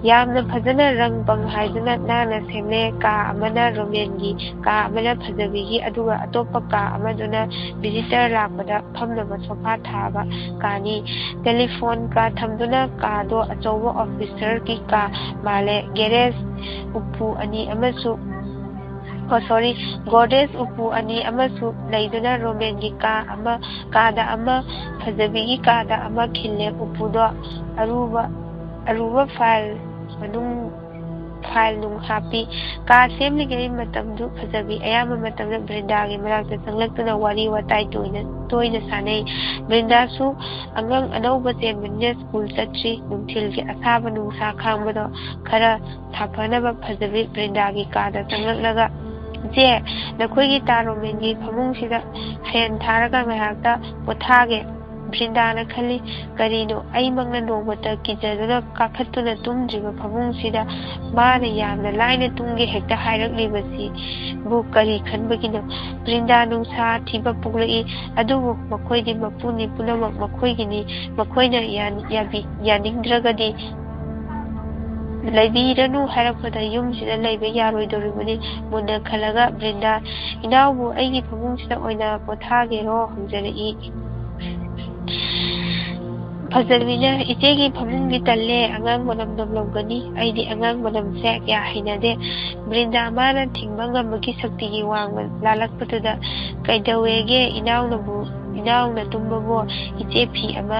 ꯌꯥꯝꯅ ꯐꯖꯅ ꯔꯪ ꯄꯪ ꯍꯥꯏꯗꯨꯅ ꯅꯥꯟꯅ ꯁꯦꯝꯂꯦ꯫ ꯀꯥ ꯑꯃꯅ ꯔꯣꯃꯦꯟꯒꯤ, ꯀꯥ ꯑꯃꯅ ꯐꯖꯕꯤꯒꯤ, ꯑꯗꯨꯒ ꯑꯇꯣꯞꯄ ꯀꯥ ꯑꯃꯗꯨꯅ ꯚꯤꯖꯤꯇꯔ ꯂꯥꯛꯄꯗ ꯐꯝꯅꯕ ꯁꯣꯐꯥ ꯊꯥꯕ ꯀꯥꯅꯤ꯫ ꯇꯦꯂꯤꯐꯣꯟ ꯀꯥ ꯊꯝꯗꯨꯅ ꯀꯥꯗꯣ ꯑꯆꯧꯕ ꯑꯣꯐꯤꯁꯔꯒꯤ ꯀꯥ ꯃꯥꯜꯂꯦ꯫ ꯒꯦꯔꯦꯖ ꯎꯄꯨ ꯑꯅꯤ ꯑꯃꯁꯨ, ꯑꯣ, ꯁꯣꯔꯤ, ꯒꯣꯗ꯭ꯔꯦꯖ ꯎꯄꯨ ꯑꯅꯤ ꯑꯃꯁꯨ ꯂꯩꯗꯨꯅ ꯔꯣꯃꯦꯟꯒꯤ ꯀꯥ ꯑꯃ, ꯀꯥꯗ ꯑꯃ, ꯐꯖꯕꯤꯒꯤ ꯀꯥꯗ ꯑꯃ ꯈꯤꯜꯂꯦ꯫ ꯎꯄꯨꯗꯣ ꯑꯔꯨꯕ, ꯑꯔꯨꯕ ꯐꯥꯏꯜ ꯃꯅꯨꯡ, ꯐꯥꯏꯜ ꯅꯨꯡ ꯍꯥꯞꯄꯤ꯫ ꯀꯥ ꯁꯦꯝꯂꯤꯉꯩ ꯃꯇꯝꯗꯨ ꯐꯖꯕꯤ ꯑꯌꯥꯝꯕ ꯃꯇꯝꯗ ꯕ꯭ꯔꯤꯟꯗꯥꯒꯤ ꯃꯅꯥꯛꯇ ꯆꯪꯂꯛꯇꯨꯅ ꯋꯥꯔꯤ ꯋꯥꯇꯥꯏ ꯇꯣꯏꯅ, ꯇꯣꯏꯅ ꯁꯥꯟꯅꯩ꯫ ꯕ꯭ꯔꯤꯟꯗꯥꯁꯨ ꯑꯉꯥꯡ ꯑꯅꯧꯕ ꯆꯦꯟꯕꯅꯤꯅ ꯁ꯭ꯀꯨꯜ ꯆꯠꯇ꯭ꯔꯤ꯫ ꯅꯨꯡꯊꯤꯜꯒꯤ ꯑꯁꯥꯕ ꯅꯨꯡꯁꯥ ꯈꯥꯡꯕꯗꯣ ꯈꯔ ꯁꯥꯐꯅꯕ ꯐꯖꯕꯤ ꯕ꯭ꯔꯤꯟꯗꯥꯒꯤ ꯀꯥꯗ ꯆꯪꯂꯛꯂꯒ, "ꯏꯆꯦ, ꯅꯈꯣꯏꯒꯤ ꯇꯥ ꯔꯣꯃꯦꯟꯒꯤ ꯐꯃꯨꯡꯁꯤꯗ ꯐꯦꯟ ꯊꯥꯔꯒ ꯉꯥꯏꯍꯥꯛꯇ ꯄꯣꯊꯥꯒꯦ꯫ ꯕ꯭ꯔꯤꯟꯗꯥꯅ ꯈꯜꯂꯤ, "ꯀꯔꯤꯅꯣ, ꯑꯩꯃꯛꯅ ꯅꯣꯡꯃꯇ ꯀꯤꯖꯗꯨꯅ ꯀꯥꯈꯠꯇꯨꯅ ꯇꯨꯝꯗ꯭ꯔꯤꯕ ꯐꯃꯨꯡꯁꯤꯗ ꯃꯥꯅ ꯌꯥꯝꯅ ꯂꯥꯏꯅ ꯇꯨꯝꯒꯦ ꯍꯦꯛꯇ ꯍꯥꯏꯔꯛꯂꯤꯕꯁꯤꯕꯨ ꯀꯔꯤ ꯈꯟꯕꯒꯤꯅꯣ?" ꯕ꯭ꯔꯤꯟꯗꯥ ꯅꯨꯡꯁꯥ ꯊꯤꯕ ꯄꯣꯛꯂꯛꯏ, ꯑꯗꯨꯕꯨ ꯃꯈꯣꯏꯗꯤ ꯃꯄꯨꯅꯤ, ꯄꯨꯝꯅꯃꯛ ꯃꯈꯣꯏꯒꯤꯅꯤ꯫ ꯃꯈꯣꯏꯅ ꯌꯥꯅꯤꯡꯗ꯭ꯔꯒꯗꯤ ꯂꯩꯕꯤꯔꯅꯨ ꯍꯥꯏꯔꯛꯄꯗ ꯌꯨꯝꯁꯤꯗ ꯂꯩꯕ ꯌꯥꯔꯣꯏꯗꯧꯔꯤꯕꯅꯤ꯫ ꯃꯨꯟꯅ ꯈꯜꯂꯒ ꯕ꯭ꯔꯤꯟꯗꯥ, "ꯏꯅꯥꯎꯕꯨ ꯑꯩꯒꯤ ꯐꯃꯨꯡꯁꯤꯗ ꯑꯣꯏꯅ ꯄꯣꯊꯥꯒꯦꯔꯣ?" ꯍꯪꯖꯔꯛꯏ꯫ ꯐꯖꯕꯤꯅ, "ꯏꯆꯦꯒꯤ ꯐꯃꯨꯡꯗꯤ ꯇꯜꯂꯦ, ꯑꯉꯥꯡ ꯃꯅꯝ ꯅꯝꯂꯝꯒꯅꯤ, ꯑꯩꯗꯤ ꯑꯉꯥꯡ ꯃꯅꯝꯁꯦ ꯀꯌꯥ ꯍꯩꯅꯗꯦ꯫" ꯕ꯭ꯔꯤꯟꯗꯥ ꯃꯥꯅ ꯊꯤꯡꯕ ꯉꯝꯕꯒꯤ ꯁꯛꯇꯤꯒꯤ ꯋꯥꯡꯃ ꯂꯥꯜꯂꯛꯄꯗꯨꯗ, "ꯀꯩꯗꯧꯋꯦꯒꯦ ꯏꯅꯥꯎꯅꯕꯨ, ꯏꯅꯥꯎꯅ ꯇꯨꯝꯕꯕꯨ? ꯏꯆꯦ ꯐꯤ ꯑꯃ,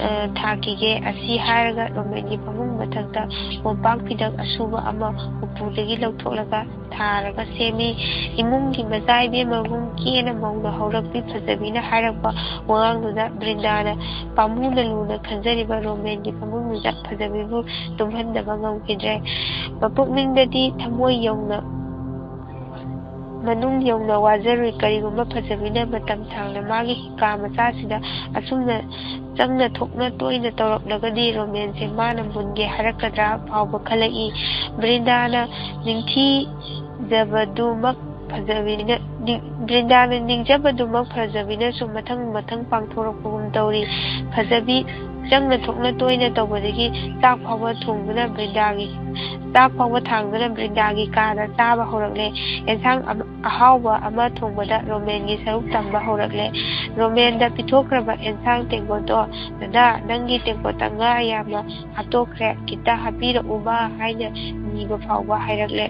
ꯑ, ꯊꯥꯈꯤꯒꯦ꯫" ꯑꯁꯤ ꯍꯥꯏꯔꯒ ꯔꯣꯃꯦꯟꯒꯤ ꯐꯃꯨꯡ ꯃꯊꯛꯇ ꯃꯣꯝꯄꯥꯛ ꯐꯤꯗꯛ ꯑꯁꯨꯕ ꯑꯃ ꯎꯄꯨꯗꯒꯤ ꯂꯧꯊꯣꯛꯂꯒ ꯊꯥꯔꯒ ꯁꯦꯝꯃꯤ꯫ ꯏꯃꯨꯡꯒꯤ ꯃꯆꯥ ꯏꯕꯦꯝꯃꯒꯨꯝ ꯀꯦꯅ ꯃꯧꯅ ꯍꯧꯔꯛꯄꯤ ꯐꯖꯕꯤꯅ ꯍꯥꯏꯔꯛꯄ ꯋꯥꯉꯥꯡꯗꯨꯗ ꯕ꯭ꯔꯤꯟꯗꯥꯅ ꯄꯥꯝꯃꯨꯅ ꯂꯨꯅ ꯈꯟꯖꯔꯤꯕ ꯔꯣꯃꯦꯟꯒꯤ ꯐꯃꯨꯡꯗꯨꯗ ꯐꯖꯕꯤꯕꯨ ꯇꯨꯝꯍꯟꯗꯕ ꯉꯝꯈꯤꯗ꯭ꯔꯦ꯫ ꯃꯄꯨꯛꯅꯤꯡꯗꯗꯤ ꯊꯃꯣꯏ ꯌꯧꯅ, ꯃꯅꯨꯡ ꯌꯧꯅ ꯋꯥꯖꯔꯨꯏ꯫ ꯀꯔꯤꯒꯨꯝꯕ ꯐꯖꯕꯤꯅ ꯃꯇꯝ ꯁꯥꯡꯅ ꯃꯥꯒꯤ ꯀꯥ ꯃꯆꯥꯁꯤꯗ ꯑꯁꯨꯝꯅ ꯆꯪꯅ ꯊꯣꯛꯅ ꯇꯣꯏꯅ ꯇꯧꯔꯛꯂꯒꯗꯤ ꯔꯣꯃꯦꯟꯁꯦ ꯃꯥꯅ ꯃꯨꯟꯒꯦ ꯍꯥꯏꯔꯛꯀꯗ꯭ꯔꯥ ꯐꯥꯎꯕ ꯈꯜꯂꯛꯏ꯫ ꯕ꯭ꯔꯤꯟꯗꯥꯅ ꯅꯤꯡꯊꯤꯖꯕꯗꯨꯃꯛ ꯐꯖꯕꯤꯅ, ꯅꯤꯡ-, ꯕ꯭ꯔꯤꯟꯗꯥꯅ ꯅꯤꯡꯖꯕꯗꯨꯃꯛ ꯐꯖꯕꯤꯅꯁꯨ ꯃꯊꯪ ꯃꯊꯪ ꯄꯥꯡꯊꯣꯔꯛꯄꯒꯨꯝ ꯇꯧꯔꯤ꯫ ꯐꯖꯕꯤ ꯆꯪꯅ ꯊꯣꯛꯅ ꯇꯣꯏꯅ ꯇꯧꯕꯗꯒꯤ ꯆꯥꯛ ꯐꯥꯎꯕ ꯊꯣꯡꯗꯨꯅ ꯕ꯭ꯔꯤꯟꯗꯥꯒꯤ, ꯆꯥꯛ ꯐꯥꯎꯕ ꯊꯥꯡꯗꯨꯅ ꯕ꯭ꯔꯤꯟꯗꯥꯒꯤ ꯀꯥꯗ ꯆꯥꯕ ꯍꯧꯔꯛꯂꯦ꯫ ꯑꯦꯟꯁꯥꯡ ꯑꯃ, ꯑꯍꯥꯎꯕ ꯑꯃ ꯊꯣꯡꯕꯗ ꯔꯣꯃꯦꯟꯒꯤ ꯁꯔꯨꯛ ꯇꯝꯕ ꯍꯧꯔꯛꯂꯦ꯫ ꯔꯣꯃꯦꯟꯗ ꯄꯤꯊꯣꯛꯈ꯭ꯔꯕ ꯑꯦꯟꯁꯥꯡ ꯇꯦꯡꯀꯣꯠꯇꯣ, "ꯗꯗꯥ, ꯅꯪꯒꯤ ꯇꯦꯡꯀꯣꯠꯇ ꯉꯥ ꯌꯥꯝꯅ ꯍꯥꯞꯇꯣꯛꯈ꯭ꯔꯦ, ꯈꯤꯇ ꯍꯥꯞꯄꯤꯔꯛꯎꯕ" ꯍꯥꯏꯅ ꯅꯤꯕ ꯐꯥꯎꯕ ꯍꯥꯏꯔꯛꯂꯦ꯫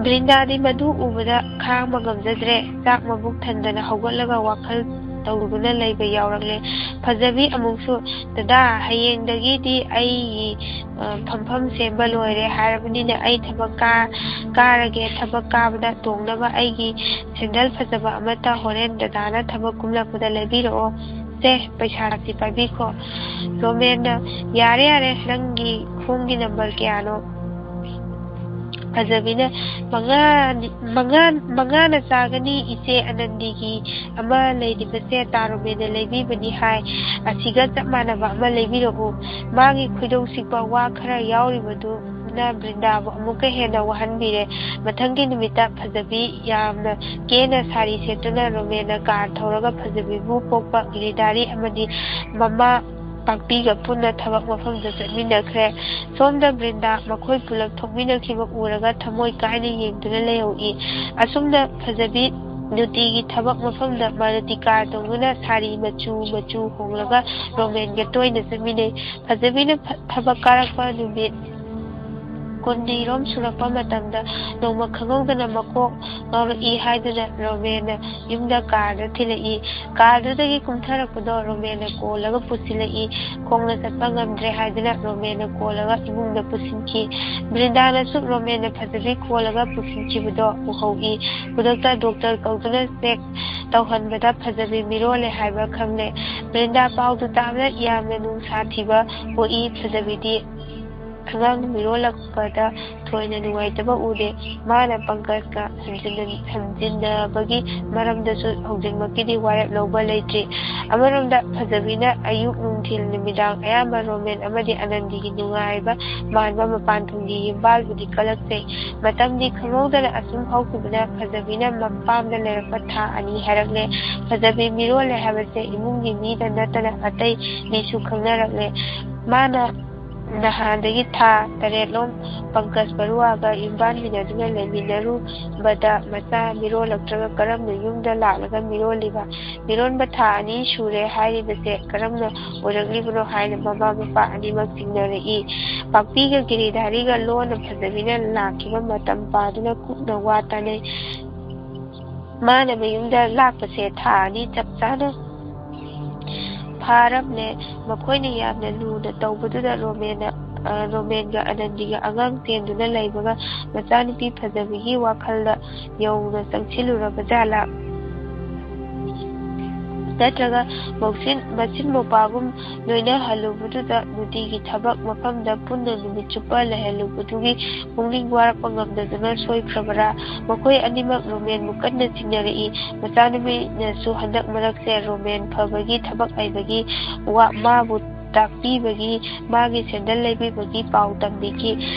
ꯕ꯭ꯔꯤꯟꯗꯥꯗꯤ ꯃꯗꯨ ꯎꯕꯗ ꯈꯥꯡꯕ ꯉꯝꯖꯗ꯭ꯔꯦ꯫ ꯆꯥꯛ ꯃꯕꯨꯛ ꯊꯟꯗꯅ ꯍꯧꯒꯠꯂꯒ ꯋꯥꯈꯜ ꯇꯧꯗꯨꯅ ꯂꯩꯕ ꯌꯥꯎꯔꯛꯂꯦ꯫ ꯐꯖꯕꯤ ꯑꯃꯨꯛꯁꯨ, "ꯗꯗꯥ, ꯍꯌꯦꯡꯗꯒꯤꯗꯤ ꯑꯩꯒꯤ, ꯑ, ꯐꯝꯐꯝ ꯁꯦꯝꯕ ꯂꯣꯏꯔꯦ ꯍꯥꯏꯔꯕꯅꯤꯅ ꯑꯩ ꯊꯕꯛ ꯀꯥ-, ꯀꯥꯔꯒꯦ꯫ ꯊꯕꯛ ꯀꯥꯕꯗ ꯇꯣꯡꯅꯕ ꯑꯩꯒꯤ ꯁꯦꯟꯗꯜ ꯐꯖꯕ ꯑꯃꯠꯇ ꯍꯣꯔꯦꯟ ꯗꯗꯥꯅ ꯊꯕꯛ ꯀꯨꯝꯂꯛꯄꯗ ꯂꯩꯕꯤꯔꯛꯑꯣ꯫ ꯁꯦ, ꯄꯩꯁꯥꯁꯤ ꯄꯥꯏꯕꯤꯈꯣ꯫" ꯔꯣꯃꯦꯟꯅ, "ꯌꯥꯔꯦ, ꯌꯥꯔꯦ, ꯅꯪꯒꯤ ꯈꯣꯡꯒꯤ ꯅꯝꯕꯔ ꯀꯌꯥꯅꯣ?" ꯐꯖꯕꯤꯅ, "ꯃꯉꯥꯅꯤ, ꯃꯉꯥ, ꯃꯉꯥꯅ ꯆꯥꯒꯅꯤ, ꯏꯆꯦ ꯑꯅꯟꯗꯤꯒꯤ ꯑꯃ ꯂꯩꯔꯤꯕꯁꯦ ꯇꯥ ꯔꯣꯃꯦꯟꯅ ꯂꯩꯕꯤꯕꯅꯤ ꯍꯥꯏ, ꯑꯁꯤꯒ ꯆꯞ ꯃꯥꯟꯅꯕ ꯑꯃ ꯂꯩꯕꯤꯔꯛꯎ"꯫ ꯃꯥꯒꯤ ꯈꯣꯏꯗꯧ ꯁꯤꯛꯄ ꯋꯥ ꯈꯔ ꯌꯥꯎꯔꯤꯕꯗꯨꯅ ꯕ꯭ꯔꯤꯟꯗꯥꯕꯨ ꯑꯃꯨꯛꯀ ꯍꯦꯟꯅ ꯋꯥꯍꯟꯕꯤꯔꯦ꯫ ꯃꯊꯪꯒꯤ ꯅꯨꯃꯤꯠꯇ ꯐꯖꯕꯤ ꯌꯥꯝꯅ ꯀꯦꯅ ꯁꯥꯔꯤ ꯁꯦꯠꯇꯨꯅ ꯔꯣꯃꯦꯟꯅ ꯀꯥꯔ ꯊꯧꯔꯒ ꯐꯖꯕꯤꯕꯨ ꯄꯣꯛꯄ ꯒꯤꯔꯤꯙꯥꯔꯤ ꯑꯃꯗꯤ ꯃꯃꯥ ꯄꯥꯛꯄꯤꯒ ꯄꯨꯟꯅ ꯊꯕꯛ ꯃꯐꯝꯗ ꯆꯠꯃꯤꯟꯅꯈ꯭ꯔꯦ꯫ ꯁꯣꯝꯗ ꯕ꯭ꯔꯤꯟꯗꯥ ꯃꯈꯣꯏ ꯄꯨꯂꯞ ꯊꯣꯛꯃꯤꯟꯅꯈꯤꯕ ꯎꯔꯒ ꯊꯃꯣꯏ ꯀꯥꯏꯅ ꯌꯦꯡꯗꯨꯅ ꯂꯩꯍꯧꯏ꯫ ꯑꯁꯨꯝꯅ ꯐꯖꯕꯤ ꯅꯨꯡꯇꯤꯒꯤ ꯊꯕꯛ ꯃꯐꯝꯗ ꯃꯥꯔꯨꯇꯤ ꯀꯥꯔ ꯇꯣꯡꯗꯨꯅ ꯁꯥꯔꯤ ꯃꯆꯨ ꯃꯆꯨ ꯍꯣꯡꯂꯒ ꯔꯣꯃꯦꯟꯒ ꯇꯣꯏꯅ ꯆꯠꯃꯤꯟꯅꯩ꯫ ꯐꯖꯕꯤꯅ ꯐ-, ꯊꯕꯛ ꯀꯥꯔꯛꯄ ꯅꯨꯃꯤꯠ ꯀꯨꯟꯅꯤꯔꯣꯝ ꯁꯨꯔꯛꯄ ꯃꯇꯝꯗ ꯅꯣꯡꯃ ꯈꯪꯍꯧꯗꯅ ꯃꯀꯣꯛ ꯉꯥꯎꯔꯛꯏ ꯍꯥꯏꯗꯨꯅ ꯔꯣꯃꯦꯟꯅ ꯌꯨꯝꯗ ꯀꯥꯔꯗ ꯊꯤꯜꯂꯛꯏ꯫ ꯀꯥꯔꯗꯨꯗꯒꯤ ꯀꯨꯝꯊꯔꯛꯄꯗꯣ ꯔꯣꯃꯦꯟꯅ ꯀꯣꯜꯂꯒ ꯄꯨꯁꯤꯜꯂꯛꯏ꯫ ꯈꯣꯡꯅ ꯆꯠꯄ ꯉꯝꯗ꯭ꯔꯦ ꯍꯥꯏꯗꯨꯅ ꯔꯣꯃꯦꯟꯅ ꯀꯣꯜꯂꯒ ꯏꯃꯨꯡꯗ ꯄꯨꯁꯤꯟꯈꯤ꯫ ꯕ꯭ꯔꯤꯟꯗꯥꯅꯁꯨ ꯔꯣꯃꯦꯟꯅ ꯐꯖꯕꯤ ꯀꯣꯜꯂꯒ ꯄꯨꯁꯤꯟꯈꯤꯕꯗꯣ ꯎꯍꯧꯏ꯫ ꯈꯨꯗꯛꯇ ꯗꯣꯛꯇꯔ ꯀꯧꯗꯨꯅ ꯆꯦꯛ ꯇꯧꯍꯟꯕꯗ ꯐꯖꯕꯤ ꯃꯤꯔꯣꯜꯂꯦ ꯍꯥꯏꯕ ꯈꯪꯂꯦ꯫ ꯕ꯭ꯔꯤꯟꯗꯥ ꯄꯥꯎꯗꯨ ꯇꯥꯕꯗ ꯌꯥꯝꯅ ꯅꯨꯡꯁꯥ ꯊꯤꯕ ꯄꯣꯛꯏ꯫ ꯐꯖꯕꯤꯗꯤ ꯑꯉꯥꯡ ꯃꯤꯔꯣꯜꯂꯛꯄꯗ ꯊꯣꯏꯅ ꯅꯨꯡꯉꯥꯏꯇꯕ ꯎꯗꯦ꯫ ꯃꯥꯅ ꯄꯪꯀꯖꯀ ꯍꯟꯖꯤꯟꯅ-, ꯍꯟꯖꯤꯟꯅꯕꯒꯤ ꯃꯔꯝꯗꯁꯨ ꯍꯧꯖꯤꯛꯃꯛꯀꯤꯗꯤ ꯋꯥꯔꯦꯞ ꯂꯧꯕ ꯂꯩꯇ꯭ꯔꯤ꯫ ꯑꯃꯔꯣꯝꯗ ꯐꯖꯕꯤꯅ ꯑꯌꯨꯛ, ꯅꯨꯡꯊꯤꯜ, ꯅꯨꯃꯤꯗꯥꯡ ꯑꯌꯥꯝꯕ ꯔꯣꯃꯦꯟ ꯑꯃꯗꯤ ꯑꯅꯟꯗꯤꯒꯤ ꯅꯨꯡꯉꯥꯏꯕ ꯃꯥꯟꯕ ꯃꯄꯥꯟ ꯊꯣꯡꯒꯤ ꯌꯨꯝꯕꯥꯜꯕꯨꯗꯤ ꯀꯜꯂꯛꯆꯩ꯫ ꯃꯇꯝꯗꯤ ꯈꯪꯍꯧꯗꯅ ꯑꯁꯨꯝ ꯍꯧꯈꯤꯕꯅ ꯐꯖꯕꯤꯅ ꯃꯄꯥꯝꯗ ꯂꯩꯔꯛꯄ ꯊꯥ ꯑꯅꯤ ꯍꯥꯏꯔꯛꯂꯦ꯫ ꯐꯖꯕꯤ ꯃꯤꯔꯣꯜꯂꯦ ꯍꯥꯏꯕꯁꯦ ꯏꯃꯨꯡꯒꯤ ꯃꯤꯗ ꯅꯠꯇꯅ ꯑꯇꯩ ꯃꯤꯁꯨ ꯈꯪꯅꯔꯛꯂꯦ꯫ ꯃꯥꯅ ꯅꯍꯥꯟꯗꯒꯤ ꯊꯥ ꯇꯔꯦꯠꯂꯣꯝ ꯄꯪꯀꯖ ꯕꯔꯨꯋꯥꯒ ꯌꯨꯝꯕꯥꯟꯃꯤꯟꯅꯗꯨꯅ ꯂꯩꯃꯤꯟꯅꯔꯨꯕꯗ ꯃꯆꯥ ꯃꯤꯔꯣꯜꯂꯛꯇ꯭ꯔꯒ ꯀꯔꯝꯅ ꯌꯨꯝꯗ ꯂꯥꯛꯂꯒ ꯃꯤꯔꯣꯜꯂꯤꯕ? ꯃꯤꯔꯣꯟꯕ ꯊꯥ ꯑꯅꯤ ꯁꯨꯔꯦ ꯍꯥꯏꯔꯤꯕꯁꯦ ꯀꯔꯝꯅ ꯑꯣꯏꯔꯛꯂꯤꯕꯅꯣ ꯍꯥꯏꯅ ꯃꯃꯥ ꯃꯄꯥ ꯑꯅꯤꯃꯛ ꯆꯤꯡꯅꯔꯛꯏ꯫ ꯄꯥꯛꯄꯤꯒ ꯒꯤꯔꯤꯙꯥꯔꯤꯒ ꯂꯣꯟꯅ ꯐꯖꯕꯤꯅ ꯂꯥꯛꯈꯤꯕ ꯃꯇꯝ ꯄꯥꯗꯨꯅ ꯀꯨꯞꯅ ꯋꯥ ꯇꯥꯅꯩ꯫ ꯃꯥꯅ ꯃꯌꯨꯝꯗ ꯂꯥꯛꯄꯁꯦ ꯊꯥ ꯑꯅꯤ ꯆꯞ ꯆꯥꯅ ꯐꯥꯔꯝꯂꯦ꯫ ꯃꯈꯣꯏꯅ ꯌꯥꯝꯅ ꯂꯨꯅ ꯇꯧꯕꯗꯨꯗ ꯔꯣꯃꯦꯟꯅ, ꯑ, ꯔꯣꯃꯦꯟꯒ ꯑꯅꯟꯗꯤꯒ ꯑꯉꯥꯡ ꯆꯦꯟꯗꯨꯅ ꯂꯩꯕꯒ ꯃꯆꯥꯅꯨꯄꯤ ꯐꯖꯕꯤꯒꯤ ꯋꯥꯈꯜꯗ ꯌꯧꯅ ꯆꯪꯁꯤꯜꯂꯨꯔꯕ ꯖꯥꯠꯂꯥ? ꯅꯠꯇ꯭ꯔꯒ ꯃꯧꯁꯤꯟ ꯃꯆꯤꯟ ꯃꯧꯄꯥꯒꯨꯝ ꯂꯣꯏꯅꯍꯜꯂꯨꯕꯗꯨꯗ ꯅꯨꯡꯇꯤꯒꯤ ꯊꯕꯛ ꯃꯐꯝꯗ ꯄꯨꯟꯅ ꯅꯨꯃꯤꯠ ꯆꯨꯞꯄ ꯂꯩꯍꯜꯂꯨꯕꯗꯨꯒꯤ ꯄꯨꯛꯅꯤꯡ ꯋꯥꯔꯛꯄ ꯉꯝꯗꯗꯨꯅ ꯁꯣꯏꯈ꯭ꯔꯕꯔꯥ? ꯃꯈꯣꯏ ꯑꯅꯤꯃꯛ ꯔꯣꯃꯦꯟꯕꯨ ꯀꯟꯅ ꯆꯤꯡꯅꯔꯛꯏ꯫ ꯃꯆꯥꯅꯨꯄꯤꯅꯁꯨ ꯍꯟꯗꯛ ꯃꯔꯛꯁꯦ ꯔꯣꯃꯦꯟ ꯐꯕꯒꯤ ꯊꯕꯛ ꯍꯩꯕꯒꯤ ꯋꯥ ꯃꯥꯕꯨ ꯇꯥꯛꯄꯤꯕꯒꯤ ꯃꯥꯒꯤ ꯁꯦꯟꯗꯜ ꯂꯩꯕꯤꯕꯒꯤ ꯄꯥꯎ ꯇꯝꯕꯤꯈꯤ꯫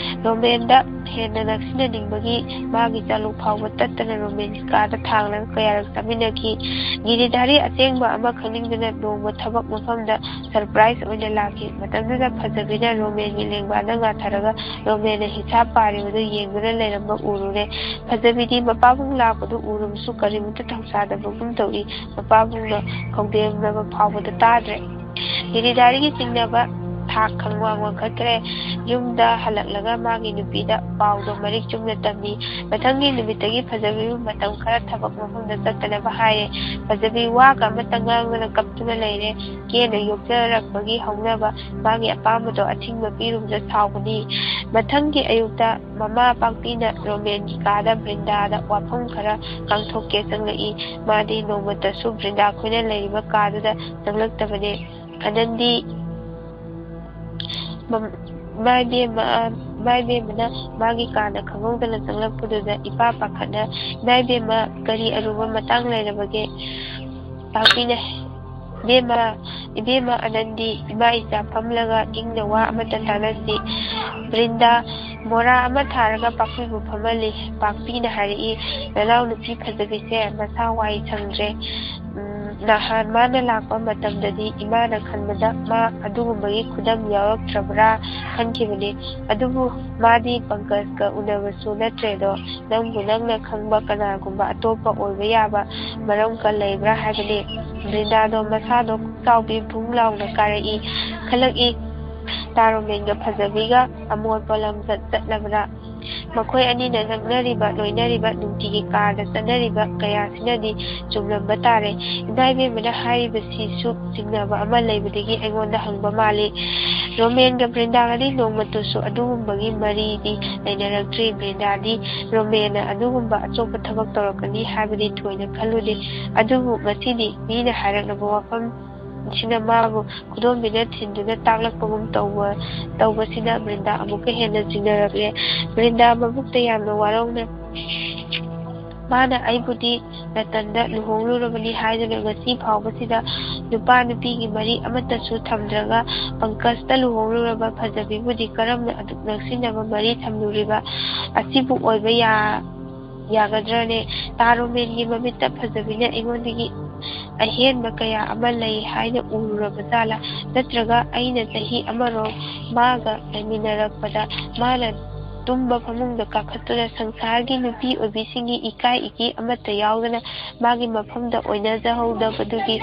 ꯔꯣꯃꯦꯟꯗ ꯍꯦꯟꯅ ꯅꯛꯁꯤꯟꯅꯅꯤꯡꯕꯒꯤ ꯃꯥꯒꯤ ꯆꯥꯂꯨꯛ ꯐꯥꯎꯕ ꯇꯠꯇꯅ ꯔꯣꯃꯦꯟꯒꯤ ꯀꯥꯗ ꯊꯥꯡꯂꯒ ꯀꯌꯥꯔꯛ ꯆꯥꯃꯤꯟꯅꯈꯤ꯫ ꯒꯤꯔꯤꯙꯥꯔꯤ ꯑꯁꯦꯡꯕ ꯑꯃ ꯈꯪꯅꯤꯡꯗꯨꯅ ꯅꯣꯡꯃ ꯊꯕꯛ ꯃꯐꯝꯗ ꯁꯔꯄ꯭ꯔꯥꯏꯖ ꯑꯣꯏꯅ ꯂꯥꯛꯈꯤ꯫ ꯃꯇꯝꯗꯨꯗ ꯐꯖꯕꯤꯅ ꯔꯣꯃꯦꯟꯒꯤ ꯂꯦꯡꯕꯥꯟꯗ ꯉꯥꯊꯔꯒ ꯔꯣꯃꯦꯟꯅ ꯍꯤꯁꯥꯞ ꯄꯥꯔꯤꯕꯗꯨ ꯌꯦꯡꯗꯨꯅ ꯂꯩꯔꯝꯕ ꯎꯔꯨꯔꯦ꯫ ꯐꯖꯕꯤꯗꯤ ꯃꯄꯥꯕꯨꯡ ꯂꯥꯛꯄꯗꯨ ꯎꯔꯕꯁꯨ ꯀꯔꯤꯃꯇ ꯊꯧꯁꯥꯗꯕꯒꯨꯝ ꯇꯧꯏ꯫ ꯃꯄꯥꯕꯨꯡꯅ ꯈꯧꯗꯦꯝꯅꯕ ꯐꯥꯎꯕꯗ ꯇꯥꯗ꯭ꯔꯦ꯫ ꯒꯤꯔꯤꯙꯥꯔꯤꯒꯤ ꯆꯤꯡꯅꯕ ꯊꯥꯛ ꯈꯪꯋꯥꯡ ꯋꯥꯡꯈꯠꯈ꯭ꯔꯦ꯫ ꯌꯨꯝꯗ ꯍꯜꯂꯛꯂꯒ ꯃꯥꯒꯤ ꯅꯨꯄꯤꯗ ꯄꯥꯎꯗꯣ ꯃꯔꯤꯛ ꯆꯨꯝꯅ ꯇꯝꯃꯤ꯫ ꯃꯊꯪꯒꯤ ꯅꯨꯃꯤꯠꯇꯒꯤ ꯐꯖꯕꯤꯕꯨ ꯃꯇꯝ ꯈꯔ ꯊꯕꯛ ꯃꯐꯝꯗ ꯆꯠꯇꯅꯕ ꯍꯥꯏꯔꯦ꯫ ꯐꯖꯕꯤ ꯋꯥꯒ ꯑꯃꯠꯇ ꯉꯥꯡꯗꯅ ꯀꯞꯇꯨꯅ ꯂꯩꯔꯦ꯫ ꯀꯦꯅ ꯌꯣꯛꯆꯔꯛꯄꯒꯤ ꯍꯧꯅꯕ ꯃꯥꯒꯤ ꯑꯄꯥꯝꯕꯗꯣ ꯑꯊꯤꯡꯕ ꯄꯤꯔꯨꯕꯗ ꯁꯥꯎꯕꯅꯤ꯫ ꯃꯊꯪꯒꯤ ꯑꯌꯨꯛꯇ ꯃꯃꯥ ꯄꯥꯛꯄꯤꯅ ꯔꯣꯃꯦꯟꯒꯤ ꯀꯥꯗ ꯕ꯭ꯔꯤꯟꯗꯥꯗ ꯋꯥꯐꯝ ꯈꯔ ꯉꯥꯡꯊꯣꯛꯀꯦ ꯆꯪꯂꯛꯏ꯫ ꯃꯥꯗꯤ ꯅꯣꯡꯃꯇꯁꯨ ꯕ꯭ꯔꯤꯟꯗꯥ ꯈꯣꯏꯅ ꯂꯩꯔꯤꯕ ꯀꯥꯗꯨꯗ ꯆꯪꯂꯛꯇꯕꯅꯦ꯫ ꯑꯅꯟꯗꯤ ꯃꯝ-, ꯏꯃꯥ ꯏꯕꯦꯝꯃ, ꯏꯃꯥ ꯏꯕꯦꯝꯃꯅ ꯃꯥꯒꯤ ꯀꯥꯗ ꯈꯪꯍꯧꯗꯅ ꯆꯪꯂꯛꯄꯗꯨꯗ ꯏꯄꯥ ꯄꯥꯈꯠꯅ, "ꯏꯃꯥ ꯏꯕꯦꯝꯃ, ꯀꯔꯤ ꯑꯔꯨꯕ ꯃꯇꯥꯡ ꯂꯩꯔꯕꯒꯦ?" ꯄꯥꯛꯄꯤꯅ, "ꯏꯕꯦꯝꯃ, ꯏꯕꯦꯝꯃ ꯑꯅꯟꯗꯤ, ꯏꯃꯥ ꯏꯆꯥ ꯐꯝꯂꯒ ꯏꯪꯅ ꯋꯥ ꯑꯃꯠꯇ ꯇꯥꯟꯅꯁꯤ꯫" ꯕ꯭ꯔꯤꯟꯗꯥ ꯃꯣꯔꯥ ꯑꯃ ꯊꯥꯔꯒ ꯄꯥꯛꯄꯤꯕꯨ ꯐꯝꯍꯜꯂꯤ꯫ ꯄꯥꯛꯄꯤꯅ ꯍꯥꯏꯔꯛꯏ, "ꯅꯅꯥꯎꯅꯨꯄꯤ ꯐꯖꯕꯤꯁꯦ ꯃꯁꯥ ꯋꯥꯏ ꯁꯪꯗ꯭ꯔꯦ꯫ ꯎꯝ, ꯅꯍꯥꯟ ꯃꯥꯅ ꯂꯥꯛꯄ ꯃꯇꯝꯗꯗꯤ ꯏꯃꯥꯅ ꯈꯟꯕꯗ ꯃꯥ ꯑꯗꯨꯒꯨꯝꯕꯒꯤ ꯈꯨꯗꯝ ꯌꯥꯎꯔꯛꯇ꯭ꯔꯕ꯭ꯔꯥ ꯈꯟꯈꯤꯕꯅꯤ꯫ ꯑꯗꯨꯕꯨ ꯃꯥꯗꯤ ꯄꯪꯀꯖꯀ ꯎꯅꯕꯁꯨ ꯅꯠꯇ꯭ꯔꯦꯗꯣ꯫ ꯅꯪꯕꯨ ꯅꯪꯅ ꯈꯪꯕ ꯀꯅꯥꯒꯨꯝꯕ ꯑꯇꯣꯞꯄ ꯑꯣꯏꯕ ꯌꯥꯕ ꯃꯔꯝꯀ ꯂꯩꯕ꯭ꯔꯥ ꯍꯥꯏꯕꯅꯤ꯫" ꯕ꯭ꯔꯤꯟꯗꯥꯗꯣ ꯃꯁꯥꯗꯣ ꯆꯥꯎꯕꯤ ꯚꯨꯡ ꯂꯥꯎꯅ ꯀꯥꯔꯛꯏ, ꯈꯜꯂꯛꯏ꯫ ꯇꯥꯔꯣꯃꯦꯟꯒ ꯐꯖꯕꯤꯒ ꯑꯃꯣꯠꯄ ꯂꯝꯆꯠ ꯆꯠꯂꯕ꯭ꯔꯥ? ꯃꯈꯣꯏ ꯑꯅꯤꯅ ꯅꯛꯅꯔꯤꯕ, ꯂꯣꯏꯅꯔꯤꯕ, ꯅꯨꯡꯇꯤꯒꯤ ꯀꯥꯔꯗ ꯆꯠꯅꯔꯤꯕ ꯀꯌꯥꯁꯤꯅꯗꯤ ꯆꯨꯝꯂꯝꯕ ꯇꯥꯔꯦ꯫ ꯏꯃꯥ ꯏꯕꯦꯝꯃꯅ ꯍꯥꯏꯔꯤꯕꯁꯤꯁꯨ ꯆꯤꯡꯅꯕ ꯑꯃ ꯂꯩꯕꯗꯒꯤ ꯑꯩꯉꯣꯟꯗ ꯍꯪꯕ ꯃꯥꯜꯂꯤ꯫ ꯔꯣꯃꯦꯟꯒ ꯕ꯭ꯔꯤꯟꯗꯥꯒꯗꯤ ꯅꯣꯡꯃꯇꯁꯨ ꯑꯗꯨꯒꯨꯝꯕꯒꯤ ꯃꯔꯤꯗꯤ ꯂꯩꯅꯔꯛꯇ꯭ꯔꯤ꯫ ꯕ꯭ꯔꯤꯟꯗꯥꯗꯤ ꯔꯣꯃꯦꯟꯅ ꯑꯗꯨꯒꯨꯝꯕ ꯑꯆꯣꯞꯄ ꯊꯕꯛ ꯇꯧꯔꯛꯀꯅꯤ ꯍꯥꯏꯕꯗꯤ ꯊꯣꯏꯅ ꯈꯜꯂꯨꯗꯦ꯫ ꯑꯗꯨꯕꯨ ꯉꯁꯤꯗꯤ ꯃꯤꯅ ꯍꯥꯏꯔꯛꯂꯕ ꯋꯥꯐꯝꯁꯤꯅ ꯃꯥꯕꯨ ꯈꯨꯗꯣꯝꯕꯤꯅ ꯊꯤꯟꯗꯨꯅ ꯇꯥꯛꯂꯛꯄꯒꯨꯝ ꯇꯧꯕ, ꯇꯧꯕꯁꯤꯅ ꯕ꯭ꯔꯤꯟꯗꯥ ꯑꯃꯨꯛꯀ ꯍꯦꯟꯅ ꯆꯤꯡꯅꯔꯛꯂꯦ꯫ ꯕ꯭ꯔꯤꯟꯗꯥ ꯃꯕꯨꯛꯇ ꯌꯥꯝꯅ ꯋꯥꯔꯧꯅ ꯃꯥꯅ ꯑꯩꯕꯨꯗꯤ ꯔꯇꯟꯗ ꯂꯨꯍꯣꯡꯂꯨꯔꯕꯅꯤ ꯍꯥꯏꯗꯨꯅ ꯉꯁꯤ ꯐꯥꯎꯕꯁꯤꯗ ꯅꯨꯄꯥ ꯅꯨꯄꯤꯒꯤ ꯃꯔꯤ ꯑꯃꯠꯇꯁꯨ ꯊꯝꯗ꯭ꯔꯒ ꯄꯪꯀꯖꯇ ꯂꯨꯍꯣꯡꯂꯨꯔꯕ ꯐꯖꯕꯤꯕꯨꯗꯤ ꯀꯔꯝꯅ ꯑꯗꯨꯛ ꯅꯛꯁꯤꯟꯅꯕ ꯃꯔꯤ ꯊꯝꯂꯨꯔꯤꯕ? ꯑꯁꯤꯕꯨ ꯑꯣꯏꯕ ꯌꯥ-, ꯌꯥꯒꯗ꯭ꯔꯅꯦ? ꯇꯥꯔꯣꯃꯦꯟꯒꯤ ꯃꯃꯤꯠꯇ ꯐꯖꯕꯤꯅ ꯑꯩꯉꯣꯟꯗꯒꯤ ꯑꯍꯦꯟꯕ ꯀꯌꯥ ꯑꯃ ꯂꯩ ꯍꯥꯏꯅ ꯎꯔꯨꯔꯕ ꯖꯥꯠꯂꯥ? ꯅꯠꯇ꯭ꯔꯒ ꯑꯩꯅ ꯆꯍꯤ ꯑꯃꯔꯣꯝ ꯃꯥꯒ ꯂꯩꯃꯤꯟꯅꯔꯛꯄꯗ ꯃꯥꯅ ꯇꯨꯝꯕ ꯐꯃꯨꯡꯗ ꯀꯥꯈꯠꯇꯨꯅ ꯁꯪꯁꯥꯔꯒꯤ ꯅꯨꯄꯤ ꯑꯣꯏꯕꯤꯁꯤꯡꯒꯤ ꯏꯀꯥꯏ ꯏꯀꯤ ꯑꯃꯠꯇ ꯌꯥꯎꯗꯅ ꯃꯥꯒꯤ ꯃꯐꯝꯗ ꯑꯣꯏꯅꯖꯍꯧꯗꯕꯗꯨꯒꯤ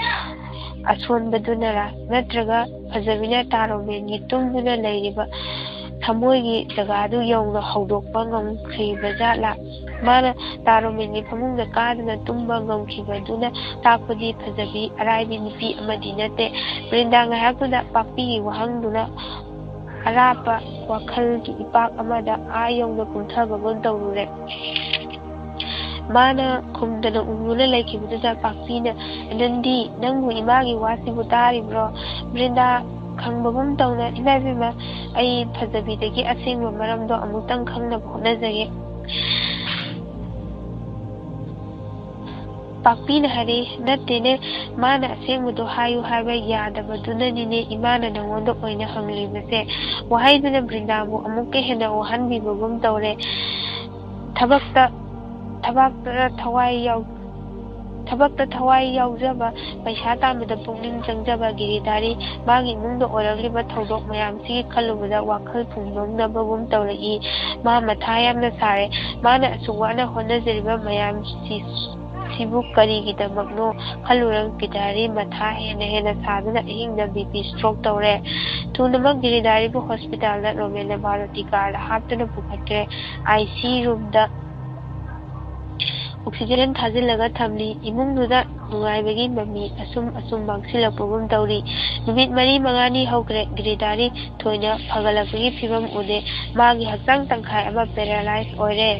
ꯑꯁꯣꯟꯕꯗꯨꯅꯔꯥ? ꯅꯠꯇ꯭ꯔꯒ ꯐꯖꯕꯤꯅ ꯇꯥꯔꯣꯃꯦꯟꯒꯤ ꯇꯨꯝꯗꯨꯅ ꯂꯩꯔꯤꯕ ꯊꯃꯣꯏꯒꯤ ꯖꯒꯥꯗꯨ ꯌꯧꯅ ꯍꯧꯗꯣꯛꯄ ꯉꯝꯈꯤꯕ ꯖꯥꯠꯂꯥ? ꯃꯥꯅ ꯇꯥꯔꯣꯃꯦꯟꯒꯤ ꯐꯃꯨꯡꯗ ꯀꯥꯗꯨꯅ ꯇꯨꯝꯕ ꯉꯝꯈꯤꯕꯗꯨꯅ ꯇꯥꯛꯄꯗꯤ ꯐꯖꯕꯤ ꯑꯔꯥꯏꯕꯤ ꯅꯨꯄꯤ ꯑꯃꯗꯤ ꯅꯠꯇꯦ꯫ ꯕ꯭ꯔꯤꯟꯗꯥ ꯉꯥꯏꯍꯥꯛꯇꯨꯗ ꯄꯥꯛꯄꯤꯒꯤ ꯋꯥꯍꯪꯗꯨꯅ ꯑꯔꯥꯞꯄ ꯋꯥꯈꯜꯒꯤ ꯏꯄꯥꯛ ꯑꯃꯗ ꯑꯥ ꯌꯧꯅ ꯀꯨꯝꯊꯕꯒꯨꯝ ꯇꯧꯔꯨꯔꯦ꯫ ꯃꯥꯅ ꯈꯨꯝꯗꯅ ꯎꯪꯗꯨꯅ ꯂꯩꯈꯤꯕꯗꯨꯗ ꯄꯥꯛꯄꯤꯅ, "ꯅꯟꯗꯤ, ꯅꯪꯕꯨ ꯏꯃꯥꯒꯤ ꯋꯥꯁꯤꯕꯨ ꯇꯥꯔꯤꯕ꯭ꯔꯣ? ꯕ꯭ꯔꯤꯟꯗꯥ ꯈꯪꯕꯒꯨꯝ ꯇꯧꯅ, ꯏꯃꯥ ꯏꯕꯦꯝꯃ, ꯑꯩ ꯐꯖꯕꯤꯗꯒꯤ ꯑꯁꯦꯡꯕ ꯃꯔꯝꯗꯣ ꯑꯃꯨꯛꯇꯪ ꯈꯪꯅꯕ ꯍꯣꯠꯅꯖꯒꯦ꯫" ꯄꯥꯛꯄꯤꯅ ꯍꯥꯏꯔꯛꯏ, "ꯅꯠꯇꯦꯅꯦ, ꯃꯥꯅ ꯑꯁꯦꯡꯕꯗꯣ ꯍꯥꯏꯌꯨ ꯍꯥꯏꯕ ꯌꯥꯗꯕꯗꯨꯅꯅꯤꯅꯦ ꯏꯃꯥꯅ ꯅꯉꯣꯟꯗ ꯑꯣꯏꯅ ꯍꯪꯂꯤꯕꯁꯦ꯫" ꯋꯥꯍꯩꯗꯨꯅ ꯕ꯭ꯔꯤꯟꯗꯥꯕꯨ ꯑꯃꯨꯛꯀ ꯍꯦꯟꯅ ꯋꯥꯍꯟꯕꯤꯕꯒꯨꯝ ꯇꯧꯔꯦ꯫ ꯊꯕꯛꯇ, ꯊꯕꯛꯇ ꯊꯋꯥꯏ ꯌꯥꯎ-, ꯊꯕꯛꯇ ꯊꯋꯥꯏ ꯌꯥꯎꯖꯕ, ꯄꯩꯁꯥ ꯇꯥꯟꯕꯗ ꯄꯨꯛꯅꯤꯡ ꯆꯪꯖꯕ ꯒꯤꯔꯤꯙꯥꯔꯤ ꯃꯥꯒꯤ ꯏꯃꯨꯡꯗ ꯑꯣꯏꯔꯛꯂꯤꯕ ꯊꯧꯗꯣꯛ ꯃꯌꯥꯝꯁꯤꯒꯤ ꯈꯜꯂꯨꯕꯗ ꯋꯥꯈꯜ ꯐꯨꯡꯕꯪꯅꯕꯒꯨꯝ ꯇꯧꯔꯛꯏ꯫ ꯃꯥ ꯃꯊꯥ ꯌꯥꯝꯅ ꯁꯥꯔꯦ꯫ ꯃꯥꯅ ꯑꯁꯨꯛ ꯋꯥꯅ ꯍꯣꯠꯅꯖꯔꯤꯕ ꯃꯌꯥꯝꯁꯤ ꯁꯤꯕꯨ ꯀꯔꯤꯒꯤꯗꯃꯛꯅꯣ ꯈꯜꯂꯨꯔꯒ ꯒꯤꯔꯤꯙꯥꯔꯤ ꯃꯊꯥ ꯍꯦꯟꯅ ꯍꯦꯟꯅ ꯁꯥꯗꯨꯅ ꯑꯍꯤꯡꯗ BP stroke ꯇꯧꯔꯦ꯫ ꯊꯨꯅꯃꯛ ꯒꯤꯔꯤꯙꯥꯔꯤꯕꯨ hospitalꯗ ꯔꯣꯃꯦꯟꯅ ꯃꯥꯔꯨꯇꯤ carꯗ ꯍꯥꯞꯇꯨꯅ ꯄꯨꯈꯠꯈ꯭ꯔꯦ꯫ ICU roomꯗ oxygen ꯊꯥꯖꯤꯜꯂꯒ ꯊꯝꯂꯤ꯫ ꯏꯃꯨꯡꯗꯨꯗ ꯅꯨꯡꯉꯥꯏꯕꯒꯤ ꯃꯃꯤ ꯑꯁꯨꯝ ꯑꯁꯨꯝ ꯃꯥꯡꯁꯤꯜꯂꯛꯄꯒꯨꯝ ꯇꯧꯔꯤ꯫ ꯅꯨꯃꯤꯠ ꯃꯔꯤ ꯃꯉꯥꯅꯤ ꯍꯧꯈ꯭ꯔꯦ꯫ ꯒꯤꯔꯤꯙꯥꯔꯤ ꯊꯣꯏꯅ ꯐꯒꯠꯂꯛꯄꯒꯤ ꯐꯤꯕꯝ ꯎꯗꯦ꯫ ꯃꯥꯒꯤ ꯍꯛꯆꯥꯡ ꯇꯪꯈꯥꯏ ꯑꯃ paralyze ꯑꯣꯏꯔꯦ꯫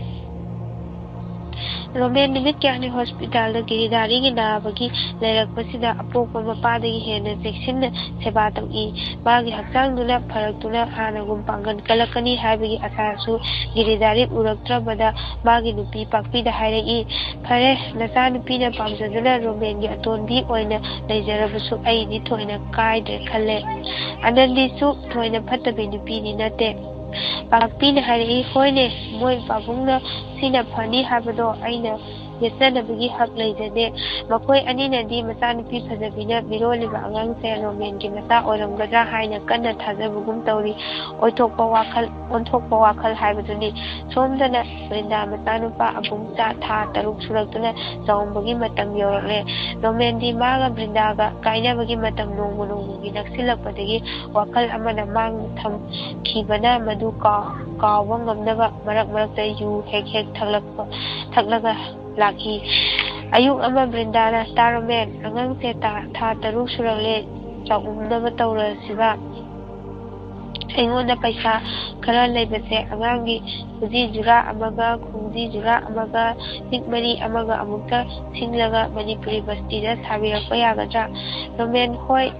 ꯔꯣꯃꯦꯟ ꯅꯨꯃꯤꯠ ꯀꯌꯥꯅꯤ hospitalꯗ ꯒꯤꯔꯤꯙꯥꯔꯤꯒꯤ ꯅꯥꯕꯒꯤ ꯂꯩꯔꯛꯄꯁꯤꯗ ꯑꯄꯣꯛꯄ ꯃꯄꯥꯗꯒꯤ ꯍꯦꯟꯅ ꯆꯦꯛꯁꯤꯟꯅ ꯁꯦꯕꯥ ꯇꯧꯏ꯫ ꯃꯥꯒꯤ ꯍꯛꯆꯥꯡꯗꯨꯅ ꯐꯔꯛꯇꯨꯅ ꯍꯥꯟꯅꯒꯨꯝ ꯄꯥꯡꯒꯜ ꯀꯜꯂꯛꯀꯅꯤ ꯍꯥꯏꯕꯒꯤ ꯑꯁꯥꯁꯨ ꯒꯤꯔꯤꯙꯥꯔꯤ ꯎꯔꯛꯇ꯭ꯔꯕꯗ ꯃꯥꯒꯤ ꯅꯨꯄꯤ ꯄꯥꯛꯄꯤꯗ ꯍꯥꯏꯔꯛꯏ, "ꯐꯔꯦ, ꯅꯆꯥꯅꯨꯄꯤꯅ ꯄꯥꯝꯖꯗꯨꯅ ꯔꯣꯃꯦꯟꯒꯤ ꯑꯇꯣꯟꯕꯤ ꯑꯣꯏꯅ ꯂꯩꯖꯔꯕꯁꯨ ꯑꯩꯗꯤ ꯊꯣꯏꯅ ꯀꯥꯏꯗ꯭ꯔꯦ ꯈꯜꯂꯦ꯫ ꯑꯅꯟꯗꯤꯁꯨ ꯊꯣꯏꯅ ꯐꯠꯇꯕꯤ ꯅꯨꯄꯤꯗꯤ ꯅꯠꯇꯦ꯫" ꯄꯥꯛꯄꯤꯅ ꯍꯥꯏꯔꯛꯏ, "ꯍꯣꯏꯅꯦ, ꯃꯣꯏ ꯄꯥꯕꯨꯡꯅ ꯁꯤꯅ ꯐꯅꯤ ꯍꯥꯏꯕꯗꯣ ꯑꯩꯅ ꯌꯦꯠꯆꯅꯕꯒꯤ ꯍꯛ ꯂꯩꯖꯗꯦ꯫ ꯃꯈꯣꯏ ꯑꯅꯤꯅꯗꯤ ꯃꯆꯥꯅꯨꯄꯤ ꯐꯖꯕꯤꯅ ꯃꯤꯔꯣꯜꯂꯤꯕ ꯑꯉꯥꯡꯁꯦ ꯔꯣꯃꯦꯟꯒꯤ ꯃꯆꯥ ꯑꯣꯏꯔꯝꯒꯗ꯭ꯔꯥ ꯍꯥꯏꯅ ꯀꯟꯅ ꯊꯥꯖꯕꯒꯨꯝ ꯇꯧꯔꯤ꯫" ꯑꯣꯏꯊꯣꯛꯄ ꯋꯥꯈꯜ, ꯑꯣꯟꯊꯣꯛꯄ ꯋꯥꯈꯜ ꯍꯥꯏꯕꯗꯨꯅꯤ꯫ ꯁꯣꯝꯗꯅ ꯕ꯭ꯔꯤꯟꯗꯥ ꯃꯆꯥꯅꯨꯄꯥ ꯑꯕꯨꯡꯆꯥ ꯊꯥ ꯇꯔꯨꯛ ꯁꯨꯔꯛꯇꯨꯅ ꯆꯥꯎꯝꯕꯒꯤ ꯃꯇꯝ ꯌꯧꯔꯛꯂꯦ꯫ ꯔꯣꯃꯦꯟꯗꯤ ꯃꯥꯒ ꯕ꯭ꯔꯤꯟꯗꯥꯒ ꯀꯥꯏꯅꯕꯒꯤ ꯃꯇꯝ ꯅꯣꯡꯃ ꯅꯣꯡꯃꯒꯤ ꯅꯛꯁꯤꯜꯂꯛꯄꯗꯒꯤ ꯋꯥꯈꯜ ꯑꯃꯅ ꯃꯥꯡ ꯊꯝꯈꯤꯕꯅ ꯃꯗꯨ ꯀꯥꯎ-, ꯀꯥꯎꯕ ꯉꯝꯅꯕ ꯃꯔꯛ ꯃꯔꯛꯇ ꯌꯨ ꯍꯦꯛ ꯍꯦꯛ ꯊꯛꯂꯛꯄ, ꯊꯛꯂꯒ ꯂꯥꯛꯏ꯫ ꯑꯌꯨꯛ ꯑꯃ ꯕ꯭ꯔꯤꯟꯗꯥꯅ, "ꯇꯥ ꯔꯣꯃꯦꯟ, ꯑꯉꯥꯡꯁꯦ ꯊꯥ, ꯊꯥ ꯇꯔꯨꯛ ꯁꯨꯔꯛꯂꯦ, ꯆꯥꯛꯎꯝꯅꯕ ꯇꯧꯔꯁꯤꯕ? ꯑꯩꯉꯣꯟꯗ ꯄꯩꯁꯥ ꯈꯔ ꯂꯩꯕꯁꯦ ꯑꯉꯥꯡꯒꯤ ꯈꯨꯖꯤ ꯖꯨꯔꯥ ꯑꯃꯒ, ꯈꯣꯡꯖꯤ ꯖꯨꯔꯥ ꯑꯃꯒ, ꯂꯤꯛ ꯃꯔꯤ ꯑꯃꯒ ꯑꯃꯨꯛꯇ ꯁꯤꯡꯂꯒ ꯃꯅꯤꯄꯨꯔꯤ ꯕꯁꯇꯤꯗ ꯁꯥꯕꯤꯔꯛꯄ ꯌꯥꯒꯗ꯭ꯔꯥ?" ꯔꯣꯃꯦꯟ, "ꯍꯣꯏ,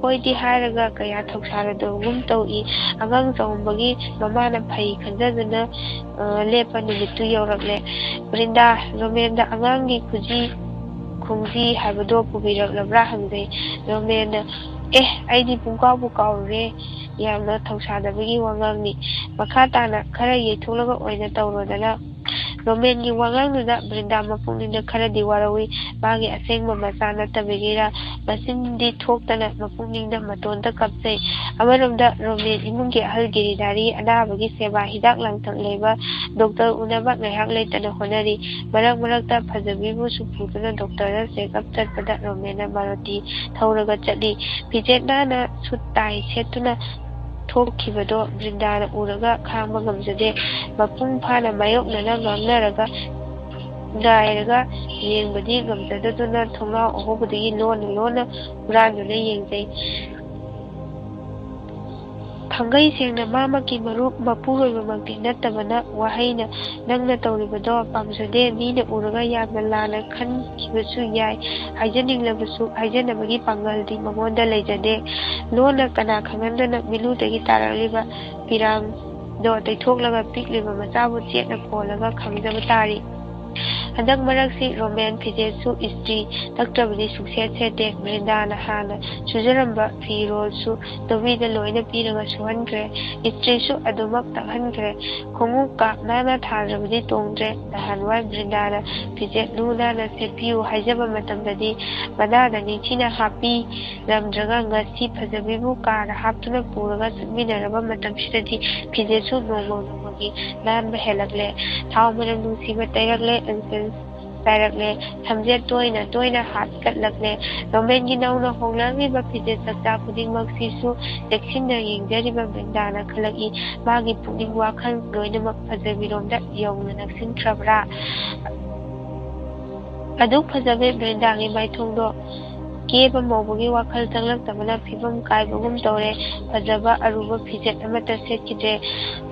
ꯍꯣꯏꯗꯤ" ꯍꯥꯏꯔꯒ ꯀꯌꯥ ꯊꯧꯁꯥꯔꯗꯕꯒꯨꯝ ꯇꯧꯏ꯫ ꯑꯉꯥꯡ ꯆꯥꯎꯝꯕꯒꯤ ꯃꯃꯥꯅ ꯐꯩ ꯈꯟꯖꯗꯨꯅ, ꯑ, ꯂꯦꯞꯄ ꯅꯨꯃꯤꯠꯇꯨ ꯌꯧꯔꯛꯂꯦ꯫ ꯕ꯭ꯔꯤꯟꯗꯥ, ꯔꯣꯃꯦꯟꯗ ꯑꯉꯥꯡꯒꯤ ꯈꯨꯖꯤ, ꯈꯣꯡꯖꯤ ꯍꯥꯏꯕꯗꯣ ꯄꯨꯕꯤꯔꯛꯂꯕ꯭ꯔꯥ ꯍꯪꯖꯩ꯫ ꯔꯣꯃꯦꯟꯅ, "ꯑꯦ, ꯑꯩꯗꯤ ꯄꯨꯡꯀꯥꯎꯕꯨ ꯀꯥꯎꯔꯨꯔꯦ꯫ ꯌꯥꯝꯅ ꯊꯧꯁꯥꯗꯕꯒꯤ ꯋꯥꯉꯥꯡꯅꯤ꯫" ꯃꯈꯥ ꯇꯥꯅ ꯈꯔ ꯌꯩꯊꯣꯛꯂꯒ ꯑꯣꯏꯅ ꯇꯧꯔꯣꯗꯅ꯫ ꯔꯣꯃꯦꯟꯒꯤ ꯋꯥꯉꯥꯡꯗꯨꯗ ꯕ꯭ꯔꯤꯟꯗꯥ ꯃꯄꯨꯛꯅꯤꯡꯗ ꯈꯔꯗꯤ ꯋꯥꯔꯧꯏ꯫ ꯃꯥꯒꯤ ꯑꯁꯦꯡꯕ ꯃꯆꯥ ꯅꯠꯇꯕꯒꯤꯔꯥ ꯃꯆꯤꯟꯗꯤ ꯊꯣꯛꯇꯅ ꯃꯄꯨꯛꯅꯤꯡꯗ ꯃꯇꯣꯟꯗ ꯀꯞꯆꯩ꯫ ꯑꯃꯔꯣꯝꯗ ꯔꯣꯃꯦꯟ ꯏꯃꯨꯡꯒꯤ ꯑꯍꯜ ꯒꯤꯔꯤꯙꯥꯔꯤ ꯑꯅꯥꯕꯒꯤ ꯁꯦꯕꯥ, ꯍꯤꯗꯥꯛ ꯂꯥꯡꯊꯛ ꯂꯩꯕ ꯗꯣꯛꯇꯔ ꯎꯅꯕ ꯉꯥꯏꯍꯥꯛ ꯂꯩꯇꯅ ꯍꯣꯠꯅꯔꯤ꯫ ꯃꯔꯛ ꯃꯔꯛꯇ ꯐꯖꯕꯤꯕꯨꯁꯨ ꯄꯨꯗꯨꯅ ꯗꯣꯛꯇꯔꯗ ꯆꯦꯛꯑꯞ ꯆꯠꯄꯗ ꯔꯣꯃꯦꯟꯅ ꯃꯥꯔꯨꯇꯤ ꯊꯧꯔꯒ ꯆꯠꯂꯤ꯫ ꯐꯤꯖꯦꯠ ꯅꯥꯟꯅ ꯁꯨꯠ ꯇꯥꯏ ꯁꯦꯠꯇꯨꯅ ꯊꯣꯛꯈꯤꯕꯗꯣ ꯕ꯭ꯔꯤꯟꯗꯥꯅ ꯎꯔꯒ ꯈꯥꯡꯕ ꯉꯝꯖꯗꯦ꯫ ꯃꯄꯨꯡ ꯐꯥꯅ ꯃꯥꯌꯣꯛꯅꯅ ꯉꯥꯡꯅꯔꯒ ꯉꯥꯏꯔꯒ ꯌꯦꯡꯕꯗꯤ ꯉꯝꯖꯗꯗꯨꯅ ꯊꯣꯡꯅꯥꯎ ꯑꯍꯣꯕꯗꯒꯤ ꯂꯣꯟꯅ ꯂꯣꯟꯅ ꯍꯨꯔꯥꯟꯗꯨꯅ ꯌꯦꯡꯖꯩ꯫ ꯊꯥꯡꯒꯩ ꯁꯦꯡꯅ ꯃꯥꯃꯛꯀꯤ ꯃꯔꯨꯞ ꯃꯄꯨꯔꯣꯏꯕꯃꯛꯇꯤ ꯅꯠꯇꯕꯅ ꯋꯥꯍꯩꯅ "ꯅꯪꯅ ꯇꯧꯔꯤꯕꯗꯣ ꯄꯥꯝꯖꯗꯦ, ꯃꯤꯅ ꯎꯔꯒ ꯌꯥꯝꯅ ꯂꯥꯟꯅ ꯈꯟꯈꯤꯕꯁꯨ ꯌꯥꯏ, ꯍꯥꯏꯖꯅꯤꯡꯂꯕꯁꯨ ꯍꯥꯏꯖꯅꯕꯒꯤ ꯄꯥꯡꯒꯜꯗꯤ ꯃꯉꯣꯟꯗ ꯂꯩꯖꯗꯦ"꯫ ꯂꯣꯟꯅ ꯀꯅꯥ ꯈꯪꯍꯟꯗꯅ ꯃꯤꯂꯨꯗꯒꯤ ꯇꯥꯔꯛꯂꯤꯕ ꯄꯤꯔꯥꯡꯗꯣ ꯇꯩꯊꯣꯛꯂꯒ ꯄꯤꯛꯂꯤꯕ ꯃꯆꯥꯕꯨ ꯆꯦꯠꯅ ꯀꯣꯜꯂꯒ ꯈꯪꯖꯕ ꯇꯥꯔꯤ꯫ ꯍꯟꯗꯛ ꯃꯔꯛꯁꯤ ꯔꯣꯃꯦꯟ ꯐꯤꯖꯦꯠꯁꯨ ꯏꯁꯇ꯭ꯔꯤ ꯇꯛꯇ꯭ꯔꯕꯗꯤ ꯁꯨꯡꯁꯦꯠ ꯁꯦꯠꯇꯦ꯫ ꯕ꯭ꯔꯤꯟꯗꯥꯅ ꯍꯥꯟꯅ ꯁꯨꯖꯔꯝꯕ ꯐꯤꯔꯣꯜꯁꯨ ꯅꯨꯄꯤꯗ ꯂꯣꯏꯅ ꯄꯤꯔꯒ ꯁꯨꯍꯟꯈ꯭ꯔꯦ꯫ ꯏꯁꯇ꯭ꯔꯤꯁꯨ ꯑꯗꯨꯃꯛ ꯇꯛꯍꯟꯈ꯭ꯔꯦ꯫ ꯈꯣꯡꯎꯞ ꯀꯥꯞ ꯅꯥꯟꯅ ꯊꯥꯗ꯭ꯔꯕꯗꯤ ꯇꯣꯡꯗ꯭ꯔꯦ꯫ ꯅꯍꯥꯟꯋꯥꯏ ꯕ꯭ꯔꯤꯟꯗꯥꯅ ꯐꯤꯖꯦꯠ ꯂꯨ ꯅꯥꯟꯅ ꯁꯦꯠꯄꯤꯌꯨ ꯍꯥꯏꯖꯕ ꯃꯇꯝꯗꯗꯤ ꯃꯅꯥꯗ ꯅꯤꯡꯊꯤꯅ ꯍꯥꯞꯄꯤꯔꯝꯗ꯭ꯔꯒ ꯉꯁꯤ ꯐꯖꯕꯤꯕꯨ ꯀꯥꯔ ꯍꯥꯞꯇꯨꯅ ꯄꯨꯔꯒ ꯆꯠꯃꯤꯟꯅꯔꯕ ꯃꯇꯝꯁꯤꯗꯗꯤ ꯐꯤꯖꯦꯠꯁꯨ ꯅꯣꯡꯃ ꯅꯣꯡꯃꯒꯤ ꯅꯥꯟꯕ ꯍꯦꯜꯂꯛꯂꯦ꯫ ꯊꯥꯎ ꯃꯅꯝ ꯅꯨꯡꯁꯤꯕ ꯇꯩꯔꯛꯂꯦ, ꯏꯟꯁꯦꯟꯁ ꯆꯥꯏꯔꯛꯂꯦ꯫ ꯁꯝꯖꯦꯠ ꯇꯣꯏꯅ ꯇꯣꯏꯅ ꯍꯥꯠꯀꯠꯂꯛꯂꯦ꯫ ꯔꯣꯃꯦꯟꯒꯤ ꯅꯧꯅ ꯍꯣꯡꯂꯛꯂꯤꯕ ꯐꯤꯖꯦꯠ ꯆꯛꯆꯥ ꯈꯨꯗꯤꯡꯃꯛꯁꯤꯁꯨ ꯆꯦꯛꯁꯤꯟꯅ ꯌꯦꯡꯖꯔꯤꯕ ꯕ꯭ꯔꯤꯟꯗꯥꯅ ꯈꯜꯂꯛꯏ꯫ ꯃꯥꯒꯤ ꯄꯨꯛꯅꯤꯡ ꯋꯥꯈꯜ ꯂꯣꯏꯅꯃꯛ ꯐꯖꯕꯤꯔꯣꯝꯗ ꯌꯧꯅ ꯅꯛꯁꯤꯟꯈ꯭ꯔꯕ꯭ꯔꯥ? ꯑꯗꯨꯛ ꯐꯖꯕꯤ ꯕ꯭ꯔꯤꯟꯗꯥꯒꯤ ꯃꯥꯏꯊꯣꯡꯗꯣ ꯀꯦꯕ ꯃꯧꯕꯒꯤ ꯋꯥꯈꯜ ꯆꯪꯂꯛꯇꯕꯅ ꯐꯤꯕꯝ ꯀꯥꯏꯕꯒꯨꯝ ꯇꯧꯔꯦ꯫ ꯐꯖꯕ ꯑꯔꯨꯕ ꯐꯤꯖꯦꯠ ꯑꯃꯠꯇ ꯁꯦꯠꯈꯤꯗ꯭ꯔꯦ꯫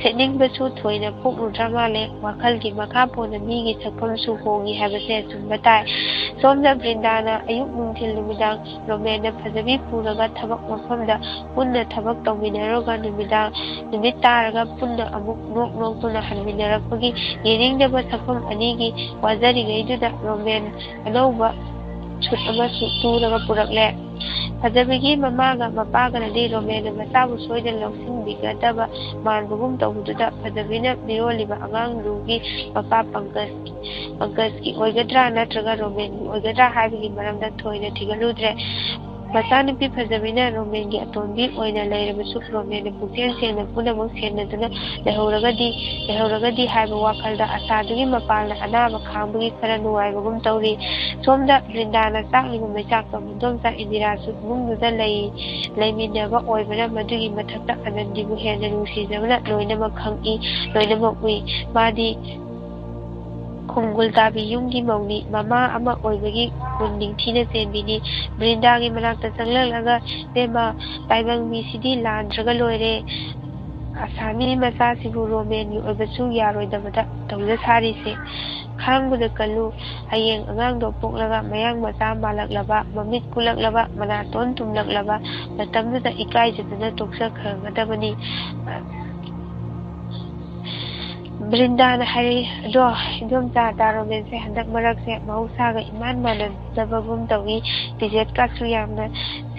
ꯁꯦꯠꯅꯤꯡꯕꯁꯨ ꯊꯣꯏꯅ ꯄꯣꯛꯂꯨꯗ꯭ꯔ ꯃꯥꯜꯂꯦ꯫ ꯋꯥꯈꯜꯒꯤ ꯃꯈꯥ ꯄꯣꯟꯅ ꯃꯤꯒꯤ ꯁꯛꯐꯝꯁꯨ ꯍꯣꯡꯏ ꯍꯥꯏꯕꯁꯦ ꯑꯆꯨꯝꯕ ꯇꯥꯏ꯫ ꯁꯣꯝꯗ ꯕ꯭ꯔꯤꯟꯗꯥꯅ ꯑꯌꯨꯛ ꯅꯨꯡꯊꯤꯜ ꯅꯨꯃꯤꯗꯥꯡ ꯔꯣꯃꯦꯟꯅ ꯐꯖꯕꯤ ꯄꯨꯔꯒ ꯊꯕꯛ ꯃꯐꯝꯗ ꯄꯨꯟꯅ ꯊꯕꯛ ꯇꯧꯃꯤꯟꯅꯔꯒ ꯅꯨꯃꯤꯗꯥꯡ ꯅꯨꯃꯤꯠ ꯇꯥꯔꯒ ꯄꯨꯟꯅ ꯑꯃꯨꯛ ꯅꯣꯛ ꯅꯣꯛꯇꯨꯅ ꯍꯟꯃꯤꯟꯅꯔꯛꯄꯒꯤ ꯌꯦꯡꯅꯤꯡꯗꯕ ꯁꯛꯐꯝ ꯑꯅꯤꯒꯤ ꯋꯥꯖꯔꯤꯉꯩꯗꯨꯗ ꯔꯣꯃꯦꯟ ꯑꯅꯧꯕ ꯁꯨꯠ ꯑꯃꯁꯨ ꯇꯨꯔꯒ ꯄꯨꯔꯛꯂꯦ꯫ ꯐꯖꯕꯤꯒꯤ ꯃꯃꯥꯒ ꯃꯄꯥꯒꯅꯗꯤ ꯔꯣꯃꯦꯟꯅ ꯃꯆꯥꯕꯨ ꯁꯣꯏꯗꯅ ꯂꯧꯁꯤꯟꯕꯤꯒꯗꯕ ꯃꯥꯟꯕꯒꯨꯝ ꯇꯧꯕꯗꯨꯗ ꯐꯖꯕꯤꯅ ꯃꯤꯔꯣꯜꯂꯤꯕ ꯑꯉꯥꯡꯗꯨꯒꯤ ꯃꯄꯥ ꯄꯪꯀꯖ, ꯄꯪꯀꯖꯀꯤ ꯑꯣꯏꯒꯗ꯭ꯔꯥ ꯅꯠꯇ꯭ꯔꯒ ꯔꯣꯃꯦꯟꯒꯤ ꯑꯣꯏꯒꯗ꯭ꯔꯥ ꯍꯥꯏꯕꯒꯤ ꯃꯔꯝꯗ ꯊꯣꯏꯅ ꯊꯤꯒꯠꯂꯨꯗ꯭ꯔꯦ꯫ ꯃꯆꯥꯅꯨꯄꯤ ꯐꯖꯕꯤꯅ ꯔꯣꯃꯦꯟꯒꯤ ꯑꯇꯣꯟꯕꯤ ꯑꯣꯏꯅ ꯂꯩꯔꯕꯁꯨ ꯔꯣꯃꯦꯟꯅ ꯄꯨꯛꯆꯦꯜ ꯁꯦꯡꯅ ꯄꯨꯝꯅꯃꯛ ꯁꯦꯟꯅꯗꯨꯅ ꯂꯩꯍꯧꯔꯒꯗꯤ, ꯂꯩꯍꯧꯔꯒꯗꯤ ꯍꯥꯏꯕ ꯋꯥꯈꯜꯗ ꯑꯁꯥꯗꯨꯒꯤ ꯃꯄꯥꯜꯅ ꯑꯅꯥꯕ ꯈꯥꯡꯕꯒꯤ ꯈꯔ ꯅꯨꯡꯉꯥꯏꯕꯒꯨꯝ ꯇꯧꯔꯤ꯫ ꯁꯣꯝꯗ ꯕ꯭ꯔꯤꯟꯗꯥꯅ ꯆꯥꯛꯂꯤꯕ ꯃꯩꯆꯥꯛꯇꯣ ꯏꯗꯣꯝꯆꯥ ꯏꯟꯗꯤꯔꯥꯁꯨ ꯏꯃꯨꯡꯗꯨꯗ ꯂꯩ, ꯂꯩꯃꯤꯟꯅꯕ ꯑꯣꯏꯕꯅ ꯃꯗꯨꯒꯤ ꯃꯊꯛꯇ ꯑꯅꯟꯗꯤꯕꯨ ꯍꯦꯟꯅ ꯅꯨꯡꯁꯤꯖꯕꯅ ꯂꯣꯏꯅꯃꯛ ꯈꯪꯏ, ꯂꯣꯏꯅꯃꯛ ꯎꯏ꯫ ꯃꯥꯗꯤ ꯈꯣꯡꯒꯨꯜ ꯇꯥꯕꯤ ꯌꯨꯝꯒꯤ ꯃꯧꯅꯤ, ꯃꯃꯥ ꯑꯃ ꯑꯣꯏꯕꯒꯤ ꯒꯨꯟ ꯅꯤꯡꯊꯤꯅ ꯆꯦꯟꯕꯤꯅꯤ꯫ ꯕ꯭ꯔꯤꯟꯗꯥꯒꯤ ꯃꯅꯥꯛꯇ ꯆꯪꯂꯛꯂꯒ, "ꯏꯕꯦꯝꯃ, ꯇꯥꯏꯕꯪ ꯃꯤꯁꯤꯗꯤ ꯂꯥꯟꯗ꯭ꯔꯒ ꯂꯣꯏꯔꯦ꯫ ꯑꯁꯥꯃꯤ ꯃꯆꯥꯁꯤꯕꯨ ꯔꯣꯃꯦꯟꯒꯤ ꯑꯣꯏꯕꯁꯨ ꯌꯥꯔꯣꯏꯗꯕꯗ ꯇꯧꯖ ꯁꯥꯔꯤꯁꯦ꯫ ꯈꯥꯡꯕꯗ ꯀꯜꯂꯨ꯫ ꯍꯌꯦꯡ ꯑꯉꯥꯡꯗꯣ ꯄꯣꯛꯂꯒ ꯃꯌꯥꯡ ꯃꯆꯥ ꯃꯥꯜꯂꯛꯂꯕ, ꯃꯃꯤꯠ ꯀꯨꯜꯂꯛꯂꯕ, ꯃꯅꯥꯇꯣꯟ ꯇꯨꯝꯂꯛꯂꯕ ꯃꯇꯝꯗꯨꯗ ꯏꯀꯥꯏꯖꯗꯅ ꯇꯣꯛꯆꯈ꯭ꯔꯒꯗꯕꯅꯤ"꯫ ꯕ꯭ꯔꯤꯟꯗꯥꯅ ꯍꯥꯏꯔꯛꯏ꯫ "ꯑꯗꯣ ꯏꯗꯣꯝꯆꯥ, ꯗꯥ ꯔꯣꯃꯦꯟꯁꯦ ꯍꯟꯗꯛ ꯃꯔꯛꯁꯦ ꯃꯍꯧꯁꯥꯒ ꯏꯃꯥꯟ ꯃꯥꯟꯅꯗꯕꯒꯨꯝ ꯇꯧꯏ꯫ ꯐꯤꯖꯦꯠꯀꯥꯁꯨ ꯌꯥꯝꯅ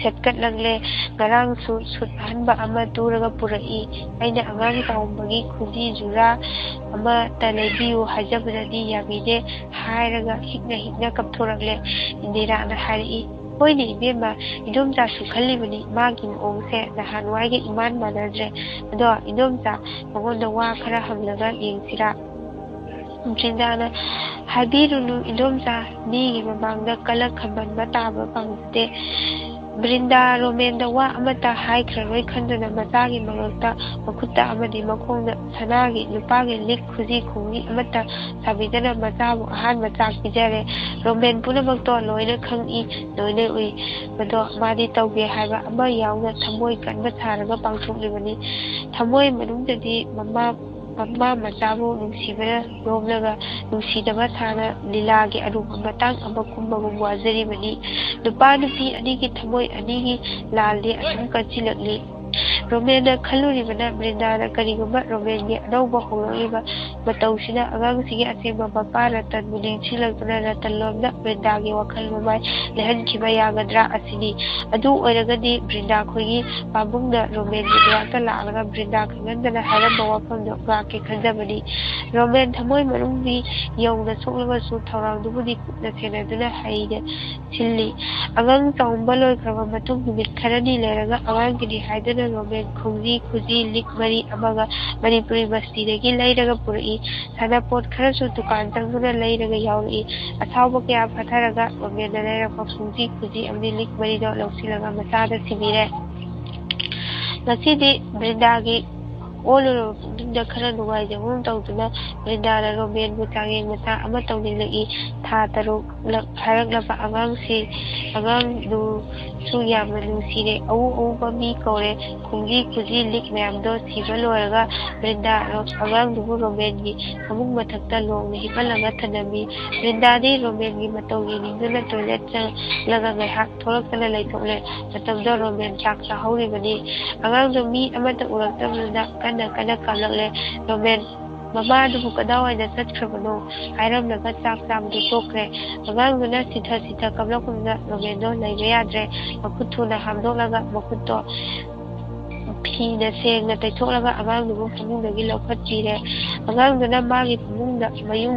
ꯁꯦꯠꯀꯠꯂꯛꯂꯦ꯫ ꯉꯔꯥꯡꯁꯨ ꯁꯨꯠ ꯑꯍꯟꯕ ꯑꯃ ꯇꯨꯔꯒ ꯄꯨꯔꯛꯏ꯫ ꯑꯩꯅ ꯑꯉꯥꯡ ꯆꯥꯎꯝꯕꯒꯤ ꯈꯨꯖꯤ ꯖꯨꯔꯥ ꯑꯃꯇ ꯂꯩꯕꯤꯌꯨ ꯍꯥꯏꯖꯕꯗꯗꯤ ꯌꯥꯕꯤꯗꯦ" ꯍꯥꯏꯔꯒ ꯍꯤꯛꯅ ꯍꯤꯛꯅ ꯀꯞꯊꯣꯔꯛꯂꯦ꯫ ꯏꯟꯗꯤꯔꯥꯅ ꯍꯥꯏꯔꯛꯏ, "ꯍꯣꯏꯅꯦ ꯏꯕꯦꯝꯃ, ꯏꯗꯣꯝꯆꯥꯁꯨ ꯈꯜꯂꯤꯕꯅꯤ, ꯃꯥꯒꯤ ꯃꯑꯣꯡꯁꯦ ꯅꯍꯥꯟꯋꯥꯏꯒ ꯏꯃꯥꯟ ꯃꯥꯟꯅꯗ꯭ꯔꯦ꯫ ꯑꯗꯣ ꯏꯗꯣꯝꯆꯥ, ꯃꯉꯣꯟꯗ ꯋꯥ ꯈꯔ ꯍꯪꯂꯒ ꯌꯦꯡꯁꯤꯔꯥ?" ꯕ꯭ꯔꯤꯟꯗꯥꯅ, "ꯍꯥꯏꯕꯤꯔꯨꯅꯨ ꯏꯗꯣꯝꯆꯥ, ꯃꯤꯒꯤ ꯃꯃꯥꯡꯗ ꯀꯂꯛ ꯈꯝꯕꯟꯕ ꯇꯥꯕ ꯄꯥꯝꯖꯗꯦ"꯫ ꯕ꯭ꯔꯤꯟꯗꯥ ꯔꯣꯃꯦꯟꯗ ꯋꯥ ꯑꯃꯠꯇ ꯍꯥꯏꯈ꯭ꯔꯔꯣꯏ ꯈꯟꯗꯨꯅ ꯃꯆꯥꯒꯤ ꯃꯉꯛꯇ ꯃꯈꯨꯠꯇ ꯑꯃꯗꯤ ꯃꯈꯣꯡꯗ ꯁꯅꯥꯒꯤ, ꯂꯨꯄꯥꯒꯤ ꯂꯤꯛ ꯈꯨꯖꯤ ꯈꯣꯡꯖꯤ ꯑꯃꯠꯇ ꯁꯥꯕꯤꯗꯅ ꯃꯆꯥꯕꯨ ꯑꯍꯥꯟꯕ ꯆꯥꯛ ꯄꯤꯖꯔꯦ꯫ ꯔꯣꯃꯦꯟ ꯄꯨꯝꯅꯃꯛꯇꯣ ꯂꯣꯏꯅ ꯈꯪꯏ, ꯂꯣꯏꯅ ꯎꯏ꯫ ꯃꯗꯣ ꯃꯥꯗꯤ ꯇꯧꯒꯦ ꯍꯥꯏꯕ ꯑꯃ ꯌꯥꯎꯅ ꯊꯃꯣꯏ ꯀꯟꯕ ꯁꯥꯔꯒ ꯄꯥꯡꯊꯣꯛꯂꯤꯕꯅꯤ꯫ ꯊꯃꯣꯏ ꯃꯅꯨꯡꯗꯗꯤ ꯃꯃꯥ, ꯃꯃꯥ ꯃꯆꯥꯕꯨ ꯅꯨꯡꯁꯤꯕꯅ ꯌꯣꯝꯂꯒ ꯅꯨꯡꯁꯤꯗꯕ ꯁꯥꯅ ꯂꯤꯂꯥꯒꯤ ꯑꯔꯨꯕ ꯃꯇꯥꯡ ꯑꯃ ꯀꯨꯝꯕꯒꯨꯝ ꯋꯥꯖꯔꯤꯕꯅꯤ꯫ ꯅꯨꯄꯥ ꯅꯨꯄꯤ ꯑꯅꯤꯒꯤ ꯊꯃꯣꯏ ꯑꯅꯤꯒꯤ ꯂꯥꯜꯗꯤ ꯑꯗꯨꯝ ꯀꯟꯁꯤꯜꯂꯛꯂꯤ꯫ ꯔꯣꯃꯦꯟꯅ ꯈꯜꯂꯨꯔꯤꯕꯅ ꯕ꯭ꯔꯤꯟꯗꯥꯅ ꯀꯔꯤꯒꯨꯝꯕ ꯔꯣꯃꯦꯟꯒꯤ ꯑꯅꯧꯕ ꯍꯣꯡꯂꯛꯂꯤꯕ ꯃꯇꯧꯁꯤꯅ ꯑꯉꯥꯡꯁꯤꯒꯤ ꯑꯁꯦꯡꯕ ꯃꯄꯥ ꯔꯇꯟꯕꯨ ꯅꯤꯡꯁꯤꯡꯂꯛꯇꯨꯅ ꯔꯇꯟꯂꯣꯝꯗ ꯕ꯭ꯔꯤꯟꯗꯥꯒꯤ ꯋꯥꯈꯜ ꯃꯃꯥꯏ ꯂꯩꯍꯟꯈꯤꯕ ꯌꯥꯒꯗ꯭ꯔꯥ ꯑꯁꯤꯅꯤ꯫ ꯑꯗꯨ ꯑꯣꯏꯔꯒꯗꯤ ꯕ꯭ꯔꯤꯟꯗꯥ ꯈꯣꯏꯒꯤ ꯄꯥꯕꯨꯡꯅ ꯔꯣꯃꯦꯟꯒꯤ ꯃꯅꯥꯛꯇ ꯂꯥꯛꯂꯒ ꯕ꯭ꯔꯤꯟꯗꯥ ꯈꯪꯍꯟꯗꯅ ꯍꯥꯏꯔꯝꯕ ꯋꯥꯐꯝꯗꯣ ꯉꯥꯛꯀꯦ ꯈꯟꯖꯕꯅꯤ꯫ ꯔꯣꯃꯦꯟ ꯊꯃꯣꯏ ꯃꯅꯨꯡꯗꯤ ꯌꯧꯅ ꯁꯣꯛꯂꯕꯁꯨ ꯊꯧꯔꯥꯡꯗꯨꯕꯨꯗꯤ ꯀꯨꯞꯅ ꯁꯦꯟꯅꯗꯨꯅ ꯍꯩꯅ ꯁꯤꯜꯂꯤ꯫ ꯑꯉꯥꯡ ꯆꯥꯎꯝꯕ ꯂꯣꯏꯈ꯭ꯔꯕ ꯃꯇꯨꯡ ꯅꯨꯃꯤꯠ ꯈꯔꯅꯤ ꯂꯩꯔꯒ ꯑꯉꯥꯡꯒꯤꯅꯤ ꯍꯥꯏꯗꯨꯅ ꯔꯣꯃꯦꯟ ꯈꯣꯡꯖꯤ ꯈꯨꯖꯤ ꯂꯤꯛ ꯃꯔꯤ ꯑꯃꯒ ꯃꯅꯤꯄꯨꯔꯤ ꯕꯁꯇꯤꯗꯒꯤ ꯂꯩꯔꯒ ꯄꯨꯔꯛꯏ꯫ ꯁꯥꯟꯅꯄꯣꯠ ꯈꯔꯁꯨ ꯗꯨꯀꯥꯟ ꯆꯪꯗꯨꯅ ꯂꯩꯔꯒ ꯌꯥꯎꯔꯛꯏ꯫ ꯑꯁꯥꯎꯕ ꯀꯌꯥ ꯐꯊꯔꯒ ꯔꯣꯃꯦꯟꯅ ꯂꯩꯔꯛꯄ ꯈꯣꯡꯖꯤ ꯈꯨꯖꯤ ꯑꯃꯗꯤ ꯂꯤꯛ ꯃꯔꯤꯗꯣ ꯂꯧꯁꯤꯜꯂꯒ ꯃꯆꯥꯗ ꯁꯤꯕꯤꯔꯦ꯫ ꯉꯁꯤꯗꯤ ꯕ꯭ꯔꯤꯟꯗꯥꯒꯤ ꯑꯣꯜꯂꯨꯔꯕ ꯄꯨꯛꯅꯤꯡꯗ ꯈꯔ ꯅꯨꯡꯉꯥꯏꯖꯕꯒꯨꯝ ꯇꯧꯗꯨꯅ ꯕ꯭ꯔꯤꯟꯗꯥꯅ ꯔꯣꯃꯦꯟꯕꯨ ꯆꯥꯡꯌꯦꯡ ꯃꯆꯥ ꯑꯃ ꯇꯧꯅꯤꯡꯂꯛꯏ꯫ ꯊꯥ ꯇꯔꯨꯛ ꯂꯛ ꯍꯥꯏꯔꯛꯂꯕ ꯑꯉꯥꯡꯁꯤ, ꯑꯉꯥꯡꯗꯨꯁꯨ ꯌꯥꯝꯅ ꯅꯨꯡꯁꯤꯔꯦ꯫ ꯑꯎ ꯑꯎꯕ ꯃꯤ ꯀꯧꯔꯦ꯫ ꯈꯣꯡꯖꯤ ꯈꯨꯖꯤ ꯂꯤꯛ ꯃꯌꯥꯝꯗꯣ ꯁꯤꯕ ꯂꯣꯏꯔꯒ ꯕ꯭ꯔꯤꯟꯗꯥ ꯔꯣ-, ꯑꯉꯥꯡꯗꯨꯕꯨ ꯔꯣꯃꯦꯟꯒꯤ ꯐꯃꯨꯡ ꯃꯊꯛꯇ ꯂꯣꯡꯅ ꯍꯤꯞꯍꯜꯂꯒ ꯊꯅꯝꯃꯤ꯫ ꯕ꯭ꯔꯤꯟꯗꯥꯗꯤ ꯔꯣꯃꯦꯟꯒꯤ ꯃꯇꯧ ꯌꯦꯡꯅꯤꯡꯗꯨꯅ ꯇꯣꯏꯂꯦꯠ ꯆꯪꯂꯒ ꯉꯥꯏꯍꯥꯛ ꯊꯣꯛꯂꯛꯇꯅ ꯂꯩꯊꯣꯛꯂꯦ꯫ ꯃꯇꯝꯗꯣ ꯔꯣꯃꯦꯟ ꯆꯥꯛ ꯆꯥꯍꯧꯔꯤꯕꯅꯤ꯫ ꯑꯉꯥꯡꯗꯣ ꯃꯤ ꯑꯃꯠꯇ ꯎꯔꯛꯇꯕꯗꯨꯗ ꯀꯟꯅ ꯀꯟꯅ ꯀꯞꯂꯛꯂꯦ꯫ ꯔꯣꯃꯦꯟ ꯃꯃꯥꯗꯨꯕꯨ ꯀꯗꯥꯏꯋꯥꯏꯗ ꯆꯠꯈ꯭ꯔꯕꯅꯣ ꯍꯥꯏꯔꯝꯂꯒ ꯆꯥꯛ ꯆꯥꯕꯗꯨ ꯇꯣꯛꯈ꯭ꯔꯦ꯫ ꯑꯉꯥꯡꯗꯨꯅ ꯁꯤꯊ ꯁꯤꯊ ꯀꯞꯂꯛꯄꯗꯨꯗ ꯔꯣꯃꯦꯟꯗꯣ ꯂꯩꯕ ꯌꯥꯗ꯭ꯔꯦ꯫ ꯃꯈꯨꯠ ꯊꯨꯅ ꯍꯥꯝꯗꯣꯛꯂꯒ ꯃꯈꯨꯠꯇꯣ ꯐꯤꯅ ꯁꯦꯡꯅ ꯇꯩꯊꯣꯛꯂꯒ ꯑꯉꯥꯡꯗꯨꯕꯨ ꯐꯃꯨꯡꯗꯒꯤ ꯂꯧꯈꯠꯄꯤꯔꯦ꯫ ꯑꯉꯥꯡꯗꯨꯅ ꯃꯥꯒꯤ ꯐꯃꯨꯡꯗ ꯃꯌꯨꯝ